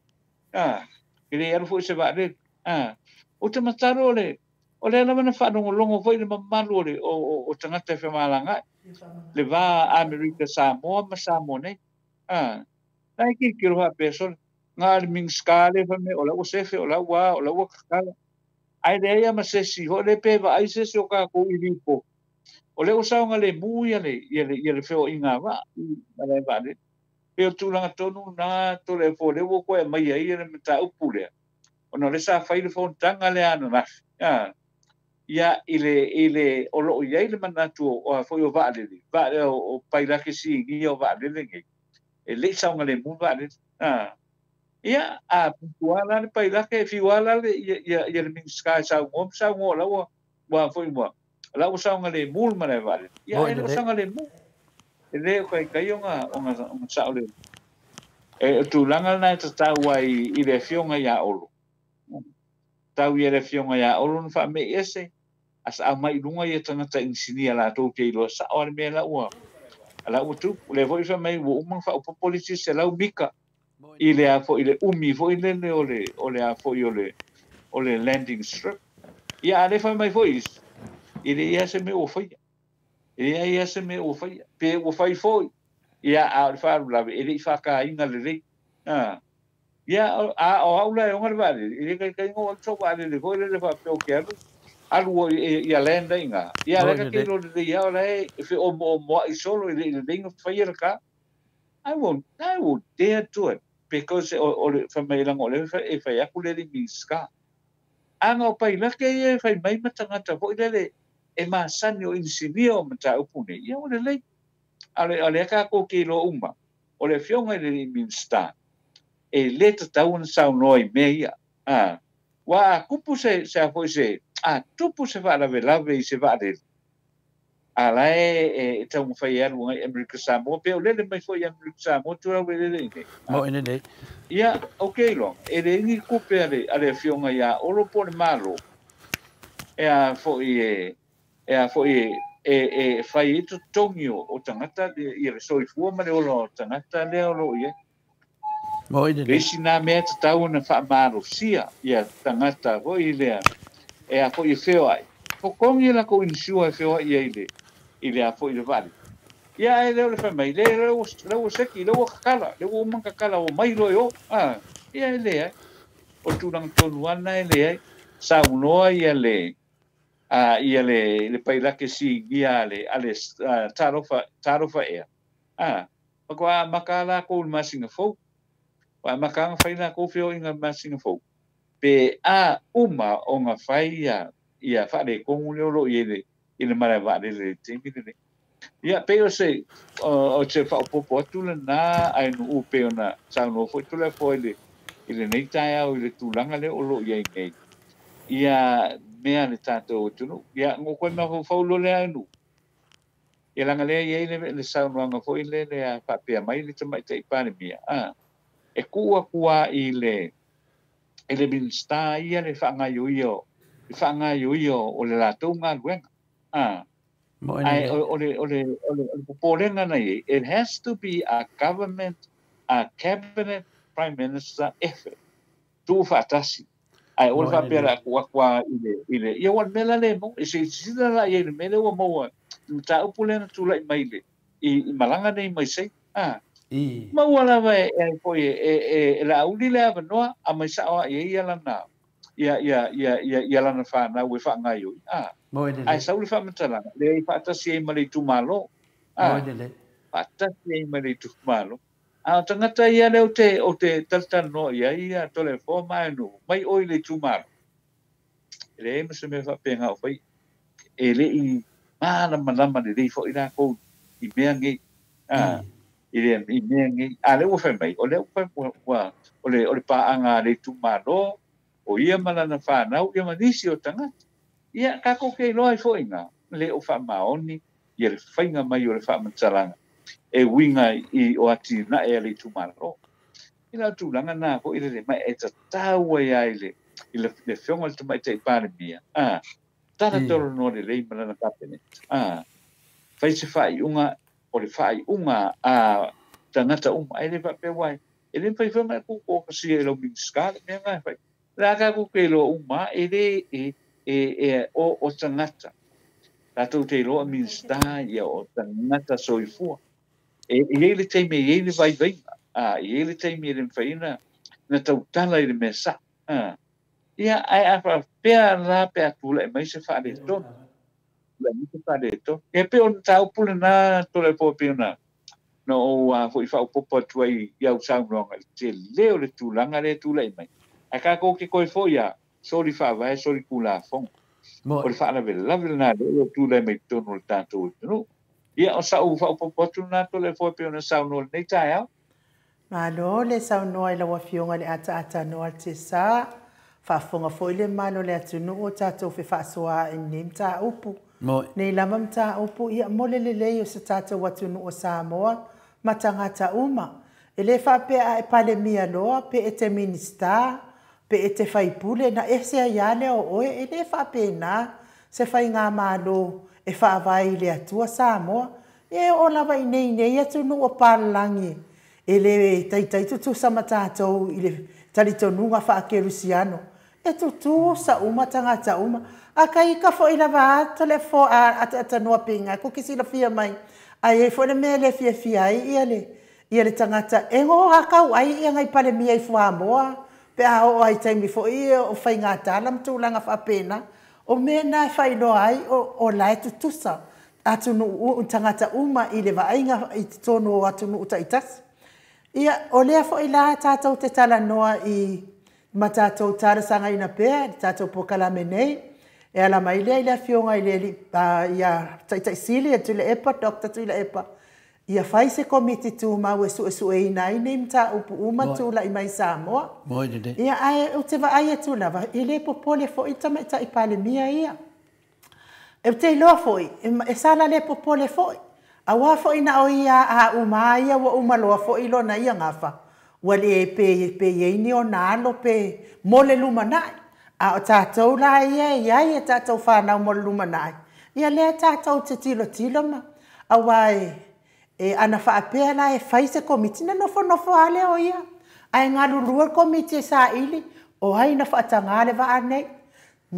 A, ou te le alu foi i se vaalele. A, ou te matalo o le, o lea lava na faalogologo foi le mamalu o le, o, o, o tagata e femalagaai, le va Amerika Samoa ma Samoa nei. A, la e tilotilo faapea, sole, na o le Minisita lea fai mai o la ua sefe, o la ua a, o la ua tatala. Ae leai lava ma se isi foi lea pe vaai se isi o tatou i lipoti, o lea ua saogalemu ia le, ia le, ia le feoaiga a vaa i malae vaalele. Pei o le tulaga tonu lena Toleafoa o lea ua toe aumaia ai le mataupu lea, ona o lea sa fai le fonotaga lea ananafi, a, ia, i le, i le, o lo o i ai le manatu o a foi o vaalele, vaa, o pailake sinia o vaalele nei, e le i saogalemu le vaalele. A, ia, a pupu lava la le pailake, e fiu lava la le, ia, ia, ia le Minisita e saunoa ma saunoa o la ua, ua foi ua, o la ua saogalemu le malae vaalele. Ia, e le o saogalemu. E le o taitai ona, ona, ona saolemu. E, o tulaga lena e tatau ai i le Afioga ia Olo. Tau ia le Afioga ia Olo ona faamei ese, a sa aumai i luga ia tagata inisinia latou te iloa sao lava le mea la ua, la ua tupu. O lea foi fai mai ua uma ona faaopoopo le isi 100 mita i le a foi i le umi foi lele o le, o le a foi o le, o le landing strip. Ia, a o lea fai mai foi isi, E le ia se mea ua faia. E leai lava se mea ua faia. Pe ua fai foi, ia, a o le faalavelave, e le i faataina lelei. A, ia, a o au la e ona le vaalele, e le taitai ona ou alu sau vaalele foi lele faapea ou te alu, alu ia land ai i ina. Ia, o lea ta te iloa lelei lava o la e feomoomoai solo, e le i lelei ona faia le ta. I won't, I won't dare do it because o le, fai mai leaga o lea e fai atu le alii Minisita. Ana o pailate ia e fai mai ma tagata foi lele e masani o inisinia o mataupu nei, ia ua lelei. A o lea tatou te iloa uma, o le Afioga i le alii Minisita, e le tatau ona saunoa i mea ia. A, aua a tupu se, se a foi se, a tupu se faalavelave i se vaalele, a la e taumafai e alu agai Amerika Samoa, pe o lele mai foi i Amerika Samoa atu lele i nei. Mo'i lelei. Ia, ou te iloa, e leai ni tupe a le Afioga ia Olo po o le Malo e a foi e, e a foi e fai ai totogi o tagata, ia le soifua ma le ola o tagata lea o lo o i ai. Mo'i lelei. Le isi na mea e tatau ona faamalosia ia tagata foi lea e a foi e feoai, totogi e latou insure e feoai ai i le a foi le vaalele. Ia ae le o le fai mai, le lea ua seki, lea ua kakala, lea ua uma ona kakala, ua omai loa e o. A, ia e leai. O le tulaga tonu lava lena e leai. Saunoa ia le a ia le pailake sinia a le a le Talofa Talofa Air. A, faatoa amata lava latou i le masina fou. Ua amata ona fai latou feoaiga i le masina fou. Pe a uma ona fai ia faaletonu lea o lo o i ai i le malae vaalele i le taimi lenei. Ia, pei o se, o se faaopoopo atu lena a nuu pei ona saunoa foi Toleafoa i lenei taeao i le tulaga lea o lo o i ai nei ia mea a le tatou atunuu. Ia, na ou toe mafaufau loa lea nuu, ia leaga lea e i ai le saunoaga foi lele a faapea mai le Tamaitai Palemia, a, e tuu atu lava i le Minisita ia le faagaioia o le latou galuega. A, ae o le popolega na i ai, it has to be a government, a cabinet prime minister effort, tuufaatasi. Ae aua le faapea o le a tuu atu lava i le, ia aua o le mea la lea e maua, se i silasila la i ai i le mea lea ua maua, le mataupu lea na tulai mai i malaga nei mai Saina. A, maua lava e ai foi e Laauli le avanoa, aumai sao lava i ai ia lana, ia lana fanau e faagaoioi. A, ae sau le faamatalaga, leai faatasi ai ma le itumalo. A, faatasi ai ma le itumalo. A o tagata ia lea ou te talatalanoa i ai ia Toleafoa ma Aenu'u, mai oe i le itumalo. E leai ma se mea faapena o faia. E le i malamalama lelei foi latou i mea nei. A, i mea nei. A lea ua fai mai, o lea ua o le paaga a le itumalo, o ia ma lana fanau, ia ma nisi o tagata. Ia, tatou te iloa ai foi ina, le o faamaoni ia le faiga mai o le faamatalaga e uiga i o atinae a le itumalo. I lau tulaga na foi lele mai e tatau ai lava i le Afioga i le Tamaitai Palemia, a, tala talanoa lelei ma lana Kapeneta, a, fai se faaiuga, o le faaiuga a tagata uma, ae le faapea aua e le mafai foi ona e tutoatasia i lau Minisita le mea lena e fai. O le a tatou te iloa uma lava, e le e o tagata, tatou te iloa Minisita ia o tagata soifua. E i ai le taimi e i ai le vaivaiga, a, e i ai le taimi e le mafai ona tautala i le mea sao. A, ia, ae a faapea la pe a tulai mai se faaletonu, tulai mai se faaletonu. Ia pei o le mataupu lena Toleafoa pei ona na ou foi faaopoopo atu ai i au saunoaga i le tele o le tulaga lea e tulai mai. Ae tatou te toe foi lava, soli faavae, soli tulafono. O le faalavelave lena lea ua tulai mai totonu o le tatou atunuu. Ia, o sau faaopoopo atu lena Toleafoa pei ona saunoa i lenei taeao. Malo le saunoa i lau Afioga i le Ataata Noa Tesa. Faafofoga foi le mamalu o le atunuu o tatou fefaasoaai i lenei mataupu. Nei lava mataupu, ia mo le lelei o se tatou atunuu o Samoa ma tagata uma. E le faapea a e Palemia loa, pe e te Minisita, pe e te faipule, na ese ai lava lea o oe. E le faapena se faigamalo e faavae i le Atua Samoa. Ia e oo lava i nei nei atunuu o palalagi e le taitai tutusa ma tatou i le talitonuga faakerisiano. E tutusa uma tagata uma. Akai ka foʻi lava a Toleafoa a Ataatanoa peiga e kuki silafia mai ae iai foi le mea e le fiafia ai ia le ia le tagata e gō ai ia ngai Palemia i fuamoa pe a oo ai taimi foi ia o faigatala ma tulaga faapena o mea na e faailoa ai o la e tutusa atunuu tagata uma i le vaaiga i totonu o atunuu taitasi. Ia o lea foi la tatou te talanoa i ma tatou talosagaina pea le tatou polokalame nei e ala mai lea i le afioga i le alii ia Taitaisili Tuilaepa, Dr. Tuilaepa, ia fai se komiti tumau e suesueina ai nei mataupu uma tulai mai Samoa. Ia ae ou te vaai atu lava e le popole foi le tamaitai Palemia ia. E te iloa foi e sala le popole foi auā foi na o ia a uma ia ua uma loa foi lona ia gafa ua le pe iai ni ona alo pe mo le lumanai. A o tatou la ia e iai e tatou whanau mo le lumanai. Ia lea tatou te tilotilo ma auā e ana faapea la e fai se komiti na nofonofo lava lea o ia. Ae galulue le komiti e saili o ai na faatagā le vaa nei.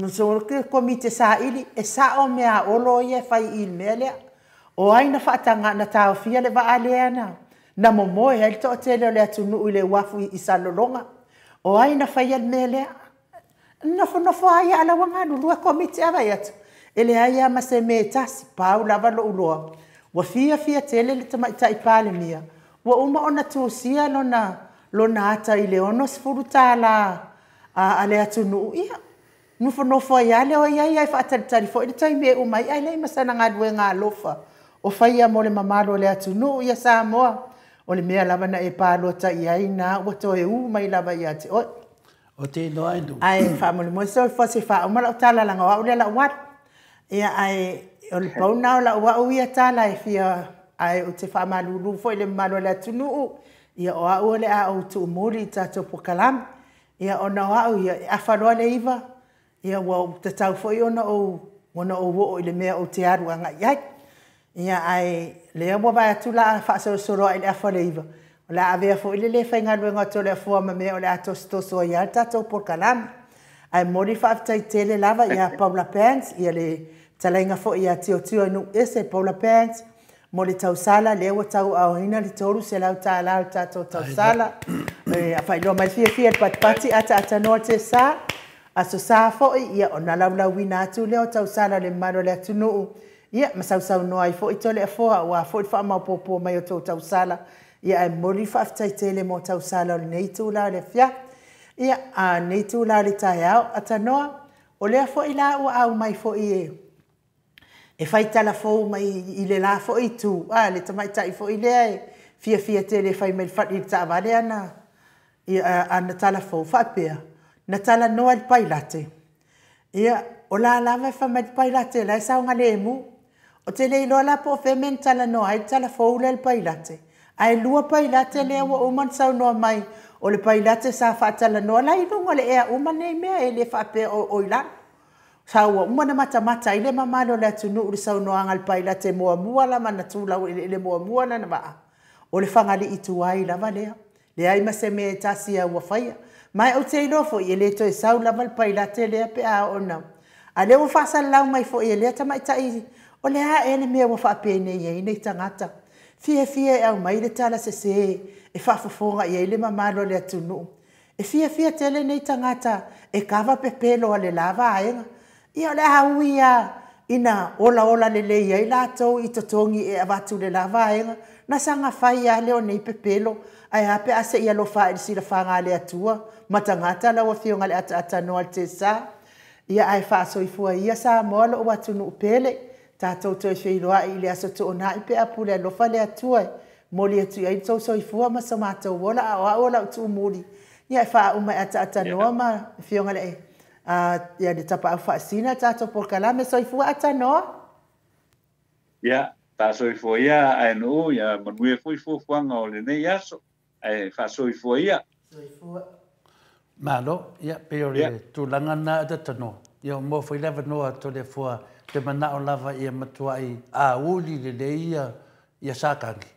So le komiti e saili e sao mea a Olo ia e fai i le mea lea. O ai na faatagā na taofia le vaa lea na momoe ai le toatele o le atunuu i le uafu i Salelologa. O ai na faia le mea lea. Nofonofo lava ia a o la ua galulue komiti a vaai atu. E leai lava ma se mea e tasi, pau lava lou loa. Ua fiafia tele le tamaitai Palemia. Ua uma ona tusia lona ata i le $60 a le atunuu. Ia, nofonofo ai lava lea o ia ia e faatalitali foi le taimi e uma ai, ae leai ma sana galuega alofa o faia mo le mamalu o le atunuu. Ia Samoa, o le mea lava na e palota i ai na ua toe ū mai lava ia te oe. O te iloa ai nu. Ae faamolemole soifua se i faauma lau tala leaga o au lea o lau alu. Ia ae o le pau lena o lau au ia tala e fia ae ou te faamalulu foi i le mamalu o le atunuu ia o au o le a ou tuumuli i tatou polokalame. Ia ona o au ia e afa loa le 9 ia ua ou tatau foi ona ou oo i le mea ou te alu agai i ai. Ia ae lea ua vaai atu o le a faasolosolo ae i le afa o le 9, o le a avea foi le le faigaluega o Toleafoa ma mea o le a tosotoso ai lava le tatou polokalame. Ae momoli le faafetai tele lava ia Paula Pants, ia le fetalaiga foi ia Tilotilo i Nuuese Paula Pants, mo le tausala lea ua tauaaoina le $300 o le tatou tausala. E faailoa mai le fiafia i le patipati ataatanoa te sa. Aso Sa foi ia ona laulauina atu lea o tausala o le mamalu o le atunuu. Ia ma sausaunoa ai foi Toleafoa auā foi le faamaopoopo mai o tou tausala. Ia ae momoli le faafetai tele mo tausala o lenei itula o le afiafi. Ia a lenei itula o le taeao atanoa o lea foi la ua aumai foi e fai talafou mai i le la foi itu a le tamaitai foi lea e fiafia tele e fai mai i le taavale ana ia ana talafou faapea na talanoa i le Pailate. Ia o la lava e fai mai le Pailate la e saogalemu. O te le iloa la po o fea le mea na talanoa ai le talafou lea i le Pailate. Ae 2 Pailate lea ua uma ona saunoa mai o le Pailate sa faatalanoa la i luga o le ea uma nei mea e le faapea o i lalo. Sa ua uma ona matamata ai le mamalu o le atunuu i le saunoaga a le Pailate muamua lava na tu laueleele muamua lana vaa. O le Fagalii tuai lava lea. Leai ma se mea e tasi a ua faia. Ma ou te iloa foi e le toe sau lava le Pailate lea pe a ona. A lea ua faasalalau mai foi e lea tamaitai o le a ea le mea ua faapenei ai nei tagata. Fiafia e aumai le tala sesē e faafofoga i ai le mamalu o le atunuu. E fiafia tele nei tagata e kava pepelo a le la vaega. Ia o le a ui lava ina olaola lelei ai latou i totogi e avatu i le la vaega. Na saga fai lava lea o nei pepelo ae a pe a seia alofa i le silafaga a le Atua ma tagata lau afioga i le ataatanoa i le tesa. Ia ae faasoifua ia Samoa lou atunuu pele. Tatou toe feiloai i le aso Toonai pe a pule alofa le Atua e momoli atu i ai le tou soifua ma so matou ola a o au o lau tuumuli. Ia e faauma e ataatanoa ma afioga i le Tapaau Faasisina tatou polokalame. Soifua atanoa. Ia, faasoifua ia ae nuu ia manuia foi fuafuaga o lenei aso. Ae faasoifua ia. Soifua. Malo, ia pei o le tulaga na atatanoa. Ia o mo foi le avanoa Toleafoa te manao lava ia matuai auli lelei ia Sakagi.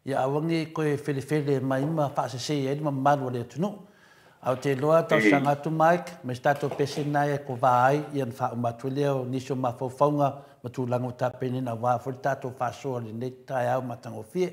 Ia aua nei koe felefele mai ma faasese ai le mamalu o le atunuu. Ae ou te iloa talosaga atu Mike ma si tatou pese lena e kova ai ia ona faauma atu ai lea o nisi o mafaufauga ma tulaga ua tapenaina aua foi le tatou faasoa i lenei taeao matagofie.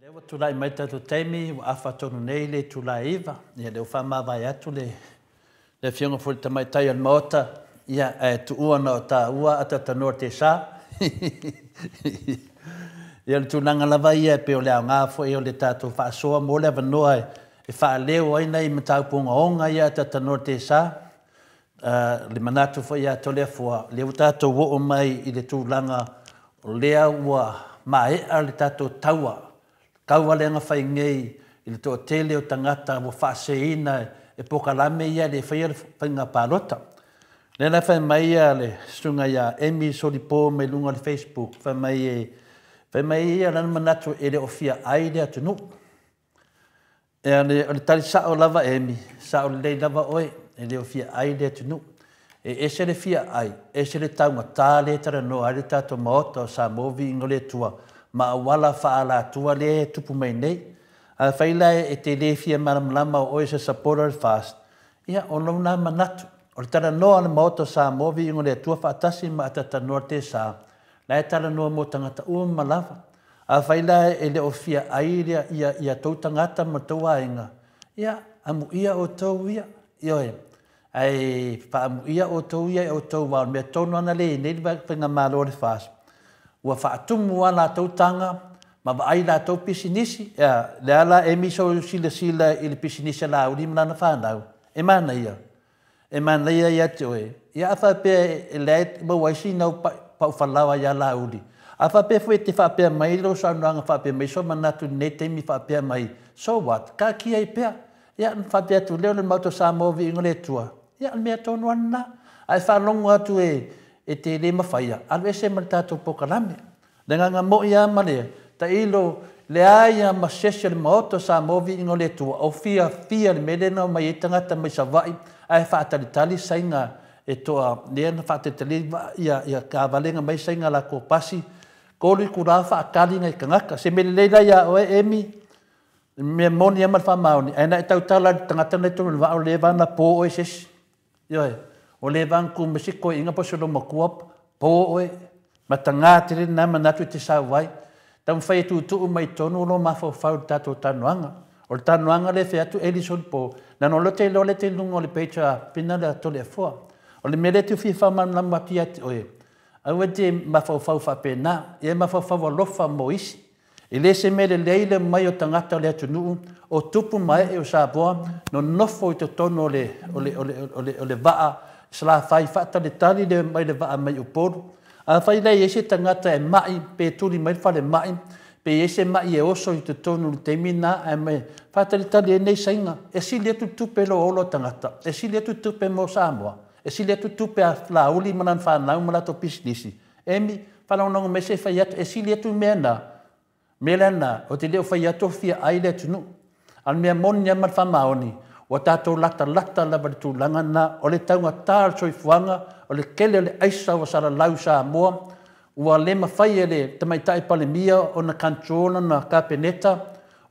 Lea ua tulai mai le tatou taimi, ua afa tonu nei le itula e 9. Ia lea ua faamavae atu le le Afioga foi i le Tamaitai o le Maota, ia ae tuua na o taua atatanoa tesa. Ia o le tulaga lava ia e pei o le aoga foi o le tatou faasoa mo le avanoa e faaleo ai nai mataupu ogaoga ia atatanoa tesa. Le manatu foi ia Toleafoa, lea ua tatou oo mai i le tulaga o lea ua maea le tatou taua, taua lea na fai nei i le toatele o tagata ua faaseseina e polokalame ia e le faia le faiga palota. Lea la e fai mai le susuga ia Amy Solipo mai luga o le Facebook, fai mai e, fai mai ia lana manatu e le o fia ai le atunuu. Ea, o le tali sao lava Amy, sao lelei lava oe, e le o fia ai le atunuu. E ese le fia ai, ese le taugata lea e talanoa ai le tatou Maota o Samoa Viiga o le Atua ma auala faaalatua lea e tupu mai nei. Afai la e te le fia malamalama o oe o se supporter o le FAST, ia o lou na manatu. O le talanoa a le Maota o Samoa Viiga o le Atua faatasi ma Atatanoa Tesa, la e talanoa mo tagata uma lava. Afai la e le o fia ai ia ia tou tagata ma tou aiga, ia, amuia outou ia, ioe, ae faaamuia outou ia e outou, aua o le mea tonu lava na lea e i ai nei le faigamalo a le FAST, ua faatumu lava latou taga Ma vaai latou pisinisi, ea, le a la Amy sou silasila i le pisinisi a Laauli ma lana fanau? E manaia. E manaia ia te oe. Ia a faapea e lea e maua ai sina paufalaoa ia Laauli, a faapea foi e te faapea mai lou saunoaga faapea mai sou manatu i lenei taimi faapea mai, so what? Taatia ai pea. Ia, ona faapea atu lea o le Maota o Samoa viiga o le Atua, ia o le mea tonu lava lena. Ae faalogo atu e te le mafaia, alu ese ma le tatou polokalame. Le agaga moi lava ma le tailo, leai lava ma se isi o le Maota o Samoa viiga o le Atua o fiafia i le mea lea na omai ai tagata mai Savaii ae faatalitali saina e toa lea na faatalitali ai taavale na aumai saina latou pasi, 3 itula faatali nai tagata. Se mea lelei la ia oe Amy, mea moni lava ma le faamaoni, ae na e tautala i le tagata na i totonu o le vaa o leva ona po oe i se isi. Ioe, ua leva ona tu mai se toeaina po o se loomatua po oe, mataga tele lena manatu e te sau ai. Taumafai e tuutuu mai i totonu lou mafaufau i le tatou talanoaga. O le talanoaga lea e fai atu Eli Solipo, leaga o lea ou te iloa o lea e te i luga o le page a Pina le Toleafoa. O le mea lea e tau fia faamalamalama atu ia te oe, aua e te mafaufau faapena, ia e mafaufau alofa mo isi. E le se mea lelei le omai o tagata o le atunuu o tupu ma ee o Samoa nonofo i totonu o le, o le, o le, o le, o le vaa Salafai faatalitali le mai le vaa mai Upolu. Afai la e i ai se tagata e mai pe tuli mai le falemai pe i ai se mai e oso i totonu i le taimi lena ae mai faatalitali ai nei saina e sili atu le tupe i lou ola o tagata, e sili atu le tupe mo Samoa, e sili atu le tupe a Laauli ma lana fanau ma latou pisinisi. Amy, faalogologo mai se i fai atu, e sili atu mea na, mea la na, ou te le o fai atu o fia ai le atunuu. A o le mea moni lava ma le faamaoni, ua tatou latalata lava i le tulaga lena, o le taugata o le soifuaga, o le tele o le aisa ua salalau i Samoa, ua le mafai e le Tamaitai Palemia ona control lana Kapeneta,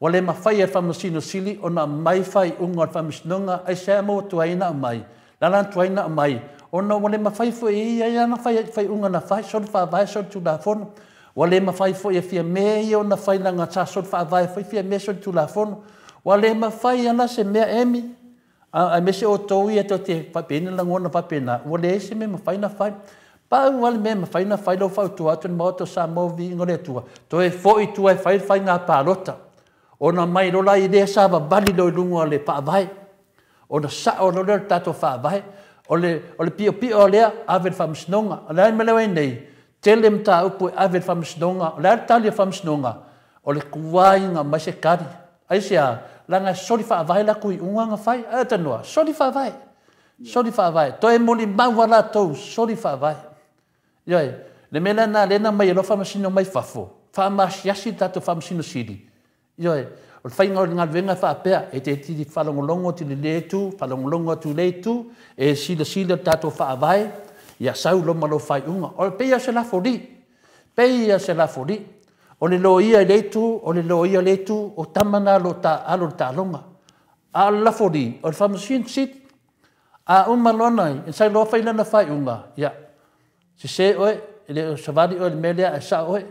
ua le mafai e le Faamasino Sili ona aumai faaiuga o le Faamasinoga, aisea ma ua tuai ona aumai? Le ala ona tuai ona aumai, ona ua le mafai foi e ia ia ana faaiuga na fai, soli faavae, soli tulafono. Ua le mafai foi e Fiame ia ona fai leaga sa soli faavae foi Fiame soli tulafono. Ua le mafai lava la se mea Amy, aemaise outou ia tou te faapea lagona faapena, ua leai se mea e mafai ona fai. Pau lava le mea e mafai ona fai, lau fautua atu i le Maota o Samoa, viiga o le Atua, toe foi i tua e fai le faiga palota, ona mai loa la i lea savavali loa i luga o le faavae, ona sao loa lea o le tatou faavae, o le piopio lea, ave i le faamasinoga. O le a le mea lea ua i ai nei? Tele mataupu e ave i le faamasinoga. O le a le tali a le faamasinoga? O le tuai ona aumai se tali. Aisea? Leaga e soli faavae latou iuga na fai. Ae tanoa, soli faavae. Soli faavae. Toe molimau lava latou, soli faavae. Ioe, le mea lena lea na aumai ai loa faamasino mai fafo, faamaasiasi le tatou faamasino sili. Ioe, o le faiga o le galuega e faapea, e te tili faalogologo atu i le lea itu, faalogologo atu i lea itu, e silasila le tatou faavae, ia sau loa ma lou faaiuga. O le pei lava o se lafoli, pei lava o se lafoli. O le loia i lea itu, o le loia i lea itu, o tama na o lo o taaalo i le taaloga. A o le lafoli, o le faamasino sili. A uma loa ona sau loa fai lana faaiuga, ia, sese oe, e le o savali oe i le mea lea ae sao oe.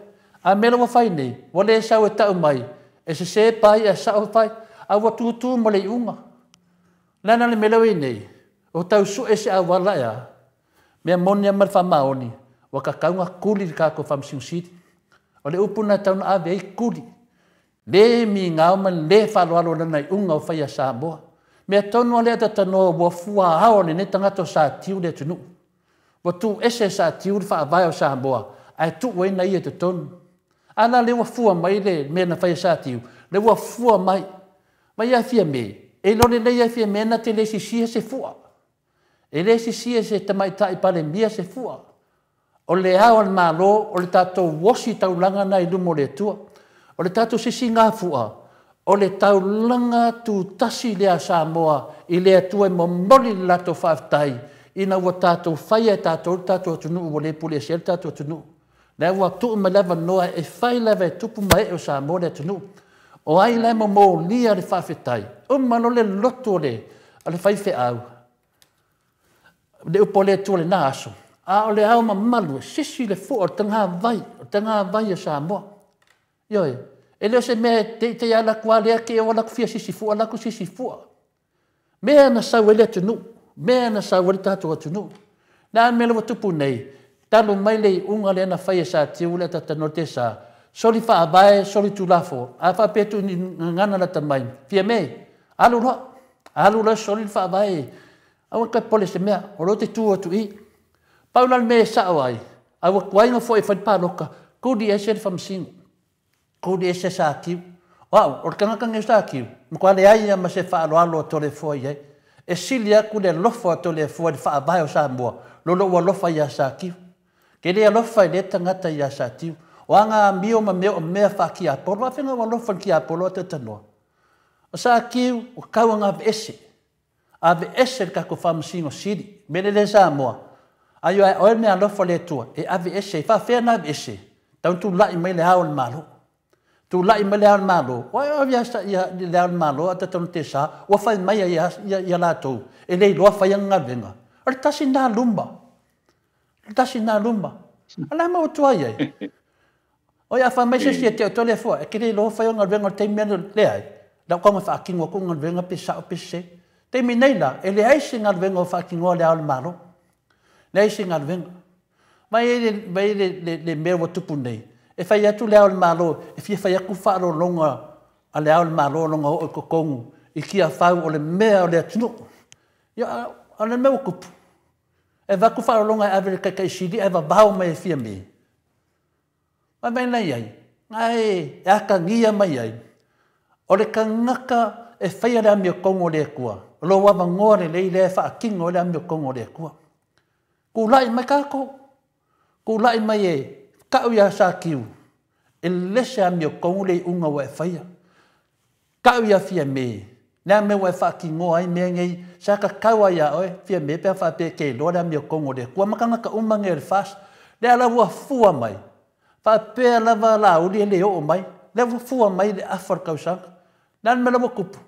A o le mea la ua fai nei, ua le sau e tau mai, e sese pai ae sao pai, a ua tutu ma le iuga. Leaga le mea lea ua i ai nei, o tau sue se auala e a? Mea moni lava ma le faamaoni, ua tatau ona tuli le tatou Faamasino Sili. O le upu lena e tatau ona ave ai, tuli. Le migao ma le faaaloalo i lana iuga ua fai ia Samoa. Mea tonu lava lea ta tanoa ua fuaao lenei tagata o Satiu le atunuu. Ua tuu ese e Satiu le faavae o Samoa ae tuu ai na ia i totonu. A la lea ua fua mai le mea na fai e Satiu, lea ua fua mai. Mai ia Fiame, e iloa lelei ia Fiame na te le sisia se fua. E le sisia se tamaitai Palemia se fua. O le ao a le Malo, o le tatou osi taulaga na i luma o le Atua. O le tatou sisigafua, o le taulaga tutasi lea a Samoa i le Atua e momoli le latou faafetai ina ua tatou faia e tatou le tatou atunuu ua le puleesea le tatou atunuu. Lea ua tuu mai le avanoa e fai lava e tupu ma ee o Samoa le atunuu. O ai la e momolia le faafetai? Uma loa le loto o le faifeau, le upu a le Atua i lena aso, a o le ao mamalu e sisi le fua o le tagavai, o le tagavai o Samoa. Ioe, e le o se mea e teitei ala atu lava lea te o ala atu fia sisi fua, ala atu sisi fua. Mea na sau ai le atunuu, mea na sau ai le tatou atunuu. Le a le mea lea ua tupu nei, talu mai le iuga lea na fai e Satiu le Atatanoa Tesa, Soli faavae, soli Tulafono. A faapea atu i ni gagana lata mai, Fiame, alu loa. Alu loa e soli le faavae. Aua e toe popole i se mea, o lea ou te tu atu i i. Pau la le mea e sao ai, a ua tuai ona foi e fai le palota, tuli ese le Faamasino, tuli ese Satiu. O au, o le tagata lenei o Satiu, matua leai lava ma se faaaloalo a Toleafoa i ai. E sili atu le alofa o Toleafoa i le Faavae o Samoa, nai lo lou alofa ia Satiu. Ke le alofa i lea tagata ia Satiu. O ana amio ma mea o mea faa-tiapolo, afea ua alofa i le tiapolo ae talatalanoa. O Satiu, ua tatau ona aveese. Aveese le tatou Faamasino Sili. Mea lelei Samoa, a ia oe le meaalofa o le Atua e aveese ai. E faafefea ona aveese? Tau tulai mai le Ao o le Malo. Tulai mai le Ao o le Malo, ua ave ia le Ao o le Malo a tatou tesa, ua fai mai ia latou e le iloa fai ana galuega. O le tasi lena luma. O le tasi lena luma. A la ma ua tuai ai. O ia fai mai se isi e te o Toleafoa, e te le iloa fai o galuega o le taimi lea, leai. Lau tau na faatino atu galuega pe sao pe sese. Taimi nei la, e leai se galuega o faatinoa le Ao o le Malo. Leai se galuega. Mai vai le mea ua tupu nei, e fai atu le Ao o le Malo, e fia fai atu faalologa a le Ao o le Malo lona oo i totonu i Tiafau o le mea o le atunuu. Ia, o le mea ua tupu, e avatu faalologa e ave i le Taitai Sili ae vavao mai e Fiame. Vai mai la i ai, na e atagia mai ai, o le tagata e faia le amiotonu o le Atua, o lou avanoa lelei lea e faatino ai le amiotonu o le Atua. Tulai mai tatou, tulai mai e tau ia Satiu, e lese amiotonu le iuga ua e faia. Tau ia Fiame, le a mea ua e faatinoa ai mea nei, sa tatau lava ia oe, Fiame, pe a faapea e te iloa le amiotonu o le Atua ma tagata uma nei o le FAST. Lea la ua fua mai, faapea lava Laauli e le oo mai, lea ua fua mai le afa o le tausaga. Le a le mea la ua tupu?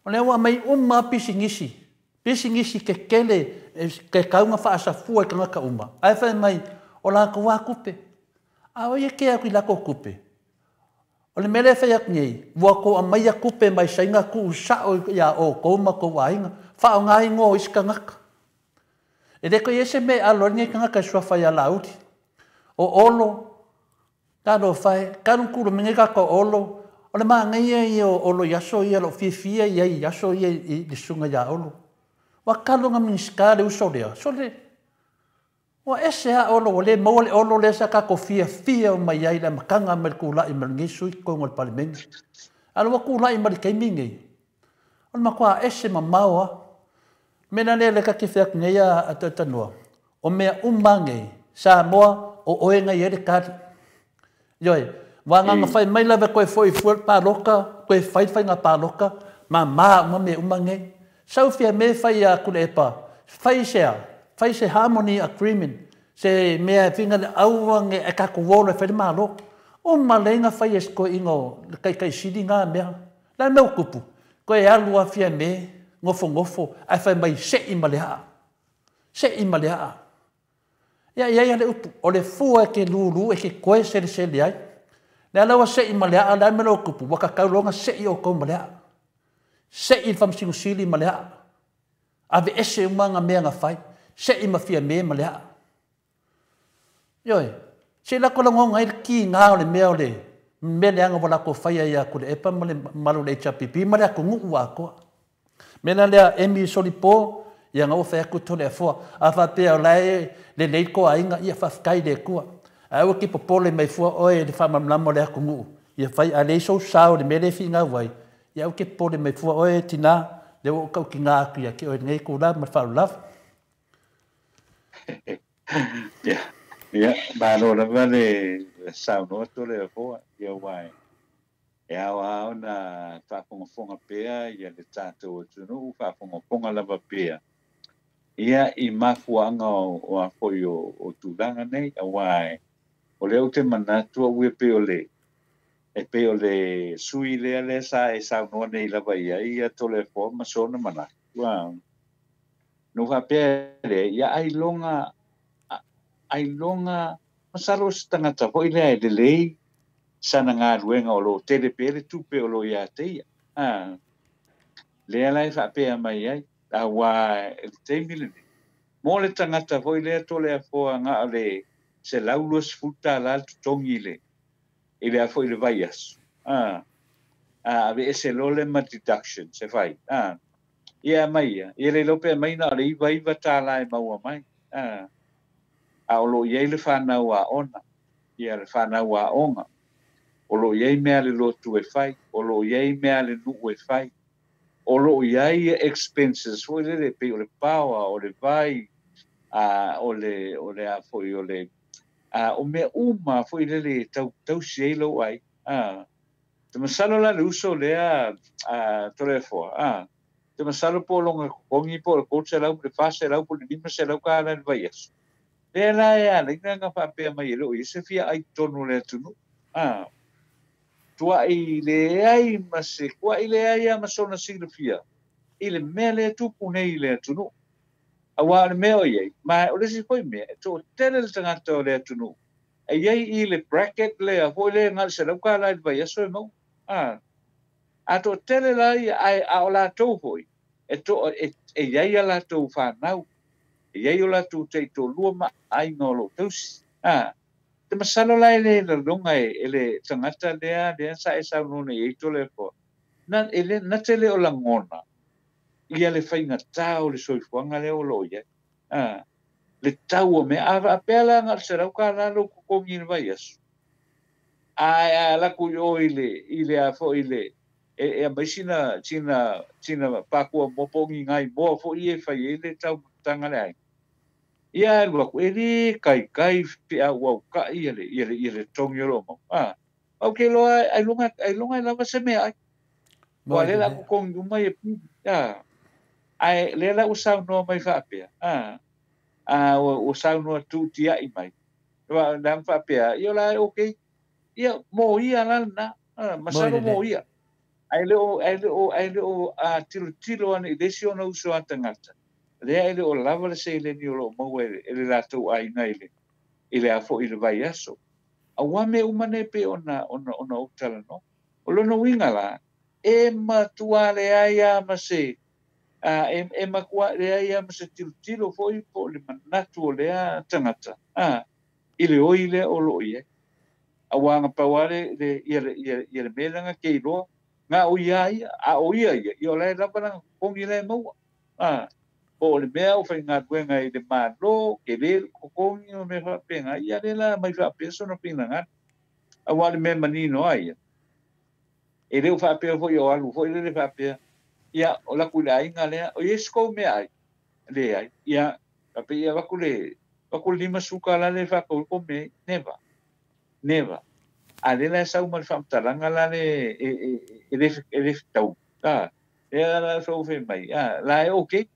O lea ua aumai uma lava pisinisi, pisinisi tetele e tatau ona faasafua i tagata uma, ae fai mai, o latou lava tupe. A o ai e kea atu i latou tupe? O le mea lea e fai atu nei, ua outou aumaia tupe mai Saina tuu sao ia outou ma outou aiga, faaaoga igoa o isi tagata. E le toe i ai se mea e alo ai lenei tagata i suafa ia Laauli. O Olo, talofa e, talu ona tulai mai nei tagata o Olo, o le manaia ia o Olo i aso ia, o lou fiafia i ai i aso ia i le susuga ia Olo. Ua talu ona Minisita le uso lea, sole, Ua ese lava Olo, ua le maua le Olo lea sa tatou fiafia uma i ai i le amataga mai le tulai mai o lenei sui i totonu o le Palemene. A o lea ua tulai mai i le taimi lenei, o le matua ese mamao lava. O le mea la lea lea ta te fai atu nei a Talanoa, o mea uma lava nei, Samoa, o oe na i ai le tali. Ioe, ua agaga fai mai lava e toe foi fua le palota, toe fai le faiga palota, mama uma mea uma nei. Sau Fiame fai ia Tuilaepa, fai se a? Fai se harmony agreement, se mea e fina le aua ne ae tatou o loa e fai le Malo. Uma lelei na fai e si toeaina o le Taitai Sili na mea. O le a le mea ua tupu? Toe alu lava Fiame, nofonofo, ae fai mai sei ma le aa. Sei ma le aa. Ia, e i ai lava le upu, o le fua e te lulu e te toe selesele ai. Lea la ua sei ma le aa, le a le mea la ua tupu? Ua tatau loa ona sei outou ma le aa. Sei le Faamasino Sili ma le aa. Aveese uma ana mea na fai. Sei ma Fiame ma le aa. Ioe, se i latou lagona ai le kiga o le mea o le mea leaga ua latou faia ia Tuilaepa ma le mamalu o le HRPP ma le atunuu atoa. Mea la lea Emi Solipo, ia na ua fai atu Toleafoa, a faapea o la e lelei le toaiga, ia faafetai i le Atua. Ae aua te popole mai fua oe i le faamalamalama o le atunuu, ia fai, a leai sou sao i le mea lea e finau ai, ia aua te popole mai fua oe e tina, lea ua ou tautina atu ia te oe i lenei itula ma le faaaloalo lava. Ia, ia, malo lava le saunoa Toleafoa, ia aua e E ao lava ona faafogafoga pea ia le tatou atunuu, faafogafoga lava pea ia i mafuaaga o a foi o tulaga nei, aua o lea ou te manatu au e pei o le e pei o le sui lea lea sa e saunoa nei lava i ai ia Toleafoa ma sona manatu. Ua na ou faapea lea, ia ailoga ailoga masalo o se tagata foi lea e lelei sana galuega o lo o tele pea le tupe o lo o ia te ia. A, lea la e faapea mai ai, aua i le taimi lenei, mo le tagata foi lea Toleafoa na o le $120 le totogi i le, I le a foi le vaiaso. Ave ese loa le ma deductions e fai. Ia aumai ia, ia le iloa pe aumai na o le $99 e maua mai. A o lo o i ai le fanau aoga, ia le fanau aoga, o lo o i ai mea a le lotu e fai, o lo o i ai mea a le nuu e fai, o lo o i ai expenses foi lele e pei o le power, o le vai, o le, o le a foi, o le, o mea uma foi lele e tau tausi ai lou aiga. Te masalo la le uso lea Toleafoa, te masalo po o lona totogi po o le 300 po o le 400 po o le 500 tala i le vaiaso. Lea la e ala ai ona faapea mai e le o i ai se fia ai i totonu o le atunuu. Tuai leai ma se, tuai leai lava ma sona silafia i le mea lea e tupu nei i le atunuu. Aua o le mea o i ai, ma o le isi foi mea, e toatele le tagata o le atunuu e i ai i le bracket lea foi lea na o le $100 i le vaiaso e maua. A toatele la ia, ae a o latou foi, e toa, e, e i ai a latou fanau, e i ai o latou taitoalua ma aiga o lo o tausi. Te masalo la e le laloga e, e le tagata lea, lea sa e saunoa nei i ai Toleafoa, na, e le, na te le o lagona ia le faigata o le soifuaga lea o lo o i ai. Le tau o mea, a faapea la na o le $100 lou totogi i le vaiaso, ae a alu atu i o i le, i le a foi i le, e, e aumai sina, sina, sina pakua moa po o ni nai moa foi ia e fai ai le taumafataga a le aiga. Ia alu atu, e le kaikai feauaukai ia le, ia le, ia le totogi o lo o maua. Ou te iloa ailoga, ailoga e lava se meaai. Aua o lea o le a totogi uma ia pili. Ae lea la ua saunoa mai faapea, ua saunoa tuutiai mai. Aua o lea na faapea, ia o la e okay. Ia, mo ia la lena. Masalo mo ia. Ae le o, ae le o, ae le o tilotilo ane i le isi ona uso a tagata, lea e le o lava le seleni o lo o maua e le latou aiga i le, i le a foi i le vaiaso. Aua mea uma nei pei ona, ona, ona ou talanoa. O lona uiga la, e matua leai lava ma se, e, e matua leai lava ma se tilotilo foi po o le manatu o lea tagata, i le oi lea o lo o i ai. Aua na pau lava le, le, ia le, ia, ia le mea lea na te iloa, na o ia ia, a o ia ia, ia o la e lava lana totogi la e maua. Po o le mea o faigaluega i le Malo, tele le totogi ma mea faapena, ia lea la aumai faapea sona finagalo. Aua o le mea manino lava ia, e le o faapea foi o alu foi lele faapea, ia, o laku i le aiga lea, o i ai se kou meaai? Leai. Ia, faapea ia avatu le, avatu le $50 lea e faatau ai kou meai. Never. Never. A lea la e sau ma le faamatalaga la le e, e, e le, e le fetau. Lea la sou fai mai, la e okay.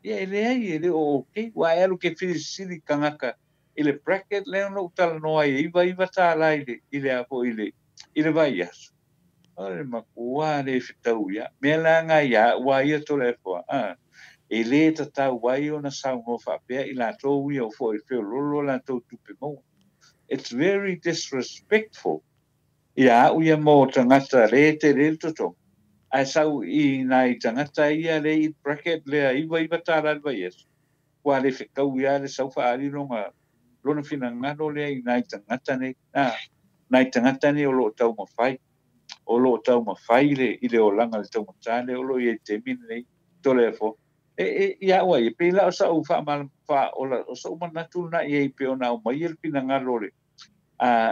Ia e leai, e le o okay. Ua e alu ke felisili tagata i le bracket lea na ou talanoa ai e $99 i le, i le a foi i le, i le vaiaso. O le matua le fetau ia. Mea la nga ia, ua ia Toleafoa. E le tatau ai ona saunoa faapea i latou ia o foi feololo latou tupe maua. It's very disrespectful ia au ia mo tagata le tele le totogi, ae sau i nai tagata ia le i bracket lea $99 i le vaiaso, ua le fetaui lava le sau faaali lona, lona finagalo lea i nai tagata nei, nai tagata nei o lo o taumafai, o lo o taumafai le, i le olaga i le taugata lea o lo o i ai i le taimi lenei, Toleafoa. E, e, ia au ai, e pei la o sa'u faamalamalama, fa, o, la, o so'u manatu lena i ai pei ona aumai le finagalo o le,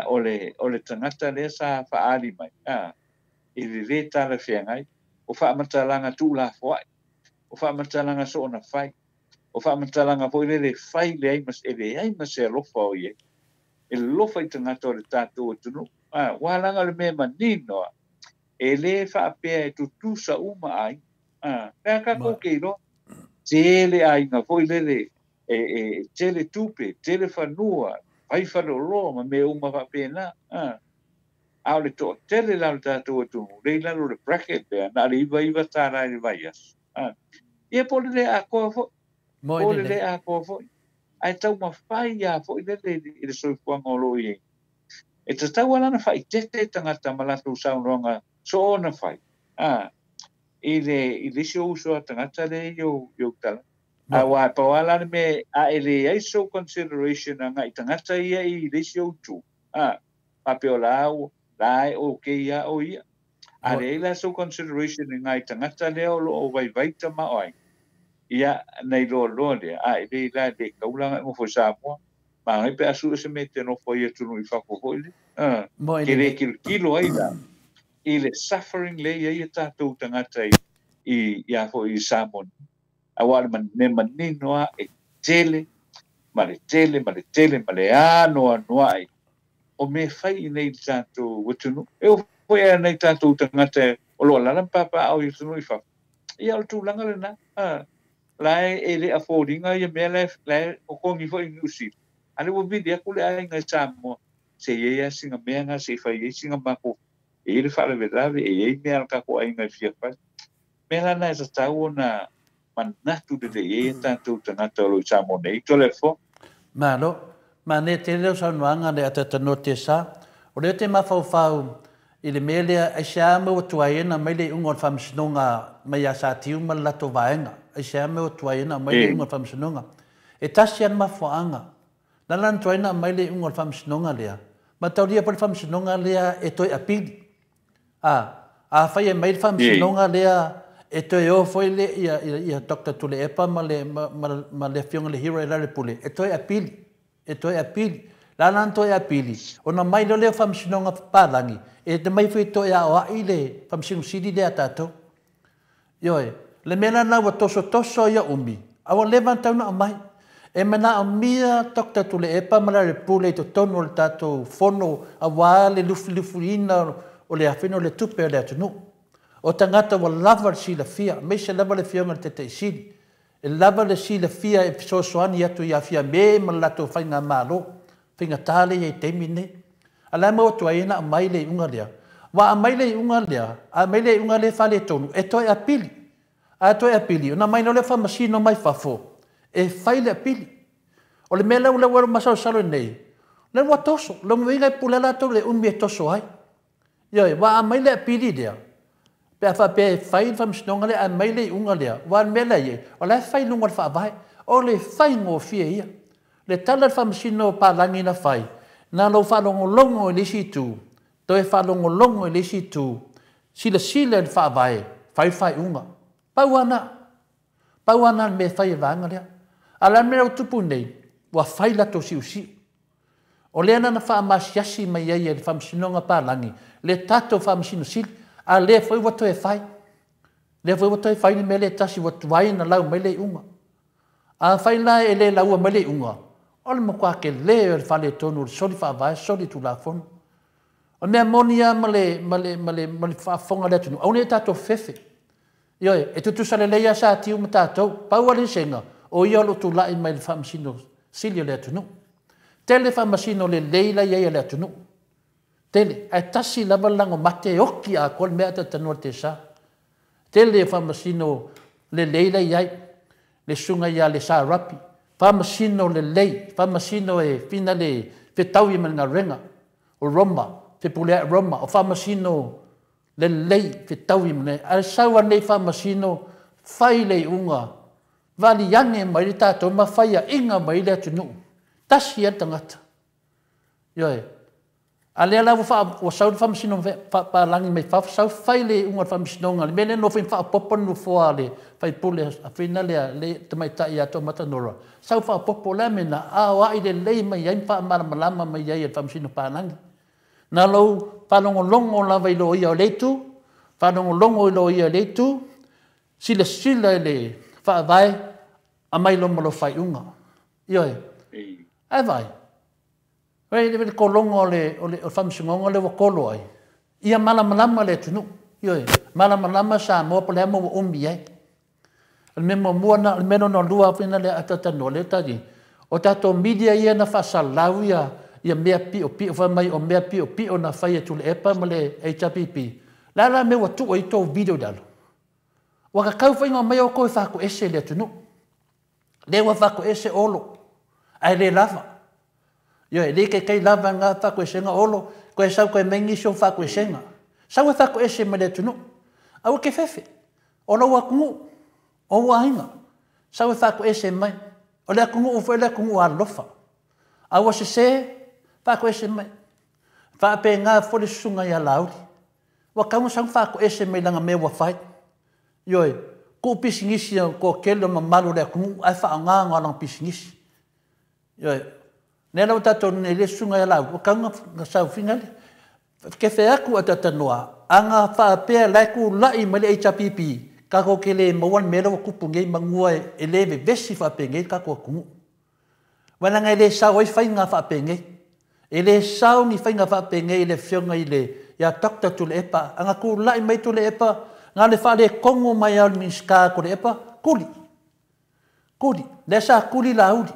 o le, o le tagata lea sa faaali mai, i le lē talafeagai, o faamatalaga tuulafoa'i, o faamatalaga soona fai, o faamatalaga foi lele e fai leai ma, e leai ma se alofa o i ai. E alofa i tagata o le tatou atunuu. Ua laga o le mea manino lava, e lē faapea e tutusa uma aiga. Mea tatou te iloa, tele aiga foi lele, e, e, tele tupe, tele fanua, fai faleoloa ma mea uma faapena. A o le toatele la o le tatou atunuu, lea i lalo o le bracket lea, na o le $99 i le vaiaso. Ia po o le le atoa foi, po o le le atoa foi, ae taumafai lava foi lele i le soifuaga o lo o i ai. E tatau lava la ona faaeteete tagata ma latou saunoaga soona fai, i le, i le isi ou uso a tagata lea i ou, i ou tala. Aua e pau lava la le mea, a e leai sou consideration agai i tagata ia i le isi ou itu, faapea o la ua, La e okay lava o ia. A leai la sou consideration i ngai tagata lea o lo o vaivai tamaoaiga, ia, na iloa loa lea, a e lei la e le taula agai nofo i Samoa. Magai pe a sue se mea e te nofo ai i atunuu i fafo foi lea. Mo e Ke le lelei. tilotilo ai la i le suffering lea e i ai a tatou tagata i i i a foi i Samoa nei. Aua o le mea manino lava e tele ma le tele ma le tele ma le anoanoai o mea fai i inei i le tatou atunuu. E oo foi lava i nai tatou tagata o lo o alaala ma papaaao i atunuu i fafo, ia o le tulaga lena. La e le afford ina ia mea la e totogi foi i Niu Sila, a o lea ua vili atu le aiga i Samoa, se i ai lava sina mea lena se i fai ai sina matou, e i ai le faalavelave, e i ai mea a le tatou aiga e fia fai. O mea la na e tatau ona manatu lelei i ai a tatou tagata o lo o i Samoa nei. Toleafoa. Malo. Manaia tele lau saunoaga le ataatanoa Tesa. O lea ou te mafaufau i le mea lea, aisea mea ua tuai ai ona aumai le iuga o le Faamasinoga mai ia Satiu ma le latou vaega? Aisea mea ua tuai ai ona aumai le iuga o le Faamasinoga? E tasi lava le mafuaaga. Na ala ona tuai ona aumai le iuga o le Faamasinoga lea, mataulia foi le Faamasinoga lea e toe apili. A, afai e aumai le Faamasinoga lea e toe o foi le, ia, ia Doctor Tuilaepa ma le, ma, ma, ma le Afioga i le Hero Lealailepule e toe apili. E toe apili. La la na toe apili, ona mai loa lea o Faamasinoga Papalagi, e aumai foi e toe aoai le Faamasino Sili lea a tatou. Ioe. O le mea la lena ua tosotoso ai Umi, a ua leva ona tatau ona aumai. E manaomia Doctor Tuilaepa ma Lealailepule i totonu o le tatou Fono aua le lufilufiina o le afinu o le tupe a le atunuu. O tagata ua lava le silafia, aemaise lava le Afioga i le Taitai Sili, E lava le silafia e fesoasoani atu ia Fiame ma le latou faigamalo faigata lea e i ai i le taimi lenei. A o le a maua atu ai na aumai le iuga lea? Aua a aumai le iuga lea, a aumai le iuga lea e faaletonu, e toe apili. A toe apili, ona aumai loa lea o faamasino mai fafo e fai le apili. O le mea lea ua masalosalo ai nei, o lea ua toso. O lona uiga e pule lava latou i le umi e toso ai. Ioe, aua a aumai le apili lea, pe a faapea e fai le faamasinoga lea ae aumai le iuga lea, aua o le mea la e i ai, o la e fai i luga o le Faavae. O le faigofie ia. Le tala a le faamasino palagi na fai, na lou faalogologo i le isi itu, toe faalogologo i le isi itu, silasila i le Faavae, fai le faaiuga. Pau lava lena. Pau lava lena o le mea e fai e le vaega lea. A o le a le mea ua tupu nei? Ua fai latou siusiu. O lea la na faamasiasi mai ai e le Faamasinoga Palagi le tatou Faamasino Sili, a lea foi ua toe fai. Lea foi ua toe fai le mea lea e tasi ua tuai ona lau mai le iuga. Afai la e le laua mai le iuga, o le matua tele o le faaletonu o le soli faavae, soli tulafono. O le mea moni lava ma le, ma le, ma le, ma le faafofoga a le atunuu, aua ne i tatou fefefe. Ioe, e tutusa lelei lava Satiu ma tatou. Pau lava le eseesega, o ia o lo o tulai mai i le Faamasino Sili o le atunuu. Tele faamasino lelei la e i ai a le atunuu. Tele. Ae tasi lava le lagomate e oti atoa le mea ae talatalanoa i le tesa. Tele faamasino lelei la e i ai. Le susuga ia Lesa Rapi, faamasino lelei, faamasino e fina le fetaui ma le galuega. O Roma, Fepuleai Roma, o faamasino lelei fetaui ma le, ae sau anei faamasino fai le iuga vali ane mai le tatou ma faiaina mai le atunuu tasi a le tagata. Ioe. A lea la ua faa, ua sau le faamasino faapalagi mai fafo, sau fai le iuga o le faamasinoga, le mea lea nofo ai faaopoopo le nofoa a le faipule a Fina lea, le tamaitai ia Toomata Nora, sau faaopoopo, o le a mea lena? Aoai lelei mai ai ma faamalamalama mai ai e le faamasino palagi. Na lou faalogologo lava i loia o lea itu, faalogologo i loia o lea itu, silasila i le faavae, aumai loa ma lou faaiuga. Ioe. Ae vaai, vaai le kologa o le, o le, o le faamasinoga lea ua kolo ai, ia malamalama le atunuu. Ioe, malamalama Samoa po o le a mea ua umi ai. O le mea muamua lena, o le mea lona lua foi lena lea a talanoa lea tali, o tatou media ia na faasalau ia ia mea piopio fai mai o mea piopio na fai e Tuilaepa ma le HRPP. O le a la le mea ua tuu ai tou video i lalo? Ua tatau foi ona omai outou e fatoese i le atunuu. Lea ua fatoese Olo, ae le lava. Ioe, e le taitai lava na fatoesega Olo, toe sau toe aumai nisi o fatoesega. Sau e fatoese ma le atunuu. Aua te fefe. O lou atunuu, o ou aiga, sau e fatoese mai. O le atunuu foi o le atunuu alofa. A ua sese, fatoese mai. Faapena foi le susuga ia Laauli. Ua tatau ona sau faatoese mai lana mea ua fai. Ioe, tuu pisinisi a toatele o mamalu o le atunuu ae faaaoga na o lana pisinisi. Ioe, lea la ua tatou nei le susuga ia Laauli, ua tatau ona sau finale. Kefe atu ae talatalanoa, ana faapea la e tulai mai le HRPP, tatou te le maua le mea lea ua tupu nei manua e le vevesi faapenei le tatou atunuu. Aua leaga e le sao ai faiga faapenei. E le sao ni faiga faapenei i le afioga i le ia Doctor Tuilaepa. Ana tulai mai Tuilaepa, na o le faaletonu mai lava o le Minisita Tuilaepa, tuli. Tuli. Lea sa tuli Laauli.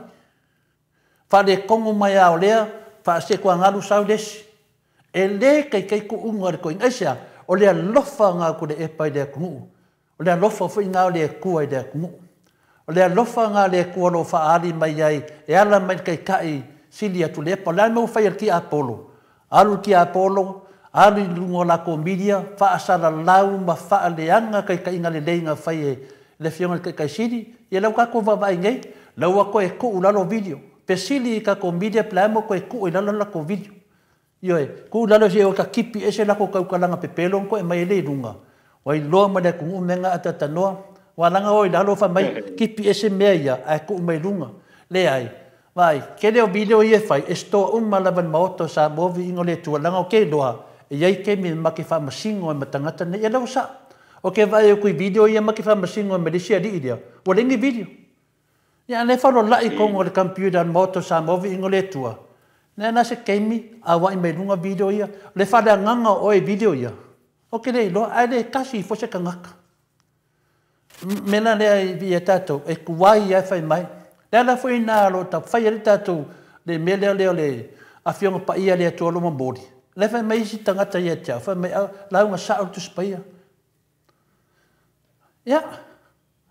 Faaletonu mai lava o lea, faasekuagalu sau le isi. E le taitai tuuga o le toeaina. Aisea? O le alofa lena o Tuilaepa i le atunuu. O le alofa foi lena o le Atua i le atunuu. O le alofa lena o le Atua o lo o faaali mai ai e ala mai i le Taitai Sili atu Tuilaepa. O le a le mea ua fai e le tiapolo? Alu le tiapolo, alu i luga o latou media, faasalalau ma faaleaga taitaiga lelei na fai e le Afioga i le Taitai Sili. Ia lea ua tatou vaavaai nei, la ua toe tuu i lalo video. Fesili i tatou media pe le a le mea ua toe tuu i lalo latou video. Ioe, tuu i lalo se i o ta tipi ese latou tautalaga pepelo ona toe aumai ai lea i luga. Ua iloa mai le atunuu mea na a talatalanoa. Ua ala ona o i lalo fai mai tipi ese mea ia ae tuu mai i luga. Leai. Vaai, tele o video ia e fai e store uma lava i le Maota o Samoa viiga o le Atua leaga ou te iloa e i ai taimi ma te faamasino ai ma tagata nei. Ia lea ua sao. Ou te vaai atu i video ia ma te faamasino ai ma le isi alii lea, ua leai ni video. Ia a lea e faalualai i totonu o le computer a le Maota o Samoa viiga o le Atua, lea la se taimi auai mai luga video ia. O le faaleagaga o oe i video ia, ou te le iloa, ae le tasi foi se tagata. Mea la lea ia tatou, e tuai lava e fai mai. Le ala foi lena o lo o fai ai le tatou, le mea lea lea o le Afioga Paia a le Atua o lo o momoli, la e fai mai isi tagata ia te au, fai mai, lauga sao le Tusi Paia. Ia,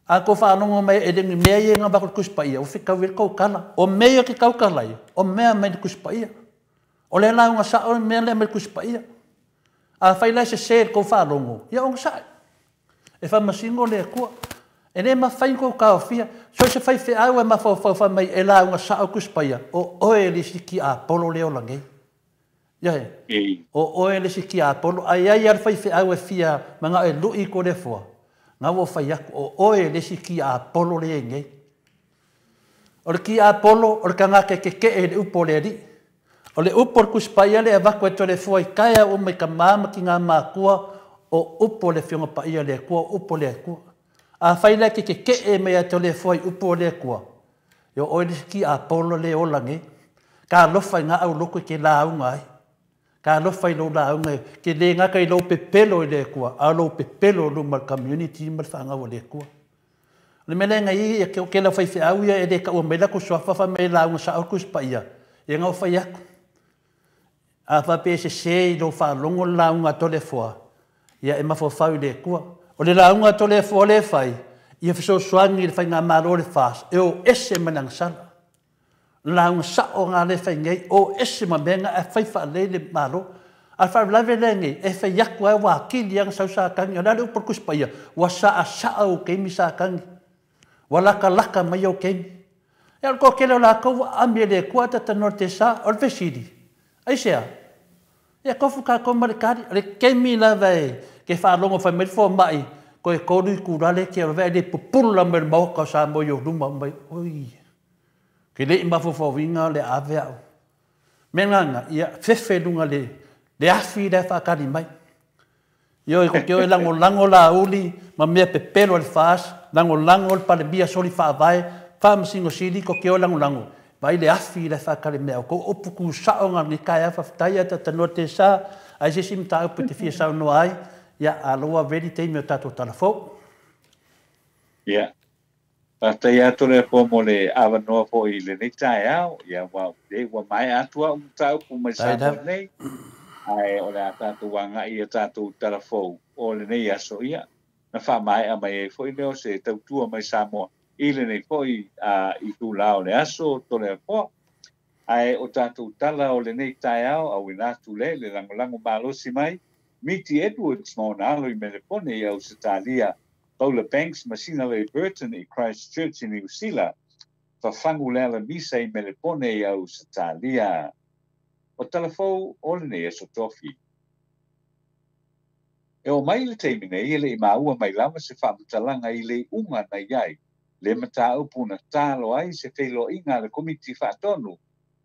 a tou faalogo mai e le o ni mea ia na avatu i le Tusi Paia, ua fetaui ai le tou tala. O mea ia ou te tautala ai, o mea mai le Tusi Paia. O le lauga sao le mea lea mai le Tusi Paia. Afai la e sese i le tou faalogo, ia onosai. E faamasino le Atua. E le mafai ona tou taofia. So o se faifeau e mafaufau fai mai e lauga sao le Tusi Paia, o oe le isi tiapolo lea e ola nei. Ioe. O oe le isi tiapolo, a i ai lava le faifeau e fia manao e lui i Toleafoa, na ua fai atu, o oe le isi tiapolo lea i nei. O le tiapolo, o le tagata e tetee i le upu o le Alii. O le upu o le Tusi Paia lea e avatu e Toleafoa i taeao uma i tama ma tina matua, o upu o le Afioga Paia a le Atua, o upu o le Atua. Afai la e te tetee mai ia Toleafoa i upu o le Atua, ia o oe le isi tiapolo lea e ola nei. Talofa i na aulotu e te lauga ai. Talofa i lou lauga e te le gata i lou pepelo i le Atua, a o lou pepelo i luma o le community ma le fanau a le Atua. O le mea lea na i ai, o tele o faifeau ia e le taua mai latou suafa fai mai e lauga sao le Tusi Paia, ia na ou fai atu. A faapea e sese i lou faalogo le lauga a Toleafoa, ia e mafaufau i le Atua. O le lauga a Toleafoa lea e fai, ia fesoasoani i le faigamalo o le FAST e o ese ma le agasala. Lauga sao nga lea e fai nei, o ese ma mea nga ae fai faalelei le Malo. A o le faalavelave lea nei, e fai atu lava ua atili lava ona sau Satani. O le a le upu a le Tusi Paia? Ua saasaa ou taimi Satani. Ua latalata mai ou taimi. Ia o le toatele o latou ua aami e le Atua ae talanoa i le tesa. O le fesili, aisea? Ia tofu tatou ma le tali. O le taimi lava e ke faalogo fai mai le fomai, toe 3 itula lea e te ola ai, ae le pupula mai le Maota o Samoa i ou luma, mai, oi, ke le i mafaufauina le ave au. Mea ngana, ia fefe luga le, le afi lea faatali mai. Ioe, ko te o e lagolago Laauli ma mea pepelo a le FAST, lagolago le Palemia soli faavae, Faamasino Sili, ko te o e lagolago, vaai le afi la e faatali mai a outou. Upu tu sao nga lenei taeao, faafetai ae talatalanoa le tesa, ai se isi mataupu e te fia saunoa ai, ia, a lo ua ready taimi o tatou tala fou. Ia, faafetai atu le Atua mo le avanoa foi i lenei taeao, ia ua, ua maea atu au mataupu mai Samoa nei, ae o le a tatou agai i a tatou tala fou o lenei aso, ia, na faamaea mai ai foi lea o se tautua mai Samoa i lenei foi itula o le aso Toleafoa. Ae o tatou tala o lenei taeao, auina atu le le lagolago malosi mai, Miti Edwards ma ona alo i Melepone i Ausetalia, Paula Banks ma Sinalei Burton i Christchurch i Niu Sila, Fafagu Leala Misa i Melepone i Ausetalia. O talafou o lenei aso tofi. E o mai le taimi nei e le i maua mai lava se faamatalaga i le iuga na i ai le mataupu na talo ai se feiloaiga a le Komiti Faatonu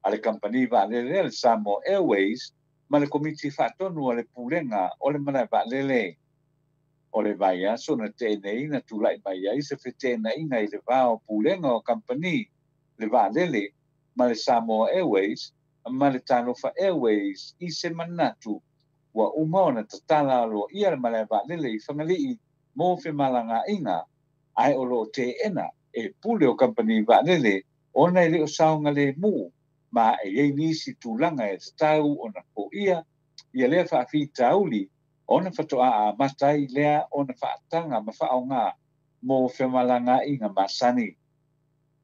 a le Kamupani Vaalele a le Samoa Airways ma le Komiti Faatonu a le Pulega o le Malae Vaalele. O le vaiaso na tea nei na tulai mai ai se feteenaiga i le va o Pulega o Kamupani le Vaalele ma le Samoa Airways ma le Talofa Airways i se manatu ua uma ona tatala aloaia le malae vaalele i Fagalii mo femalagaaiga, ae o lo o teena e pule o kamupani vaalele ona e le o saogalemu ma e i ai nisi tulaga e tatau ona foia ia lea faafitauli ona faatoa amata ai lea ona faataga ma faaaoga mo femalagaaiga masani.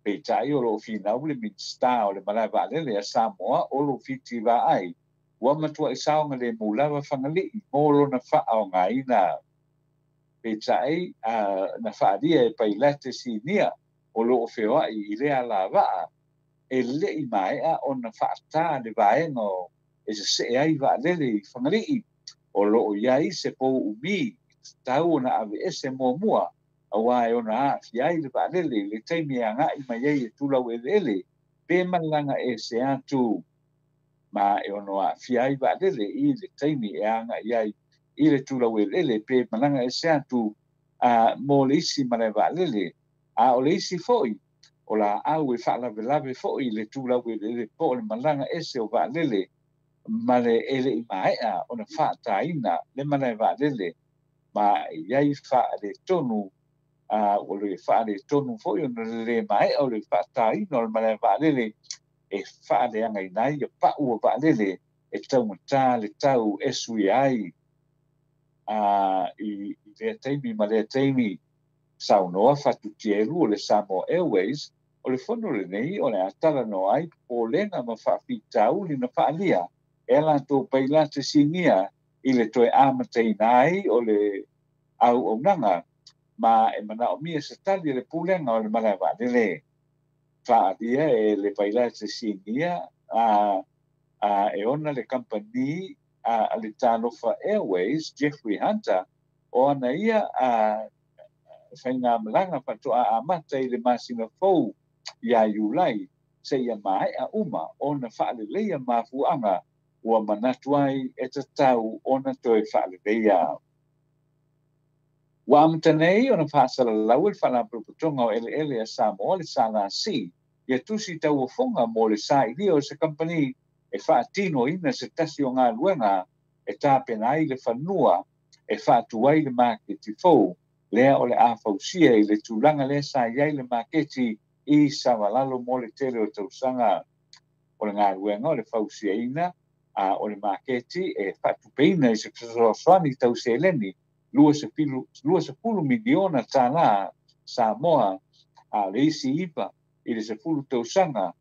Peitai o lo o finau le Minisita o le Malae Vaalele a Samoa Olo Fiti Vaai ua matuai saogalemu lava Fagalii mo lona faaaogaina. Peitai na faaalia e Pailate Sinia o lo o feoai i lea alavaa e le i maea ona faatā le vaega e sesee ai vaalele i Fagalii o lo o i ai se pou umi e tatau ona aveese muamua auā e ono aafia ai le vaalele i le taimi e agai mai ai e tulau eleele pe malaga ese atu ma e ono aafia ai vaalele i le taimi e agai ai i le tulau eleele pe malaga ese atu mo le isi malae vaalele. A o le isi foi o laau e faalavelave foi i le tulau eleele po o le malaga ese o vaalele ma le e le i maea ona faataina le malae vaalele ma e i ai faaletonu ua le faaletonu foi ona le maea o le faataina o le malae vaalele e faaleagaina ai pau o vaalele e taumatā le tau e suia ai i lea taimi ma lea taimi. Saunoa Fatutielu o le Samoa Airways o le fono lenei o le a talanoa ai popolega ma faafitauli na faaalia e a latou Pailate Sinia i le toe amataina ai o le auaunaga ma e manaomia se tali a le Pulega o le Malae Vaalele. Faaalia e le Pailate Sinia e ona le kamupani a le Talofa Airways Jeffrey Hunter o ana ia faigamalaga faatoa amata i le masina fou ia Iulai seia maea uma ona faaleleia mafuaaga ua manatu ai e tatau ona toe faaleleia. Ua amata nei ona faasalalau e le Faalapotopotoga o Eleele a Samoa le SLC ia tusi tauofoga mo le sailia o se kamupani e faatinoina se tasi o galuega e tapena ai le fanua e faatu ai le maketi fou lea o le a fausia i le tulaga lea sa i ai le maketi i Savalalo mo le tele o tausaga. O le galuega o le fausiaina o le maketi e faatupeina i se fesoasoani tau seleni 20 miliona tālā Samoa, a o le isi 9 i le 10 tausaga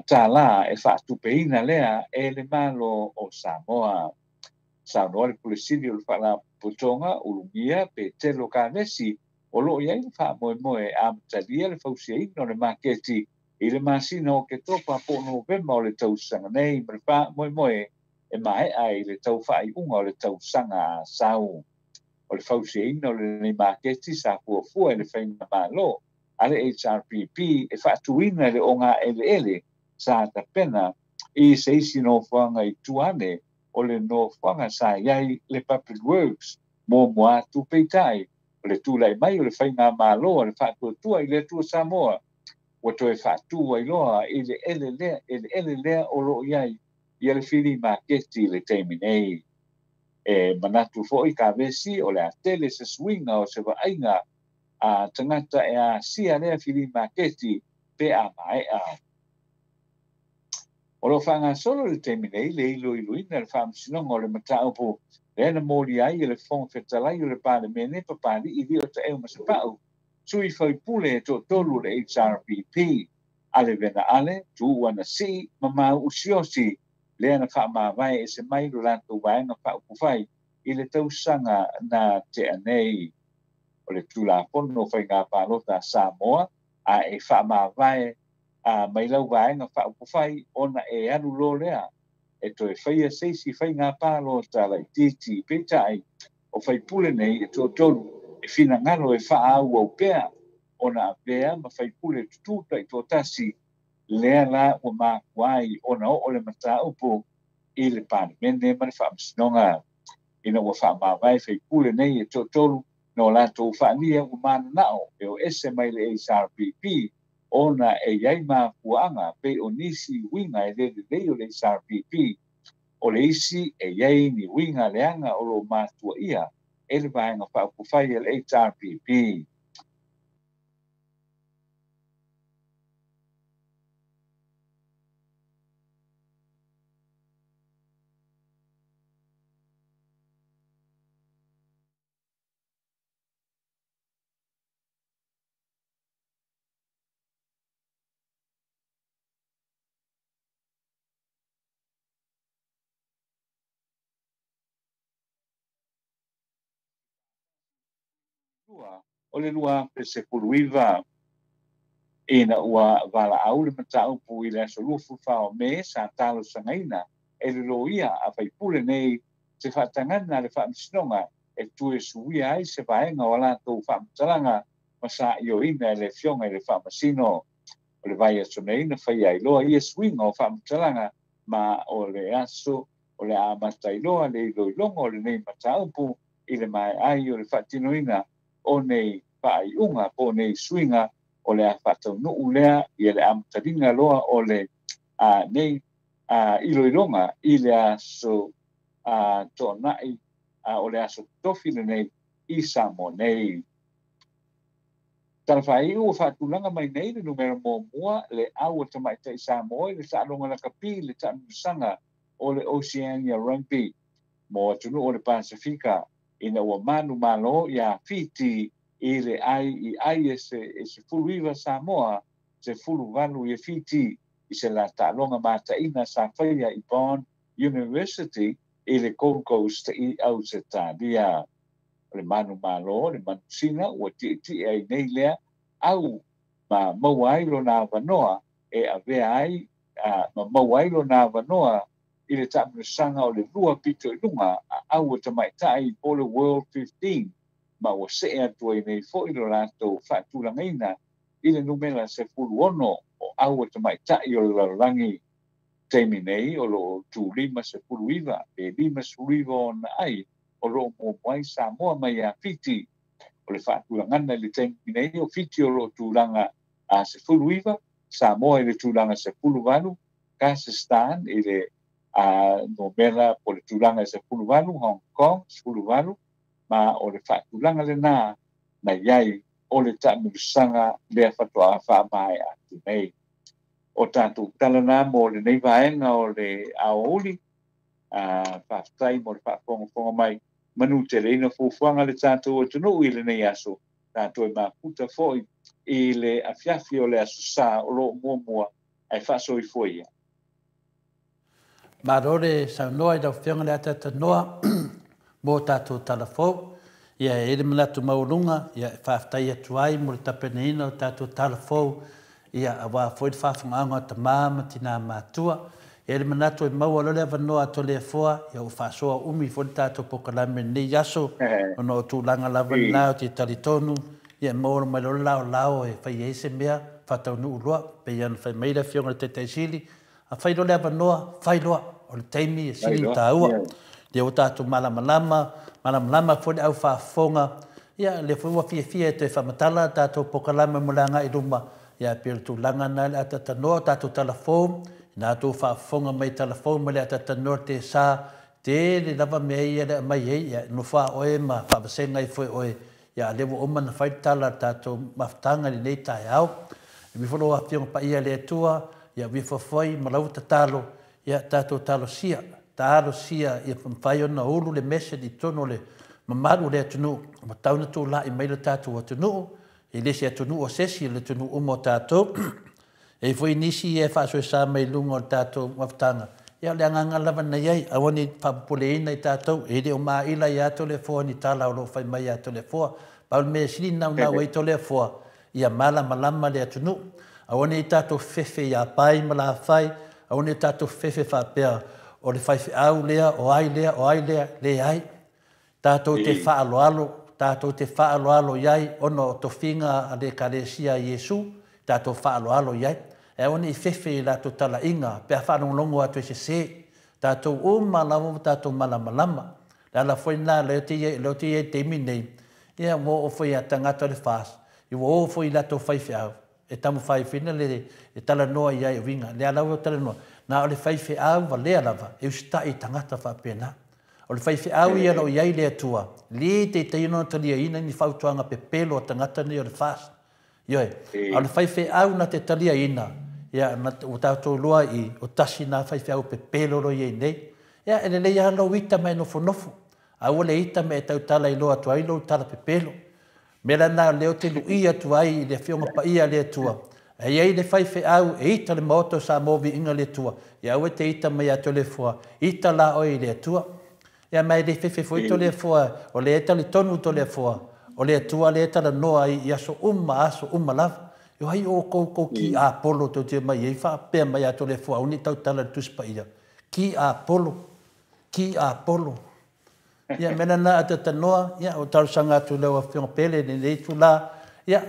tālā e faatupeina lea e le Malo o Samoa. Saunoa le Pule Sili o le Faalapotopotoga Ulugia Petelo Kavesi o lo o i ai le faamoemoe e amatalia le fausiaina o le maketi i le masina o Oketopa po o Novema o le tausaga nei ma le faamoemoe e maea i le tau faaiuga o le tausaga a sau. O le fausiaina o lenei maketi sa fuafua e le faigamalo a le HRPP e faatuina i le ogaeleele sa tapena i se isi nofoaga i tua ane o le nofoaga sa i ai le Public Works muamua atu peitai o le tulai mai o le faigamalo a le faatuatua i le Atua Samoa ua toe faatu ai loa i le eleele lea o lo o i ai ia le fili maketi i le taimi nei. E manatu foi Kavesi o le a tele se suiga o se vaaiga a tagata e asia lea fili maketi pe a maea. O lo o faagasolo i le taimi nei le iloiloina le faamasinoga o le mataupu lea na moli ai e le Fofoga Fetalai o le Palemene Papali'i Lio Taeu Masepau sui faipule e toatolu o le HRPP Ale Vena Ale, Tuuu Anasii ma Mau Usiosi lea na faamavae ese mai lo latou vaega faaupufai i le tausaga na tea nei. O le Tulafono o Faiga Palota a Samoa a e faamavae mai lau vaega faaupufai ona e alu loa lea e toe faia se isi faiga palota laitiiti. Peitai, o faipule nei e toatolu e finagalo e faaauau pea ona avea ma faipule tutū taitoatasi, lea la ua mafua ai ona oo le mataupu i le Palemene ma le Faamasinoga. Ina ua faamavae faipule nei e toatolu na o latou faalia ua mananao e o ese mai le HRPP ona e iai mafuaaga pei o nisi uiga e le lelei o le HRPP. O le isi e iai ni uiga leaga o lo matuaia e le vaega faaupufai a le HRPP. O le 2019 ina ua valaau le mataupu i le aso 24 o Me sa talosagaina e le loia a faipule nei se faatagaga a le Faamasinoga e toe suia ai se vaega o latou faamatalaga ma saioina e le afioga i le Faamasino. O le vaiaso nei na faia ai loa ia suiga o faamatalaga ma o le aso o le amata ai loa le iloiloga o lenei mataupu i le maeai o le faatinoina o nei faaiuga po o nei suiga o le a faataunuu lea ia le amatalia loa o le nei iloiloga i le aso toonai o le aso tofi lenei i Samoa nei. Talafaiu ua faatulaga mai nei le numera muamua le au a tamaitai Samoa i le taaloga lakapi le taamilosaga o le Oceania Rugby mo atunuu o le Pasifika ina ua manumalo ia Fiti i le ai i ai e 19 Samoa 18 i Fiti i se la taaloga mataina sa faia i Bond University i le Gold Coast i Ausetalia. O le manumalo le manusina ua tietie ai nei lea au ma maua ai lona avanoa e avea ai ma maua ai lona avanoa i le taamilosaga o le lua pito i luga a au a tamaitai po le World 15 ma ua see atu ai nei foi lo latou faatulagaina i le numera 16 o au a tamaitai o le lalolagi. Taimi nei o loo tu 59 pe 59 ona ai o loo muamua ai Samoa mai ia Fiti. O le faatulagana i le taimi nei o Fiti o loo tulaga a 19, Samoa i le tulaga 18, Kazakhstan i le numera po le tulaga 18, Hong Kong 18, ma o le faatulaga lena na iai o le taamilosaga lea faatoa faamaea atu nei. O tatou tala na mo lenei vaega o le aoauli. Faafetai mo le faafogafoga mai. Manu teleina fuafuaga le tatou atunuu i lenei aso. Tatou e mafuta foi i le afiafi o le aso Sa o loo muamua ae faasoifua ia. Malo le saunoa i lau Afioga i le Atatanoa mo tatou tala fou. Ia e i ai le manatu maualuga, ia e faafetai atu ai mo le tapenaina o tatou tala fou, ia aua foi le faafogaaga o tama ma tina matua. E i ai le manatu e maua loa le avanoa a Toleafoa, ia ua faasoa umi foi le tatou polokalame i lenei aso, ona o tulaga lava lena ou te talitonu, ia e maua mai loa le laolao e fai ai se mea faataunuu loa, pei ona fai mai le Afioga i le Taitaisili, A fai loa le avanoa, fai loa. O le taimi e sili ona taua. Lea ua tatou malamalama, malamalama foi le au faafofoga. Ia, lea foi ua fiafia e toe faamatala a tatou polokalame mo le agai i luma. Ia, e pei o le tulaga lena i le atatanoa, o tatou tala fou, ina outou faafofoga mai i tala fou ma le atatanoa le tesa, tele lava mea ia le aumai ai, ia, nofo lava oe ma faavasega ifo e oe. Ia, a lea ua uma ona fai le tala a le tatou mafutaga i lenei taeao. E ui foi lau Afioga Paia i le Atua, ia uifoafoi ma lau tatalo, ia tatou talosia, talosia ia mafai ona ulu le message i totonu o le mamalu o le atunuu, ua tau ona tulai mai le tatou atunuu, e le se atunuu o se isi, o le atunuu uma o tatou. E i ai foi nisi ia e faasoesa mai luga o le tatou mafutaga, ia o le agaga lava na i ai, aua ne i faapopoleina i tatou, e le o maila ia Toleafoa ni tala o lo o fai mai ia Toleafoa. Pau le mea e sili naunau ai Toleafoa, ia malamalama le atunuu. Aua ne i tatou fefe ia Pai ma Lafai, aua ne i tatou fefe faapea o le faifeau lea, o ai lea, o ai lea, leai. Tatou te faaaloalo, tatou te faaaloalo i ai ona o tofiga a le Ekalesia a Iesu, tatou faaaloalo i ai. Ae aua ne i fefe i latou talaiga pe a faalogologo atu e sese. Tatou uma lava ua tatou malamalama. Le ala foi lena lea ou te i ai, lea ou te i ai i le taimi lenei, ia ua oo foi ia tagata o le FAST, ua o foi i latou faifeau, e taumafai foi lea e talanoa i ai uiga. Lea lava ua talanoa, na o le faifeau valea lava e usitai i tagata faapena. O le faifeau ia o lo o i ai le Atua, le taitaiina ona taliaina ni fautuaga pepelo a tagata nei o le FAST. Ioe, a o le faifeau na te taliaina, ia, na, ua tatou iloa i, o tasi na faifeau pepelo o lo o i ai nei. Ia, e lelei lava lou ita ma e nofonofo, aua le ita ma e tautala iloa atu ai lou tala pepelo. Mea la lena lea ou te lu'i atu ai i le Afioga Paia a le Atua, a i ai le faifeau e ita le Maota o Samoa viiga le Atua, ia aua e te ita mai ia Toleafoa, ita la oe i le Atua. Ia ma e le fefe foi Toleafoa, o lea e talitonu Toleafoa, o le Atua lea e talanoa ai i aso uma aso uma lava. O ai outou tou ki apolo tou te omai ai faapea mai ia Toleafoa aua ne i tautala i le Tusi Paia. Ki apolo, ki apolo. Ia, mea lena a tatanoa, ia, o talosaga atu i lau Afioga Pele i lenei itula, ia,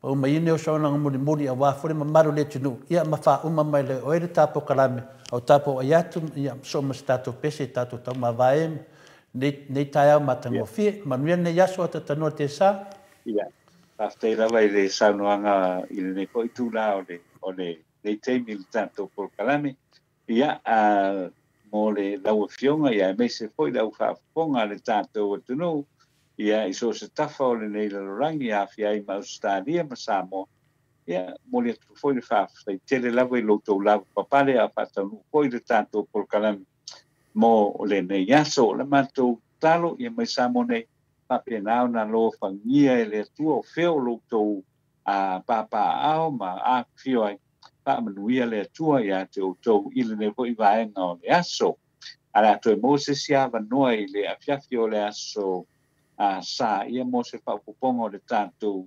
pau mai ine o saunoaga mulimuli aua foi le mamalu o le atunuu, ia, ma faauma mai loa e oe le ta polokalame, a o tapuai atu, ia, soo ma se tatou pese i tatou taumavae nei, nei taeao matagofie. Manuia lenei aso a tatanoa Tesa. Ia, faafetai lava i le saunoaga i lenei foi itula o le, o lenei taimi i le tatou polokalame. Ia, a, mo le lau Afioga, ia, aemaise foi le au faafofoga a le tatou atunuu, ia, i so o se tafa o lenei lalolagi, e aafia ai ma Ausetalia ma Samoa, ia, momoli atu foi le faafetai tele lava i lo outou lavapapale a o faataunuu foi le tatou polokalame mo lenei aso. O le matou tatalo, ia mai Samoa nei, faapena ona alofagia e le Atua o fea o lo outou papaaao ma afifio ai, faamanuia le Atua ia te outou i lenei foi vaega o le aso. A o le a toe maua se isi avanoa i le afiafi o le aso Sa ia mo se faaopoopoga o le tatou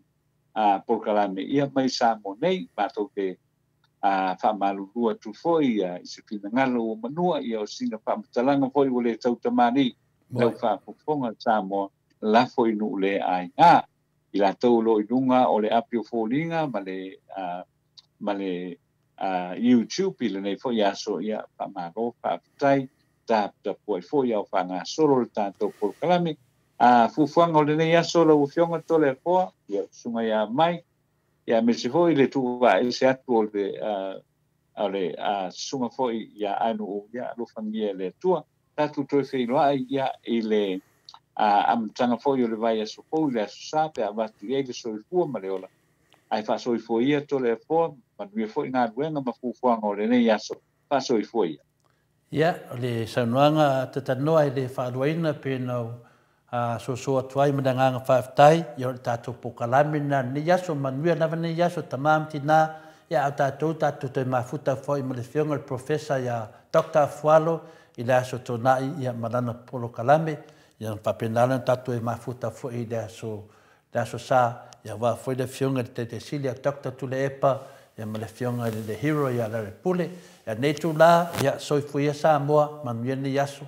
polokalame ia mai Samoa nei, matou te faamalulu atu foi i se finagalo ua manua ia o sina faamatalaga foi ua le tautamalii lau faafofoga Samoa lafo i nuu le aiga. I latou o lo o i luga o le api o foliga ma le ma le YouTube i lenei foi aso, ia faamalo, faafetai, taputapuai foi a o faagasolo le tatou polokalame. A fuafuaga o lenei aso lau Afioga Toleafoa, ia susuga ia Mai, ia aemaise foi le tuuvaese atu o le o le susuga foi ia Ainuu, ia alofagia e le Atua. Tatou toe feiloai ia i le amataga foi o le vaiaso fou i le Aso Sa pe a avatu i ai le soifua ma le ola. Ae faasoifua ia Toleafoa, manuia foi galuega ma fuafuaga o lenei aso. Faasoifua ia. Ia, o le saunoaga a Tatanoa e le faaluaina pe na ou soso atu ai ma le agaga faafetai, ia o le tatou polokalame lena i lenei aso, manuia lava lenei aso, tama ma tina, ia a o tatou, tatou toe mafuta foi ma le Afioga i le Professor ia Doctor Afualo i le Aso Toonai ia ma lana polokalame, ia ona faapena lea ona tatou toe mafuta foi i le aso le Aso Sa, ia aua foi le Afioga i le Taitaisili ia Doctor Tuilaepa, ia ma le Afioga i le Hero ia Larry Pule. Ia lenei itula, ia soifua ia Samoa, manuia lenei aso.